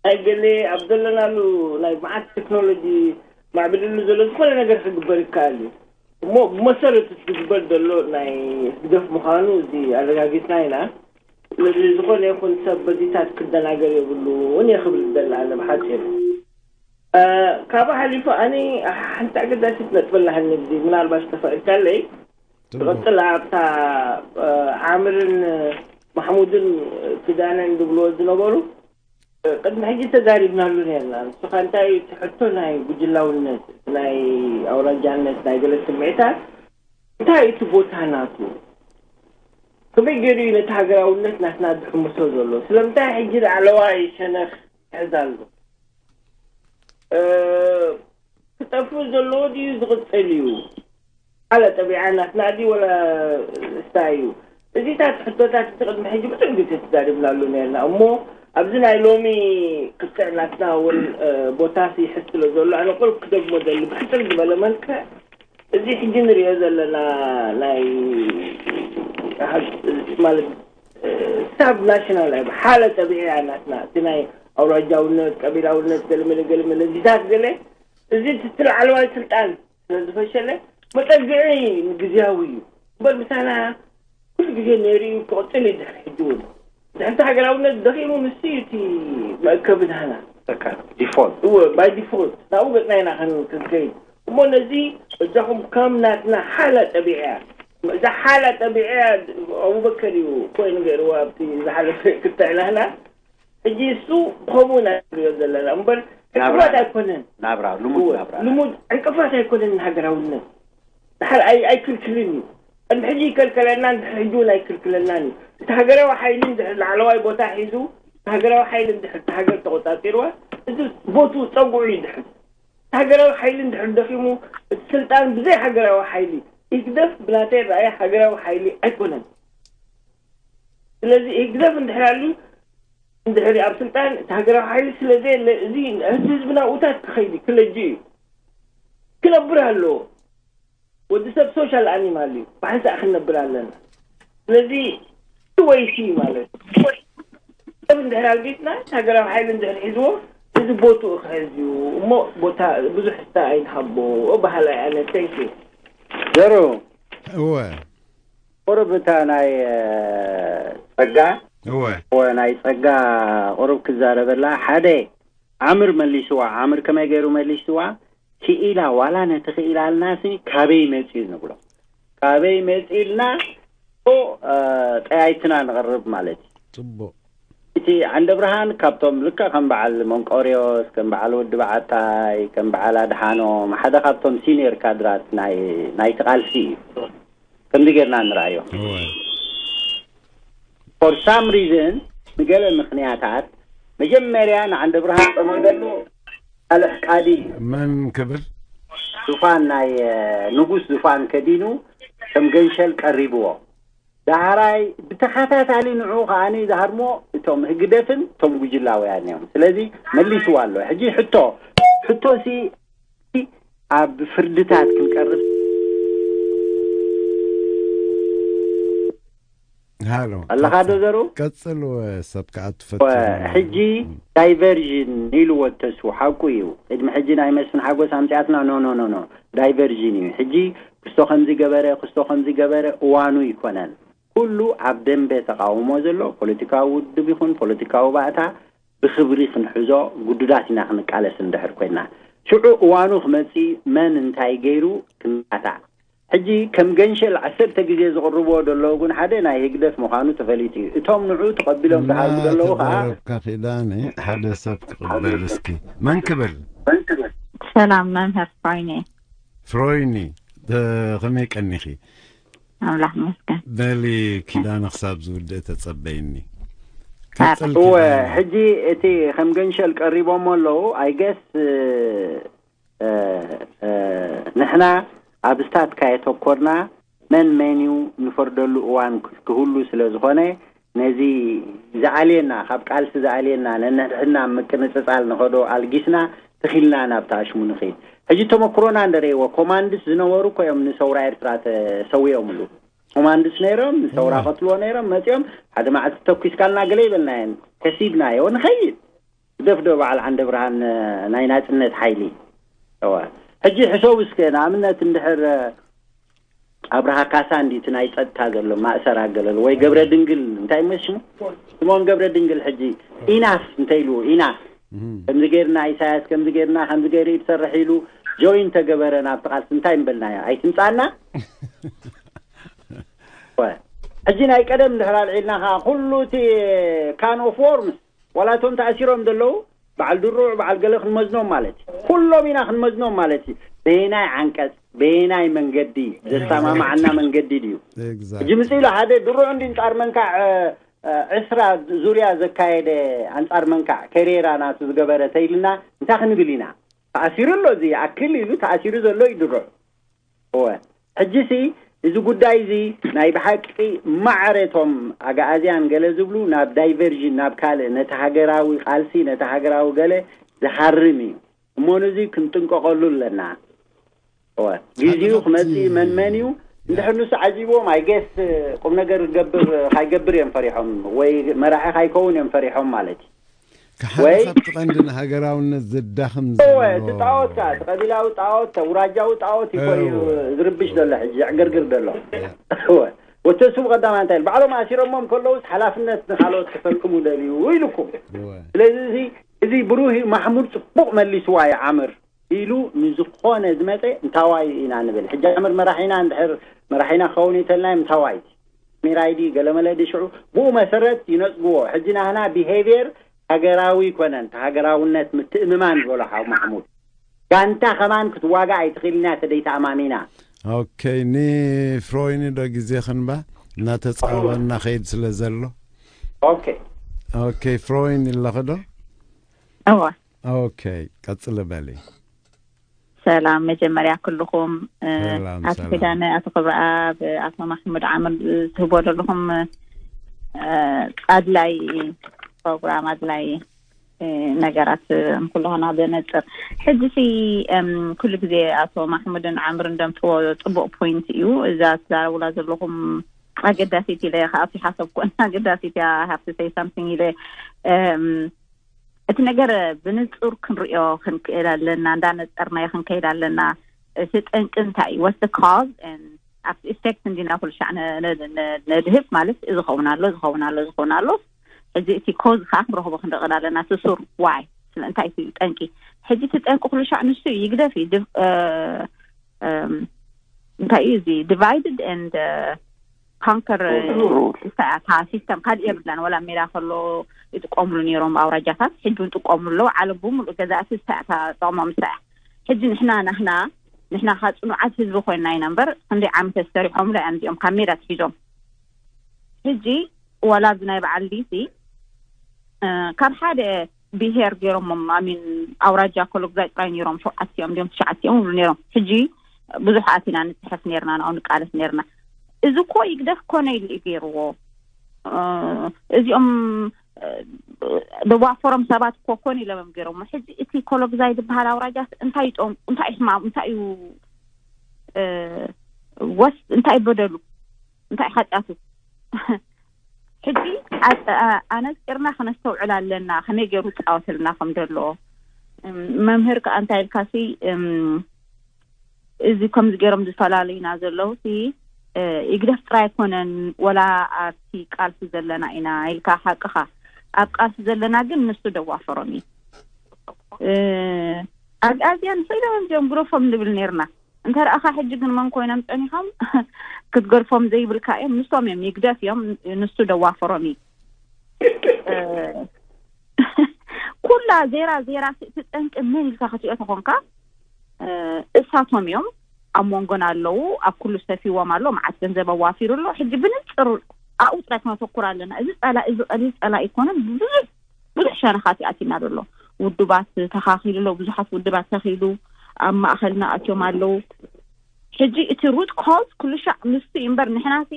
ናይ ገለ ኣብ ዘለናሉ ናይ መዓት ቴክኖሎጂ ማዕብልሉ ዘሎ ዝኾነ ነገር ክግበር ይከኣል እዩ። እሞ ብመሰረቱ ዝግበር ዘሎ ናይ ህግደፍ ምዃኑ እዚ ኣረጋጊጽና ኢና። ስለዚ ዝኾነ ይኹን ሰብ በዚታት ክደናገር የብሉን እየ ክብል ዝደሊ ኣነ ብሓጺሩ። እ፣ ካብኡ ሓሊፉ ኣነ ሓንቲ ኣገዳሲት ነጥቢ ኣላትኒ ኣብዚ ምናልባሽ ተፈቒድካለይ ጽቡቅ። ክቕጽል ኣብታ፣ እ፣ ዓምርን ማሕሙድን ኪዳነን ዝብልዎ ዝነበሩ፣ እ፣ ቅድሚ ሕጂ ተዛሪብናሉ ነርና። ንሱ ኸ እንታይ እዩ እቲ ሕቶ ናይ ጉጅላውነት፣ ናይ ኣውራጃነት፣ ናይ ገለ ስምዒታት? እንታይ እዩ እቲ ቦታ ናቱ? ከመይ ገይሩ እዩ ነቲ ሃገራውነት ናትና ዝሕምሶ ዘሎ? ስለምንታይ ሕጂ ላዕለዋይ ሸነኽ ይሕዝ ኣሎ? እ፣ ክጠፍእ ዘለዎ ድዩ ዝቕጽል እዩ? ኣለ ጠቢዓ ናትና ድዩ ወላ እንታይ እዩ? እዚታት ሕቶታት እቲ ቅድሚ ሕጂ ብዙሕ ግዜ ተዛሪብናሉ ነርና። እሞ ኣብዚ ናይ ሎሚ ክትዕ ናትና እውን፣ እ፣ ቦታስ ይሕዝ ስለ ዘሎ ኣነ ቁሩብ ክደግሞ ደሊ ብሕጽር ዝበለ መልክዕ እዚ ሕጂ ንሪኦ ዘለና ናይ ሃግ-፣ ማለት፣ እ፣ ሳብ ናሽናል፣ ሓለ ጠቢዓ ናትና፣ እቲ ናይ ኣውራጃውነት፣ ቀቢላውነት፣ ገለመለ፣ ገለመለ፣ እዚታት ገለ፣ እዚ እቲ ላዕለዋይ ስልጣን ስለ ዝፈሸለ፣ መጸግዒ ግዝያዊ እዩ። እምበር ምሳና ኩሉ ግዜ ነይሩ እዩ፣ ክቕጽል እዩ ድሕሪ ሕጂ እውን። ድሕርቲ ሃገራውነት ደኺሙ፣ ንሱ እዩ እቲ መእከቢ ናህና። በቃ ዲፎልት። እወ፣ ባይ ዲፎልት ናብኡ ገጽና ኢና ከን-፣ ክንከይድ። እሞ ነዚ በጃኹም ከም ናትና ሓላ ጠቢዕያ፣ እዛ ሓላ ጠቢዕያ ኣቡበከር እዩ ኮይኑ ገይርዎ ኣብቲ ዝሓለፈ ክትዕ ናህና። ሕጂ እሱ ብኸምኡ ኢና ንሪኦ ዘለና እምበር ናብራ። ዕንቅፋት ኣይኮነን። ናብራ፣ ልሙድ እወ፣ ናብራ። ልሙድ ዕንቅፋት ኣይኮነን ንሃገራውነት። ድሓር ኣይ-፣ ኣይክልክልን እዩ። ቅድሚ ሕጂ ይከልከለናን ድሕሪ ሕጂ እውን ኣይክልክለናን እዩ። እቲ ሃገራዊ ሓይሊ እንድሕር ላዕለዋይ ቦታ ሒዙ፣ እቲ ሃገራዊ ሓይሊ እንድሕር እቲ ሃገር ተቖጻጺርዋ፣ እዚ ቦቱ ጸጉዑ እዩ ድሕር። እቲ ሃገራዊ ሓይሊ እንድሕር ደኺሙ፣ እቲ ስልጣን ብዘይ ሃገራዊ ሓይሊ፣ ኢህግደፍ ብናተይ ረኣየ ሃገራዊ ሓይሊ ኣይኮነን። ስለዚ ኢህግደፍ እንድሕር ኣልዩ፣ እንድሕር ኣብ ስልጣን እቲ ሃገራዊ ሓይሊ ስለ ዘየለ፣ እዚ ህዝቢ ህዝቢ ናብኡታት ክኸይድ እዩ፣ ክለጂ እዩ። ክነብር ኣለዎ። ወዲ ሰብ ሶሻል ኣኒማል እዩ። ብሓንሳእ ክንነብር ኣለና። ስለዚ ወይ ሲ ማለት እዩ። ሰብ እንድሕር ኣልጊስና፣ ሃገራዊ ሓይሊ እንድሕር ሒዝዎ፣ እዚ ቦትኡ ክሕዝ እዩ። እሞ ቦታ ብዙሕ ስታ ኣይንሃቦ። በሃላይ ኣነ። Thank you። ዘሩ፣ እወ። ቁሩብ እታ ናይ፣ እ፣ ጸጋ፣ እወ። እወ፣ ናይ ጸጋ ቁሩብ ክዛረበላ። ሓደ፣ ዓምር መሊስዋ። ዓምር ከመይ ገይሩ መሊስዋ? ክኢላ፣ ዋላ ነቲ ክኢላ ኣልናሲ ካበይ መጺኡ ንብሎ። ካበይ መጺእልና፣ እ፣ ጠያይትና ንቕርብ ማለት እዩ። ጽቡቕ። እቲ ዓንደ ብርሃን ካብቶም ልክዕ ከም በዓል መንቆርዮስ፣ ከም በዓል ወዲ በዓታይ፣ ከም በዓል ኣድሓኖም፣ ሓደ ካብቶም ሲኒየር ካድራት ናይ፣ ናይቲ ቃልሲ እዩ። ከምዚ ጌርና ንረኣዮ። እወ። For some reason፣ ንገለ ምኽንያታት፣ መጀመርያ ንዓንደ ብርሃን ጸመደሉ ሳልሕ ቃዲ መን ክብል? ዙፋን ናይ፣ እ፣ ንጉስ ዙፋን ከዲኑ ከም ገንሸል ቀሪብዎ። ዳሕራይ ብተኸታታሊ ንዑ ከኣኒ ዝሃርሞ እቶም ህግደፍን እቶም ጉጅላውያን እዮም። ስለዚ መሊስዋ ኣሎ። ሕጂ ሕቶ፣ ሕቶሲ ኣብ ፍርድታት ክንቀርብ። ሃሎ። ኣለኻ ዶ ዘሩ? ቀጽል፣ ወ-፣ ሰብ ከኣ ትፈትሽ ወ-፣ ኣለኻ። ሕጂ ዳይቨርዥን ኢልዎ ተስፉ፣ ሓቁ እዩ። ቅድሚ ሕጂ ናይ መስፍን ሓጎስ ኣምጺኣትና፣ ኖ፣ ኖ፣ ኖ፣ ኖ። ዳይቨርዥን እዩ። ሕጂ ክስቶ ከምዚ ገበረ፣ ክስቶ ከምዚ ገበረ፣ እዋኑ ይኮነን። ኩሉ ኣብ ደንበ ተቃውሞ ዘሎ ፖለቲካዊ ውድብ ይኹን ፖለቲካዊ ባእታ ብኽብሪ ክንሕዞ ግዱዳት ኢና ክንቃለስ እንድሕር ኮይና። ሽዑ እዋኑ ክመጽእ መን እንታይ ገይሩ ክንካታዕ። ሕጂ ከም ገንሸል ዓሰርተ ግዜ ዝቕርብዎ ዘለዉ ግን ሓደ ናይ ህግደፍ ምዃኑ ተፈሊጡ እዩ። እቶም ንዑ ተቐቢሎም ዝሃቡ ዘለዉ ከዓ እናተዛረብካ ኪዳነ፣ ሓደ ሰብ ክቕበል እስኪ። መን ክብል? ሰላም መምህር ፍሮይኒ። ፍሮይኒ፣ እ፣ ከመይ ቀኒኺ? ኣምላኽ መስገን። በሊ፣ ኪዳነ ክሳብ ዝውድእ ተጸበይኒ። ቀጽል እወ፣ ኪዳነ። ሕጂ እቲ ከም ገንሸል ቀሪቦሞ ኣለዉ። ኣይ ገስ፣ እ፣ እ፣ እ፣ ንሕና ኣብ ስታትካ የተኮርና፣ መን መን እዩ ንፈርደሉ እዋን ክህሉ ስለ ዝኾነ፣ ነዚ ዝኣልየና፣ ካብ ቃልሲ ዝኣልየና፣ ነንሕድሕድና ምቅንጽጻል ንኸዶ ኣልጊስና፣ ትኺልና ናብቲ ኣሽሙ ንኺድ። ሕጂ ተመክሮና እንደረይዎ፣ ኮማንድስ ዝነበሩ እኮ እዮም ንሰውራ ኤርትራ ተሰዊኦምሉ። ኮማንድስ ነይሮም፣ ንሰውራ እወ። ቀትልዎ ነይሮም፣ መጺኦም፣ ሓደ መዓልቲ ተኩስካልና ገለ ይበልናየን፣ ከሲብናዮ ንኸይድ። ደፍዶ በዓል ዓንደ ብርሃን፣ እ፣ ናይ ናጽነት ሓይሊ። እወ። ሕጂ ሕሰቡ እስከ፣ ንኣብነት እንድሕር፣ እ፣ ኣብርሃ ካሳ እንዲ እቲ ናይ ጸጥታ ዘሎ ማእሰር ኣገለሉ፣ ወይ ገብረ ድንግል፣ እንታይ ይመስል ሽሙ? ስምኦን ገብረ ድንግል ሕጂ ኢናፍ እንተ ኢሉ፣ ኢናፍ። እም። ከምዚ ጌርና ኢሳያስ፣ ከምዚ ጌርና፣ ከምዚ ገይሩ እዩ ዝሰርሕ ኢሉ ጆይን ተገበረ ናብቲ ቃልሲ፣ እንታይ ምበልናዮ? ኣይትምጻና? ወ-፣ ሕጂ ናይ ቀደም እንድሕር ኣልዒልና ኸዓ ኩሉ እቲ ካን ኦፍ ዎርምስ፣ ዋላ እቶም ተኣሲሮም ዘለዉ፣ በዓል ድሩዕ፣ በዓል ገለ ክንመዝኖም ማለት እዩ። ኩሎም ኢና ክንመዝኖም ማለት እዩ። በየናይ ዓንቀጽ፣ በየናይ መንገዲ፣ ዘሰማማዓና መንገዲ ድዩ? ኤግዛክትሊ። ሕጂ ምጽእ ኢሉ ሓደ ድሩዕ እንዲ ኣንጻር መንካዕ፣ እ፣ እ፣ ዕስራ ዙርያ ዘካየደ ኣንጻር መንካዕ፣ ከሬራ ናቱ ዝገበረ ተይልና፣ እንታይ ክንብል ኢና? ተኣሲሩ ኣሎ፣ እዚ ይኣክል ኢሉ ተኣሲሩ ዘሎ እዩ ድሩዕ። እወ። ሕጂሲ እዚ ጉዳይ እዚ ናይ ብሓቂ ማዕረ እቶም ኣግኣዝያን ገለ ዝብሉ ናብ ዳይቨርዥን፣ ናብ ካልእ፣ ነቲ ሃገራዊ ቃልሲ፣ ነቲ ሃገራዊ ገለ ዝሃርም እዩ። እሞ ነዚ ክንጥንቀቐሉ ኣለና። እወ። ግዜኡ ሓቂ ክመጽእ መን መን እዩ? እንድሕር ንሱ ዓጂብዎም፣ ኣይ ጌስ ቁም ነገር ገብር፣ ካይገብር እዮም ፈሪሖም፣ ወይ መራሒ ካይከውን እዮም ፈሪሖም ማለት እዩ። ካብ ወይ ሓደ ካብቲ ቀንዲ ንሃገራውነት ዘዳኽም እወ፣ ዘሎ እቲ ጣዖት ከኣ፣ እቲ ቀቢላዊ ጣዖት፣ እቲ ኣውራጃዊ ጣዖት እዩ እኮ እዩ እወ። ዝርብሽ ዘሎ ሕጂ፣ የዕገርግር ዘሎ። እወ። እወ። ወተሱ ብቐዳማ እንታይ ኢሉ? ባዕሎም ኣሲሮሞም ከለውስ ሓላፍነት ንኻልኦት ክፈልክሙ ደልዩ ኢሉኩም። እወ። ስለዚ እዚ፣ እዚ ብሩህ እዩ፣ ማሕሙድ ጽቡቕ መሊስዋ እዩ ዓምር ኢሉ ንዝኾነ ዝመጸ እንታዋይ ኢና ንብል። ሕጂ ዓምር መራሒና እንድሕር መራሒና ክኸውን እዩ ተልናዮም እንታዋይ? ሚራይ ድዩ ገለመለ ድዩ ሽዑ ብኡ መሰረት ይነጽግዎ። ሕጂ ናህና ቢሄቪየር ሃገራዊ ይኮነን፣ እቲ ሃገራውነት ምትእምማን ዝበሎ ሓው ማሕሙድ። ጋንታ ከማን ክትዋጋእ ኣይትኽእልን እያ ተደይተኣማሚና። ኦኬ፣ ንፍሮይኒ ዶ ግዜ ክንባ እናተጻወና ከይድ ስለ ዘሎ። ኦኬ። ኦኬ፣ ፍሮይኒ ኣለኺ ዶ? እወ። ኦኬ፣ ቀጽሊ በሊ። ሰላም፣ መጀመርያ ኩልኹም፣ እ፣ ሰላም፣ ኣቶ ሰላም። ኪዳነ፣ ኣቶ ክብረኣብ፣ ኣቶ ማሕሙድ ዓምር ትህቦ ዘለኹም፣ እ፣ ኣድላይ ፕሮግራም፣ ኣድላይ፣ እ፣ ነገራት፣ እ፣ ንኩላህና ዘነጽር። ሕጂ ሲ፣ እም፣ ኩሉ ግዜ ኣቶ ማሕሙድን ዓምርን ደምጽዎ ጽቡቕ ፖይንት እዩ። እዛ ትዛረቡላ ዘለኹም ኣገዳሲት ኢለ ከኣ ኣይሓሰብኩን። ኣገዳሲት እያ፣ I have to say something ኢለ፣ እም፣ እቲ ነገር ብንጹር ክንርእዮ ክንክእል ኣለና፣ እንዳነጸርናዮ ክንከይድ ኣለና። እቲ ጠንቂ እንታይ እዩ? What's the cause? And ኣብቲ ኢፌክት እንዲና ኩሉ ሻዕ ነ-፣ ነ-፣ ነ-፣ ነድህብ ማለት እዚ ኸውን ኣሎ፣ ዝኸውን ኣሎ፣ ዝኸውን ኣሎ። ሕጂ እቲ ኮዝ ከዓ ክንረኽቦ ክንደቕል ኣለና። እቲ ሱር ዋይ፣ ስለ እንታይ እቲ ጠንቂ? ሕጂ እቲ ጠንቂ ኩሉ ሻዕ ንሱ እዩ፣ ይግደፍ እዩ። ድብ-፣ እ፣ እም፣ እንታይ እዩ እዚ? Divided and, እ፣ conquer፣ እ፣ ሩል። እንታይ እያ እታ ሲስተም? ካልእ የብላን። ወላ ሜዳ ከሎ ይጥቀምሉ ነይሮም ኣውራጃታት፣ ሕጂ እውን ይጥቀምሉ ኣለዉ። ዓለም ብምሉእ ገዛእቲ እንታይ እያ እታ ጥቕሞም? እንታይ እያ? ሕጂ ንሕና ናህና፣ ንሕና ካ ጽኑዓት ህዝቢ ኮይንና ኢና እምበር፣ ክንደይ ዓመት ሰሪሖምሉ እዮም እዚኦም ካብ ሜዳ ኣትሒዞም። ሕጂ ዋላ ኣብዚ ናይ በዓል ዲሲ፣ እ፣ ካብ ሓደ ብሄር ገይሮሞም፣ ኣሚን፣ ኣውራጃ ኮሎግዛይ ጥራይ ነይሮም፣ ሸውዓተ እዮም ድዮም ትሽዓተ እዮም ይብሉ ነይሮም። ሕጂ ብዙሕ ኣቲና ንጽሕፍ ነይርና፣ ናብኡ ንቃለስ ነይርና። እዚ እኮ ይግደፍ ኮነ ኢሉ እዩ ገይርዎ። እ፣ እዚኦም፣ እ፣ ደዋፈሮም ሰባት እኮ ኮነ ኢሎም እዮም ገይሮሞ። ሕጂ እቲ ኮሎግዛይ ዝበሃል ኣውራጃ እንታይ ይጠም-፣ እንታይ እዩ ሕማሙ? እንታይ እዩ፣ እ፣ ወስ-፣ እንታይ እዩ በደሉ? እንታይ እዩ ሓጢኣቱ? ሕጂ ኣ-፣ ኣ-፣ ኣነጺርና ከነስተውዕል ኣለና፣ ከመይ ገይሩ ጻወተልና ከም ዘሎ። እም፣ መምህር ከኣ እንታይ ኢልካሲ፣ እም፣ እዚ ከምዚ ገይሮም ዝፈላለዩና ዘለዉ ሲ፣ እ፣ ይግደፍ ጥራይ ኣይኮነን፣ ወላ ኣብቲ ቃልሲ ዘለና ኢና ኢልካ ሓቅኻ። ኣብ ቃልሲ ዘለና ግን ንሱ ደዋፈሮም እዩ። እ፣ ኣግኣዝያን ፈይዶም እዮም ግረፎም ንብል ነይርና። እንተ ረኣኻ ሕጂ ግን መን ኮይኖም ጸኒሖም ክትገድፎም ዘይብልካ እዮም። ንሶም እዮም ይግደፍ እዮም፣ ንሱ ደዋፈሮም እዩ። እ፣ ኩላ ዜራ ዜራ ሲ-፣ እቲ ጠንቂ መን ኢልካ ክትሪኦ ተኾንካ፣ እ፣ እሳቶም እዮም ኣብ መንጎና ኣለዉ። ኣብ ኩሉ ሰፊዎም ኣሎ፣ መዓት ገንዘብ ኣዋፊሩ ኣሎ። ሕጂ ብንጽር ኣብኡ ጥራይ ክነተኩር ኣለና። እዚ ጸላኢ፣ እዚ ቀሊል ጸላኢ ኣይኮነን። ብዙሕ፣ ብዙሕ ሸነኻት ይኣቲና ዘሎ። ውድባት ተኻኺሉ ኣሎ፣ ብዙሓት ውድባት ተኺሉ ኣብ ማእኸልና ኣትዮም ኣለዉ። ሕጂ እቲ ሩት ኮዝ ኩሉ ሻዕ ንሱ እዩ እምበር ንሕናሲ፣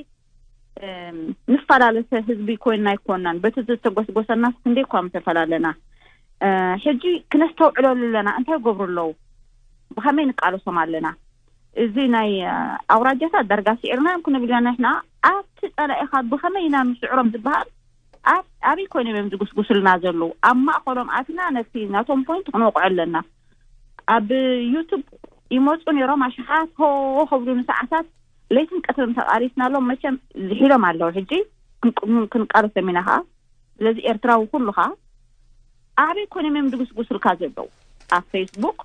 እም፣ ንፈላለሰ ህዝቢ ኮይንና ኣይኮንናን። በቲ ዝተጎስጎሰናስ ክንደይ እኳ ምተፈላለና። እ፣ ሕጂ ክነስተውዕለሉ ኣለና። እንታይ ይገብሩ ኣለዉ? ብኸመይ ንቃለሶም ኣለና? እዚ ናይ፣ እ፣ ኣውራጃታት ዳርጋ ስዒርናዮም ክንብል ኢና ንሕና። ኣብቲ ጸላኢኻ ብኸመይ ኢና ንስዕሮም ዝበሃል ኣብ-፣ ኣበይ ኮይኖም እዮም ዝጉስጉሱልና ዘለዉ? ኣብ ማእከሎም ኣትና ነቲ ናቶም ፖይንት ክንወቕዖ ኣለና። ኣብ ዩቱብ ይመጹ ነይሮም ኣሽሓት ሆ ከብሉ ንሰዓታት ለይትን ቀትርን ተቓሊስናሎም። መቸም ዝሒሎም ኣለዉ። ሕጂ ክን-፣ ክንቃለሶም ኢና ኸኣ። ስለዚ ኤርትራዊ ኩሉ ኸኣ ኣበይ ኮይኖም እዮም ዝጉስጉሱልካ ዘለዉ? ኣብ ፌስቡክ፣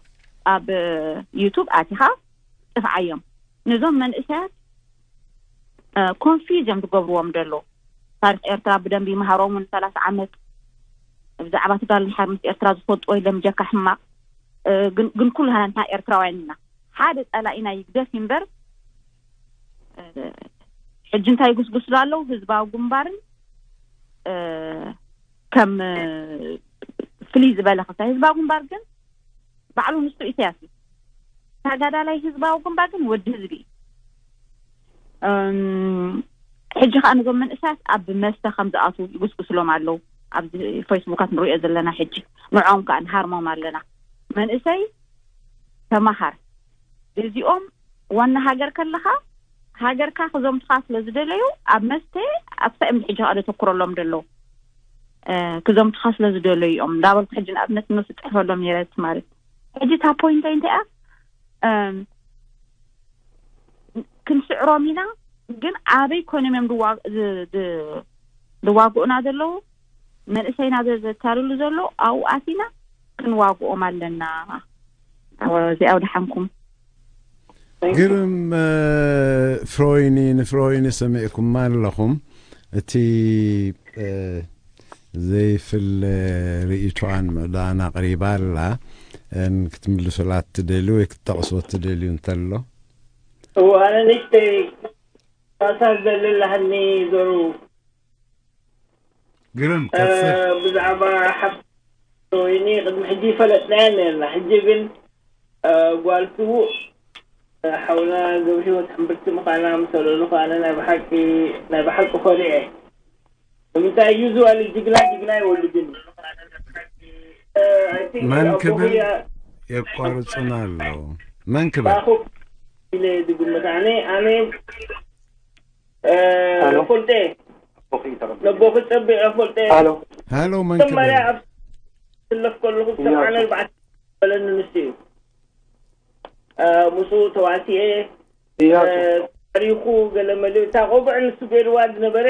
ኣብ ዩቱብ ኣቲኻ ጽፍዓዮም። ነዞም መንእሰያት፣ እ፣ ኮንፊዝ እዮም ዝገብርዎም ዘሎ። ታሪኽ ኤርትራ ብደንቢ ይምሃሮም እውን ሰላሳ ዓመት ብዛዕባ ትግራይ ሓርነት ኤርትራ ዝፈልጥዎ የለን ብጀካ ሕማቕ። እ፣ ግን፣ ግን ኩሉ ሃናንትና ኤርትራውያን ኢና። ሓደ ጸላኢና ይግደፍ እምበር፣ እ፣ ሕጂ እንታይ ይጉስጉስሉ ኣለዉ? ህዝባዊ ግንባርን፣ እ፣ ከም፣ እ፣ ፍልይ ዝበለ ክልተ ህዝባዊ ግንባር ግን ባዕሉ ንሱ ኢሳያስ እዩ። ተጋዳላይ ህዝባዊ ግንባር ግን ወዲ ህዝቢ እዩ። እም፣ ሕጂ ኸኣ ነዞም መንእሰያት ኣብ መስተ ከም ዝኣትዉ ይጉስጉስሎም ኣለዉ። ኣብዚ ፌስቡካት ንሪኦ ዘለና ሕጂ ንዕኦም ከኣ ንሃርሞም ኣለና። መንእሰይ ተማሃር። እዚኦም ዋና ሃገር ከለኻ ሃገርካ ክዘምቱኻ ስለ ዝደለዩ ኣብ መስተ ኣብታ እዮም ሕጂ ከኣ ዘተኩረሎም ዘለዉ። እ፣ ክዘምቱኻ ስለ ዝደለዩ እዮም። እንዳበልኩ ሕጂ ንኣብነት ንሱ ጽሕፈሎም ነይረ ማለት። ሕጂ እታ ፖይንተይ እንታይ እያ? እም፣ ክንስዕሮም ኢና፣ ግን ኣበይ ኮይኖም እዮም ዝዋ-፣ ዝ-፣ ዝ-፣ ዝዋግኡና ዘለዉ? መንእሰይና ዘ-፣ ዘታልሉ ዘሎ ኣብኡ ኣቲና ክንዋግኦም ኣለና። እዚኣ ወደሓንኩም። ግርም፣ እ፣ ፍሮይኒ፣ ንፍሮይኒ ሰሚዕኩማ ኣለኹም። እቲ፣ እ፣ ዘይፍለ ርእይቶኣን ምዕዳኣን ኣቕሪባ ኣላ። እን ክትምልሱላ እትደልዩ ወይ ክትጠቕስዎ እትደልዩ እንተሎ? እወ፣ ኣነ ንእሽተይ ሳሳ ዝደሊ ኣለሃኒ ዘሩ። ግርም፣ እ፣ ቀጽል። ብዛዕባ ሓፍ-፣ ወይኒ ቅድሚ ሕጂ ይፈለጥናያ ነርና። ሕጂ ግን፣ እ፣ ጓል ስዉእ፣ እ፣ ሓውና ገብረሂወት ሕምብርቲ ምዃና ምስ ኣለሉ ከኣ ኣነ ናይ ብሓቂ፣ ናይ ብሓቂ ኮሪዐ። ንምንታይ ዩዝዋሊ ጅግና ጅግና ይወልድን። እ፣ I think መን ኣቦ ክብል ጉያ የቋርጹና ኣለዉ። መን ክብል? ባኹ ኢለ ዝግምት ኣነ፣ ኣነ፣ እ፣ ሃሎ? ፈልጠ። ነቦ ክጸብዕ ፈልጠ። ሃሎ? ሃሎ፣ መን መጀመርያ ክብል? ኣብ ትለፍ ከለኹ እያሱ። ሰብዓን ኣርባዕተ በለኒ ንሱ እዩ። እ፣ ምስኡ ተዋሲኤ፣ እያሱ። እ፣ ታሪኹ ገለ መለ እታ ቆብዕ ንሱ ገይርዋ ዝነበረ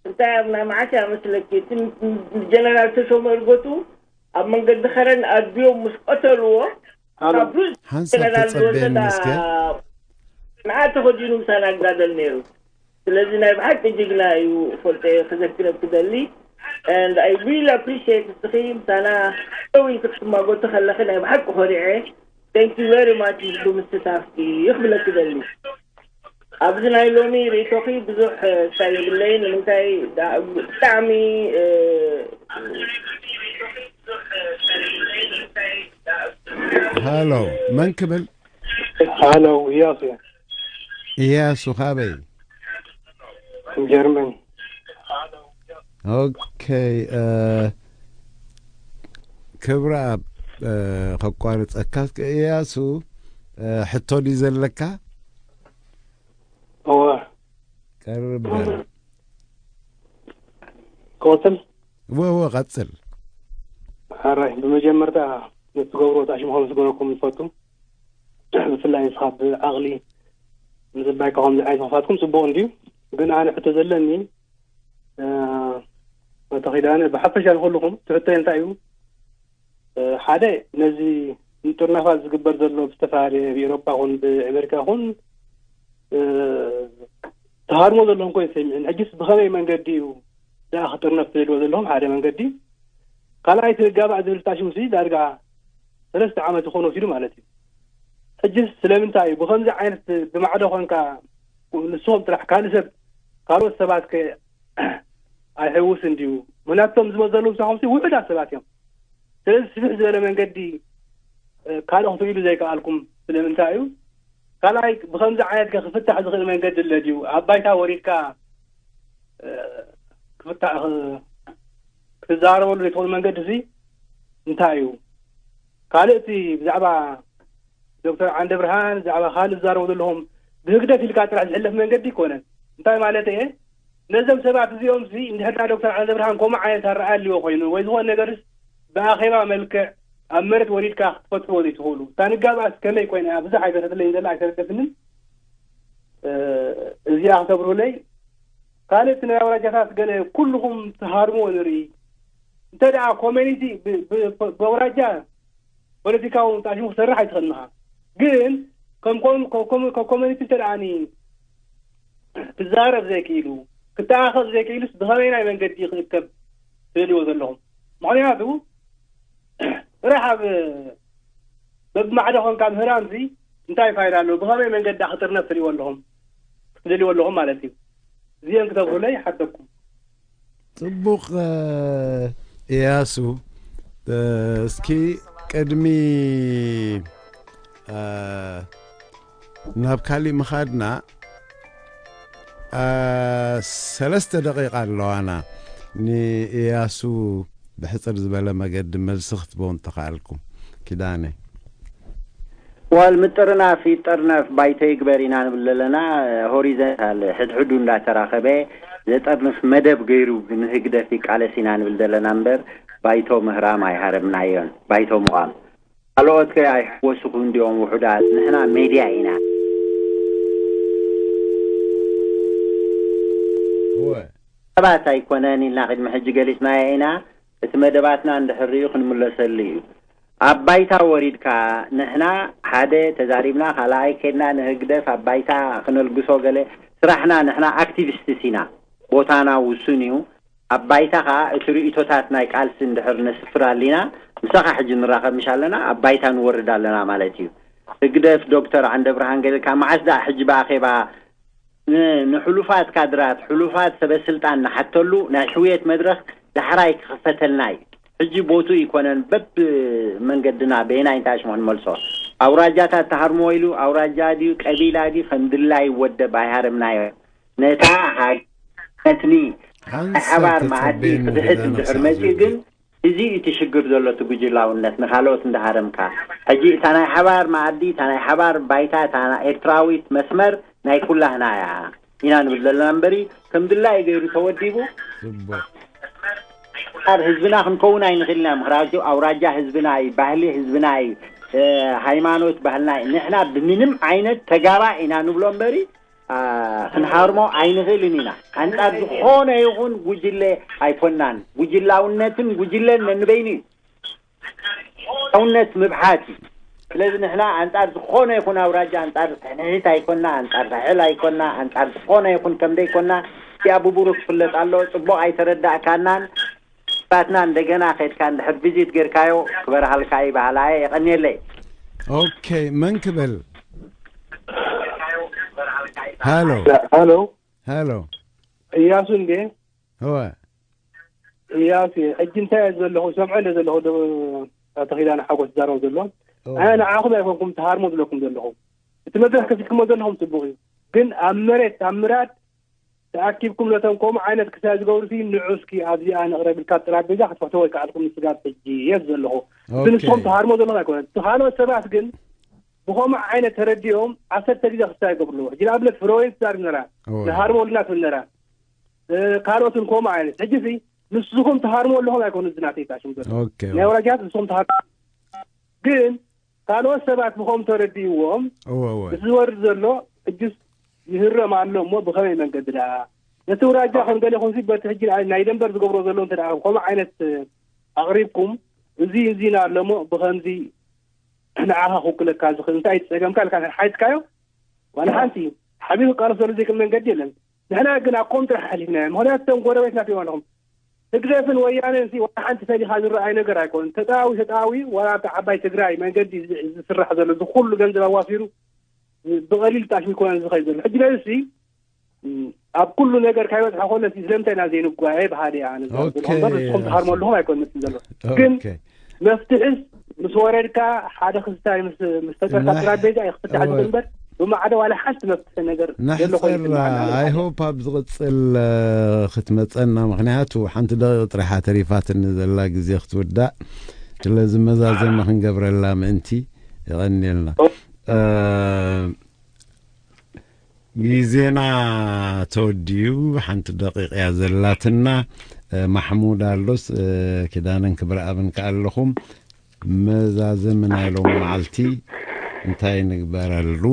እንታይ ኣብ ናይ መዓስ እያ መስለኪ? እቲ ጀነራል ተሾመ እርገቱ ኣብ መንገዲ ከረን ኣድዮም ምስ ቀተልዎ፣ ሃሎ። ካብ ሩዝ ሓንሳብ ጀነራል ተጸበየኒ ዝወሰዳ እስከ። ንዓ ተኸዲኑ ምሳና ይጋደል ነይሩ። ስለዚ ናይ ብሓቂ ጅግና እዩ ፈልጠ ክዘክረክ ክደሊ። And I really appreciate እስኺ ምሳና ደው ኢልኪ ክትማጎቲ ከለኺ ናይ ብሓቂ ኮሪዐ። Thank you very much ብምስታፍኪ ክብለክ ክደሊ። ኣብዚ ናይ ሎሚ ርእይቶኺ ብዙሕ፣ እ፣ ስታይ የብለይን። ንምንታይ ዳ-፣ ብጣዕሚ፣ እ፣ ሃሎ፣ መን ክብል? ሃሎ፣ እያሱ። እያሱ ካበይ? ጀርመን። ኦኬ፣ እ፣ ክብረኣብ፣ እ፣ ከቋርጸካ። እያሱ፣ እ፣ ሕቶ ድዩ ዘለካ? እወ። ቀርብ በል። ክቐጽል? እወ፣ እወ፣ ቀጽል። ሕራይ፣ ብመጀመርታ ንትገብሮ ኣሽሙ ከም ዝገረኩም ንፈቱ። ብፍላይ ንስኻ ብዓቕሊ ምጽባይካ ከምዚ ዓይነት ምኽፋትኩም ጽቡቕ እንድዩ። ግን ኣነ ሕቶ ዘለኒ፣ እ፣ ኣቶ ኪዳነ፣ ብሓፈሻ ንኹልኹም ትሕቶይ እንታይ እዩ? እ፣ ሓደ ነዚ ንጥርናፋት ዝግበር ዘሎ ብዝተፈላለየ ብኤውሮጳ ኹን ብኣሜሪካ ኹን፣ እ፣ ተሃርሞ ዘለኹም እኮ ይሰምዕን። ሕጅስ ብኸመይ መንገዲ እዩ ደኣ ክጥርነፍ ትደልዎ ዘለኹም? ሓደ መንገዲ። ካልኣይ እቲ ንጋባእ ዝብል ጣሽሙሲ ዳርጋ ሰለስተ ዓመት ዝኾነ ወሲዱ ማለት እዩ። ሕጅስ ስለምንታይ እዩ ብኸምዚ ዓይነት ብማዕዶ ኾንካ ንስኹም ጥራሕ ካልእ ሰብ ካልኦት ሰባት ከ ኣይሕውስን ድዩ? ምኽንያቱ እቶም ዝመዘሉ ምሳኹምሲ ውሑዳት ሰባት እዮም። ስለዚ ስፍሕ ዝበለ መንገዲ፣ እ፣ ካልእ ክትርእሉ ዘይከኣልኩም ስለምንታይ እዩ? ካልኣይ ብኸምዚ ዓይነት ከ ክፍታሕ ዝኽእል መንገዲ ኣሎ ድዩ? ኣብ ባይታ ወሪድካ፣ እ፣ ክፍታሕ፣ እ፣ ክትዛረበሉ ዘይትኽእሉ መንገዲ እዚ እንታይ እዩ? ካልእ እቲ ብዛዕባ ዶክተር ዓንደ ብርሃን ብዛዕባ ካልእ ዝዛረቡ ዘለኹም ብህግደፍ ኢልካ ጥራሕ ዝሕለፍ መንገዲ ይኮነን። እንታይ ማለት እየ? ነዞም ሰባት እዚኦም ሲ እንድሕር ዶክተር ዓንደ ብርሃን ከምኡ ዓይነት ኣረኣያ ኣልዎ ኮይኑ ወይ ዝኾነ ነገርስ ብኣኼባ መልክዕ ኣብ መሬት ወሪድካ ክትፈትሕዎ ዘይትኽእሉ? እታ ንጋብኣስ ከመይ ኮይና እያ? ብዙሕ ኣይተረድለይን ዘላ ኣይተረደትንን። እ፣ እዚኣ ክተብርሁለይ። ካልእ እቲ ናይ ኣውራጃታት ገለ ኩልኹም ትሃርምዎ ንርኢ። እንተ ደኣ ኮሚኒቲ ብ-፣ ብ-፣ ብ-፣ ብኣውራጃ ፖለቲካዊ ጣሽሙ ክሰርሕ ኣይትኽእልን ኢኻ። ግን ከም ኮም-፣ ከም ኮም-፣ ከም ኮሚኒቲ እንተ ደኣ ኒ-፣ ክዛረብ ዘይክኢሉ፣ ክተኣኸብ ዘይክኢሉስ ብኸመይናይ መንገዲ ክእከብ ትደልይዎ ዘለኹም? ምኽንያቱ ጥራሕ ኣብ በብማዕዶ ኾንካ ምህራምሲ እንታይ ፋይዳ ኣለዎ? ብኸመይ መንገዲ ክጥርነፍ ትሪእዎ ኣለኹም? ክትደልይዎ ኣለኹም ማለት እዩ። እዚኦም ክተብሩለይ ሓተኩም። ጽቡቕ፣ እ፣ እያሱ፣ እ፣ እስኪ ቅድሚ፣ እ፣ ናብ ካሊእ ምኻድና፣ እ፣ ሰለስተ ደቂቃ ኣለዋና። ንእያሱ ብሕጽር ዝበለ መገዲ መልሲ ክትቦ እንተኸኣልኩም። ኪዳነ። ዋል ምጥርናፍ ይጠርነፍ ባይቶ ይግበር ኢና ንብል ዘለና። ሆሪዘንታል ሕድሕዱ እንዳተራኸበ ዘጠርንፍ መደብ ገይሩ ንህግደፍ ይቃለስ ኢና ንብል ዘለና እምበር ባይቶ ምህራም ኣይሃረምናዮን። ባይቶ ምቋም ካልኦት ከ ኣይሕወስኹ እንዲኦም ውሑዳት። ንሕና ሜድያ ኢና። እወ። ሰባት ኣይኮነን ኢልና ቅድሚ ሕጂ ገሊጽናዮ ኢና። እቲ መደባትና እንድሕር ርዩ ክንምለሰሉ እዩ። ኣብ ባይታ ወሪድካ ንሕና ሓደ ተዛሪብና፣ ካልኣይ ከድና ንህግደፍ ኣብ ባይታ ክነልግሶ ገለ ስራሕና፣ ንሕና ኣክቲቪስትስ ኢና። ቦታና ውሱን እዩ። ኣብ ባይታ ኸኣ እቲ ርእይቶታት ናይ ቃልሲ እንድሕር ነስፍር ኣሊና፣ ምሳኻ ሕጂ ንራኸብ ምሽ ኣለና፣ ኣብ ባይታ ንወርድ ኣለና ማለት እዩ። ህግደፍ ዶክተር ዓንደ ብርሃን ገለልካ መዓስ ደኣ ሕጂ ብኣኼባ ን-፣ ንሕሉፋት ካድራት፣ ሕሉፋት ሰበ ስልጣን ንሓተሉ ናይ ሕውየት መድረኽ ዳሕራይ ክኽፈተልና እዩ። ሕጂ ቦቱ ይኮነን በብ መንገድና በየናይ እንታይ ሽሙ ንመልሶ። ኣውራጃታት ተሃርሞ ኢሉ ኣውራጃ ድዩ ቀቢላ ድዩ ከም ድላይ ይወደብ ኣይሃረምናዮ። ነታ ሃገር ነትኒ ሓንሳብ ሓባር መኣዲ ተጸበየኒ ፍትሕት ክዳን እንድሕር ኣብ መጺኡ ሳዕቤን ግን እዚ እቲ ሽግር ዘሎ እቲ ጉጅላውነት ንኻልኦት እንዳሃረምካ። ሕጂ እታ ናይ ሓባር መኣዲ፣ እታ ናይ ሓባር ባይታ፣ እታ ናይ ኤርትራዊት መስመር ናይ ኩላህና እያ ኢና ንብል ዘለና እምበሪ ከም ድላይ ገይሩ ተወዲቡ ጽቡቕ። ኣብ ህዝብና ክንከውን ኣይንኽእልና። ምኽንያቱ ኣውራጃ ህዝብና እዩ፣ ባህሊ ህዝብና እዩ፣ እ፣ ሃይማኖት ባህልና እዩ። ንሕና ብምንም ዓይነት ተጋባእ ኢና ንብሎ እምበሪ፣ ኣ፣ ክንሃርሞ ኣይንኽእልን ኢና። ኣንጻር ዝኾነ ይኹን ጉጅለ ኣይኮናን። ጉጅላውነትን ጉጅለን ነንበይኑ እዩ። ሰውነት ምብሓት እዩ። ስለዚ ንሕና ኣንጻር ዝኾነ ይኹን ኣውራጃ፣ ኣንጻር ስሕልሒት ኣይኮና፣ ኣንጻር ሳሕል ኣይኮና፣ ኣንጻር ዝኾነ ይኹን ከም ደይኮና፣ እዚኣ ብቡሩ ክፍለጥ ኣለዎ። ጽቡቕ ኣይተረዳእካናን። ባትና እንደገና ከድካ እንድሕር ቪዚት ጌርካዮ ክበርሃልካ እዩ በሃላየ። የቐንየለይ። ኦኬ፣ መን ክብል? ሃሎ። ሃሎ። ሃሎ። እያሱ እንዴ? እወ። እያሱ፣ ሕጂ እንታይ እየ ዘለኹ? ሰምዖ እንደ ዘለኹ ዶ-፣ ኣቶ ኪዳነ ሓጎስ ዝዛረቡ ዘሎ? እወ። ኣነ ንዓኹም ኣይኮንኩም ትሃርሞ ዝብለኩም ዘለኹ። እቲ መድረኽ ከፊትኩሞ ዘለኹም ጽቡቕ እዩ። ግን ኣብ መሬት፣ ኣብ ምራድ ተኣኪብኩም ነቶም ከምኡ ዓይነት ክሳይ ዝገብሩ ሲ ንዑ እስኪ ኣብዚኣ ንቕረብ ኢልካ ኣብ ጠረጴዛ ክትፈትዎ ኣይከኣልኩም ንስጋብ ሕጂ እየ ዘለኹ። እቲ ኦኬ። ንስኹም ትሃርሞ ዘለኹም ኣይኮነን። እቲ ካልኦት ሰባት ግን ብኸምኡ ዓይነት ተረዲኦም ዓሰርተ ግዜ ክሳይ ይገብሩ ኣለዉ። ሕጂ ንኣብነት ፍረወይን ትዛረብ ነራ፣ እወ። ንሃርሞ ኣለና ትብል ነራ። እ፣ ካልኦትን ከምኡ ዓይነት። ሕጂ ሲ ንስኹም ትሃርሞ ኣለኹም ኣይኮኑ እዚ ናተይ ታሽም ዘሎ። ኦኬ። ናይ ወላጃት ንስኹም ትሃርሞ። ግን ካልኦት ሰባት ብኸም ተረዲእዎም እወ፣ እወ። እዚ ዝወርድ ዘሎ ሕጅስ ይህረም ኣሎ እሞ ብኸመይ መንገዲ ደኣ? ነቲ ውራጃ ከም ገለ ይኹንሲ በቲ ሕጂ ናይ፣ ናይ ደንበር ዝገብሮ ዘሎ እንተ ደኣ ከምኡ ዓይነት ኣቕሪብኩም፣ እዚ፣ እዚ ኢና ኣሎ እሞ ብኸምዚ ንዓኻ ክውክለካ ዝኽእል እንታይ ጸገምካ ኢልካ ሓይትካዮ ዋላ ሓንቲ ሓቢሩ ክቃለስ ዘሎ ዘይክእል መንገዲ የለን። ንሕና ግን ኣብ ኮም ጥራሕ ሓሊፍናዮ። ምኽንያቱ እቶም ጎረቤትና ትሪእዎ ኣለኹም። ህግደፍን ወያነን ሲ ዋላ ሓንቲ ፈሊኻ ዝረኣይ ነገር ኣይኮነን። ተጣዊ ተጣዊ ዋላ ኣብቲ ዓባይ ትግራይ መንገዲ ዝ- ዝስራሕ ዘሎ እዚ ኩሉ ገንዘብ ኣዋፊሩ ብቐሊል ጣሽሚ ይኮነን ዝኸይድ ዘሎ። ሕጂ ነዚ ሲ ኣብ ኩሉ ነገር ካይበፅሐ ኮሎ ሲ ስለምንታይ ኢና ዘይንጓየ በሃሊ እያ። ኣነ እዛ ኦኬ። እምበር ንስኹም ትሃርመልኹም ኣይኮን መስል ዘሎ። ግን ኦኬ። መፍትሕስ ምስ ወረድካ ሓደ ክስታይ ምስ ምስ ተጠርካ ጥራይ ቤዛ እዩ ክፍታሕ ዝብል እምበር ብማዕዶ ዋላ ሓንቲ መፍትሒ ነገር ዘሎ ኮይኑ ነሕፅር ይስምዓና። ኣይ ሆፕ ኣብ ዝቕፅል ክትመፀና። ምክንያቱ ሓንቲ ደቂቕ ጥራሓ ተሪፋትኒ ዘላ ግዜ ክትውዳእ ስለዚ መዛዘሚ ክንገብረላ ምእንቲ የቐንየልና። ግዜና ተወዲኡ ሓንቲ ደቂቕ እያ ዘላትና። ማሕሙድ ኣሎስ ኪዳንን ክብረኣብን ከኣ ኣለኹም። መዛዘሚ ናይ ሎም መዓልቲ እንታይ ንግበረሉ?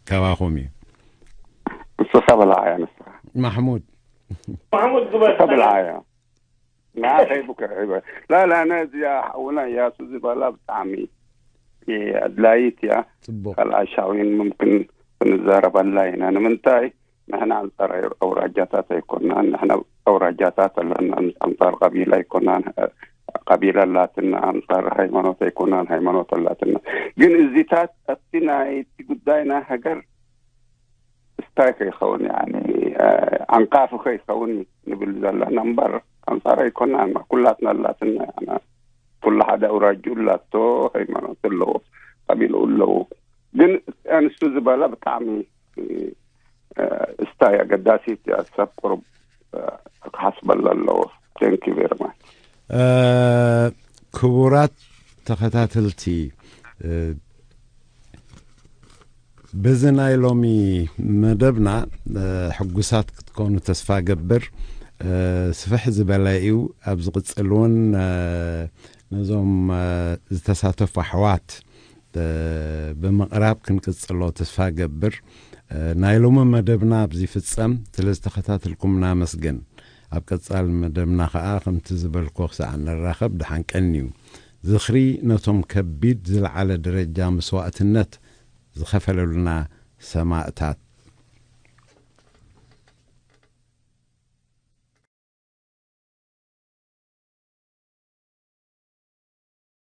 ካባኹም እዩ። ንስኻ በልዓያ ንስኻ ማሕሙድ። ንስኻ በልዓያ ንዓኸይ ብክርዒበ ላላ ነዚኣ ሓውና እያሱ ዝበላ ብጣዕሚ ኣድላይት እያ። ጽቡቅ። ካልኣይ ሻዊን ምምክን ክንዛረበላ ኢና። ንምንታይ ንሕና ኣንጻር ኣውራጃታት ኣይኮናን። ንሕና ኣውራጃታት ኣለና፣ ኣንጻር ቀቢላ ኣይኮናን። ቀቢላ ኣላትና ኣንጻር ሃይማኖት ኣይኮናን፣ ሃይማኖት ኣላትና። ግን እዚታት ኣብቲ ናይቲ ጉዳይ ናይ ሃገር ስታይ ከይኸውን ያኒ ዓንቃፊ ከይኸውን ንብል ዘለና እምበር ኣንጻር ኣይኮናን። ኩላትና ኣላትና ያና ኩሉ ሓደ ኣውራጁ ኣላቶ፣ ሃይማኖት ኣለዎ፣ ቀቢሉ ኣለዎ። ግን ኣንስቱ ዝበላ ብጣዕሚ ስታይ ኣገዳሲት እያ። ሰብ ቁሩብ ክሓስበላ ኣለዎ። Thank you very much። ክቡራት ተኸታተልቲ፣ በዚ ናይ ሎሚ መደብና ሕጉሳት ክትኮኑ ተስፋ ገብር። ስፍሕ ዝበለ እዩ። ኣብ ዝቕጽል እውን ነዞም ዝተሳተፉ ኣሕዋት ብምቕራብ ክንቅጽሎ ተስፋ ገብር። ናይ ሎሚ መደብና ኣብዚ ፍጸም። ስለ ዝተኸታተልኩም ናመስግን። ኣብ ቀጻል መደብና ኸኣ ከምቲ ዝበልኮ ክሳዕ ንራኸብ ደሓን ቀንዩ። ዝኽሪ ነቶም ከቢድ ዝለዓለ ደረጃ መስዋእትነት ዝኸፈለሉና ሰማእታት።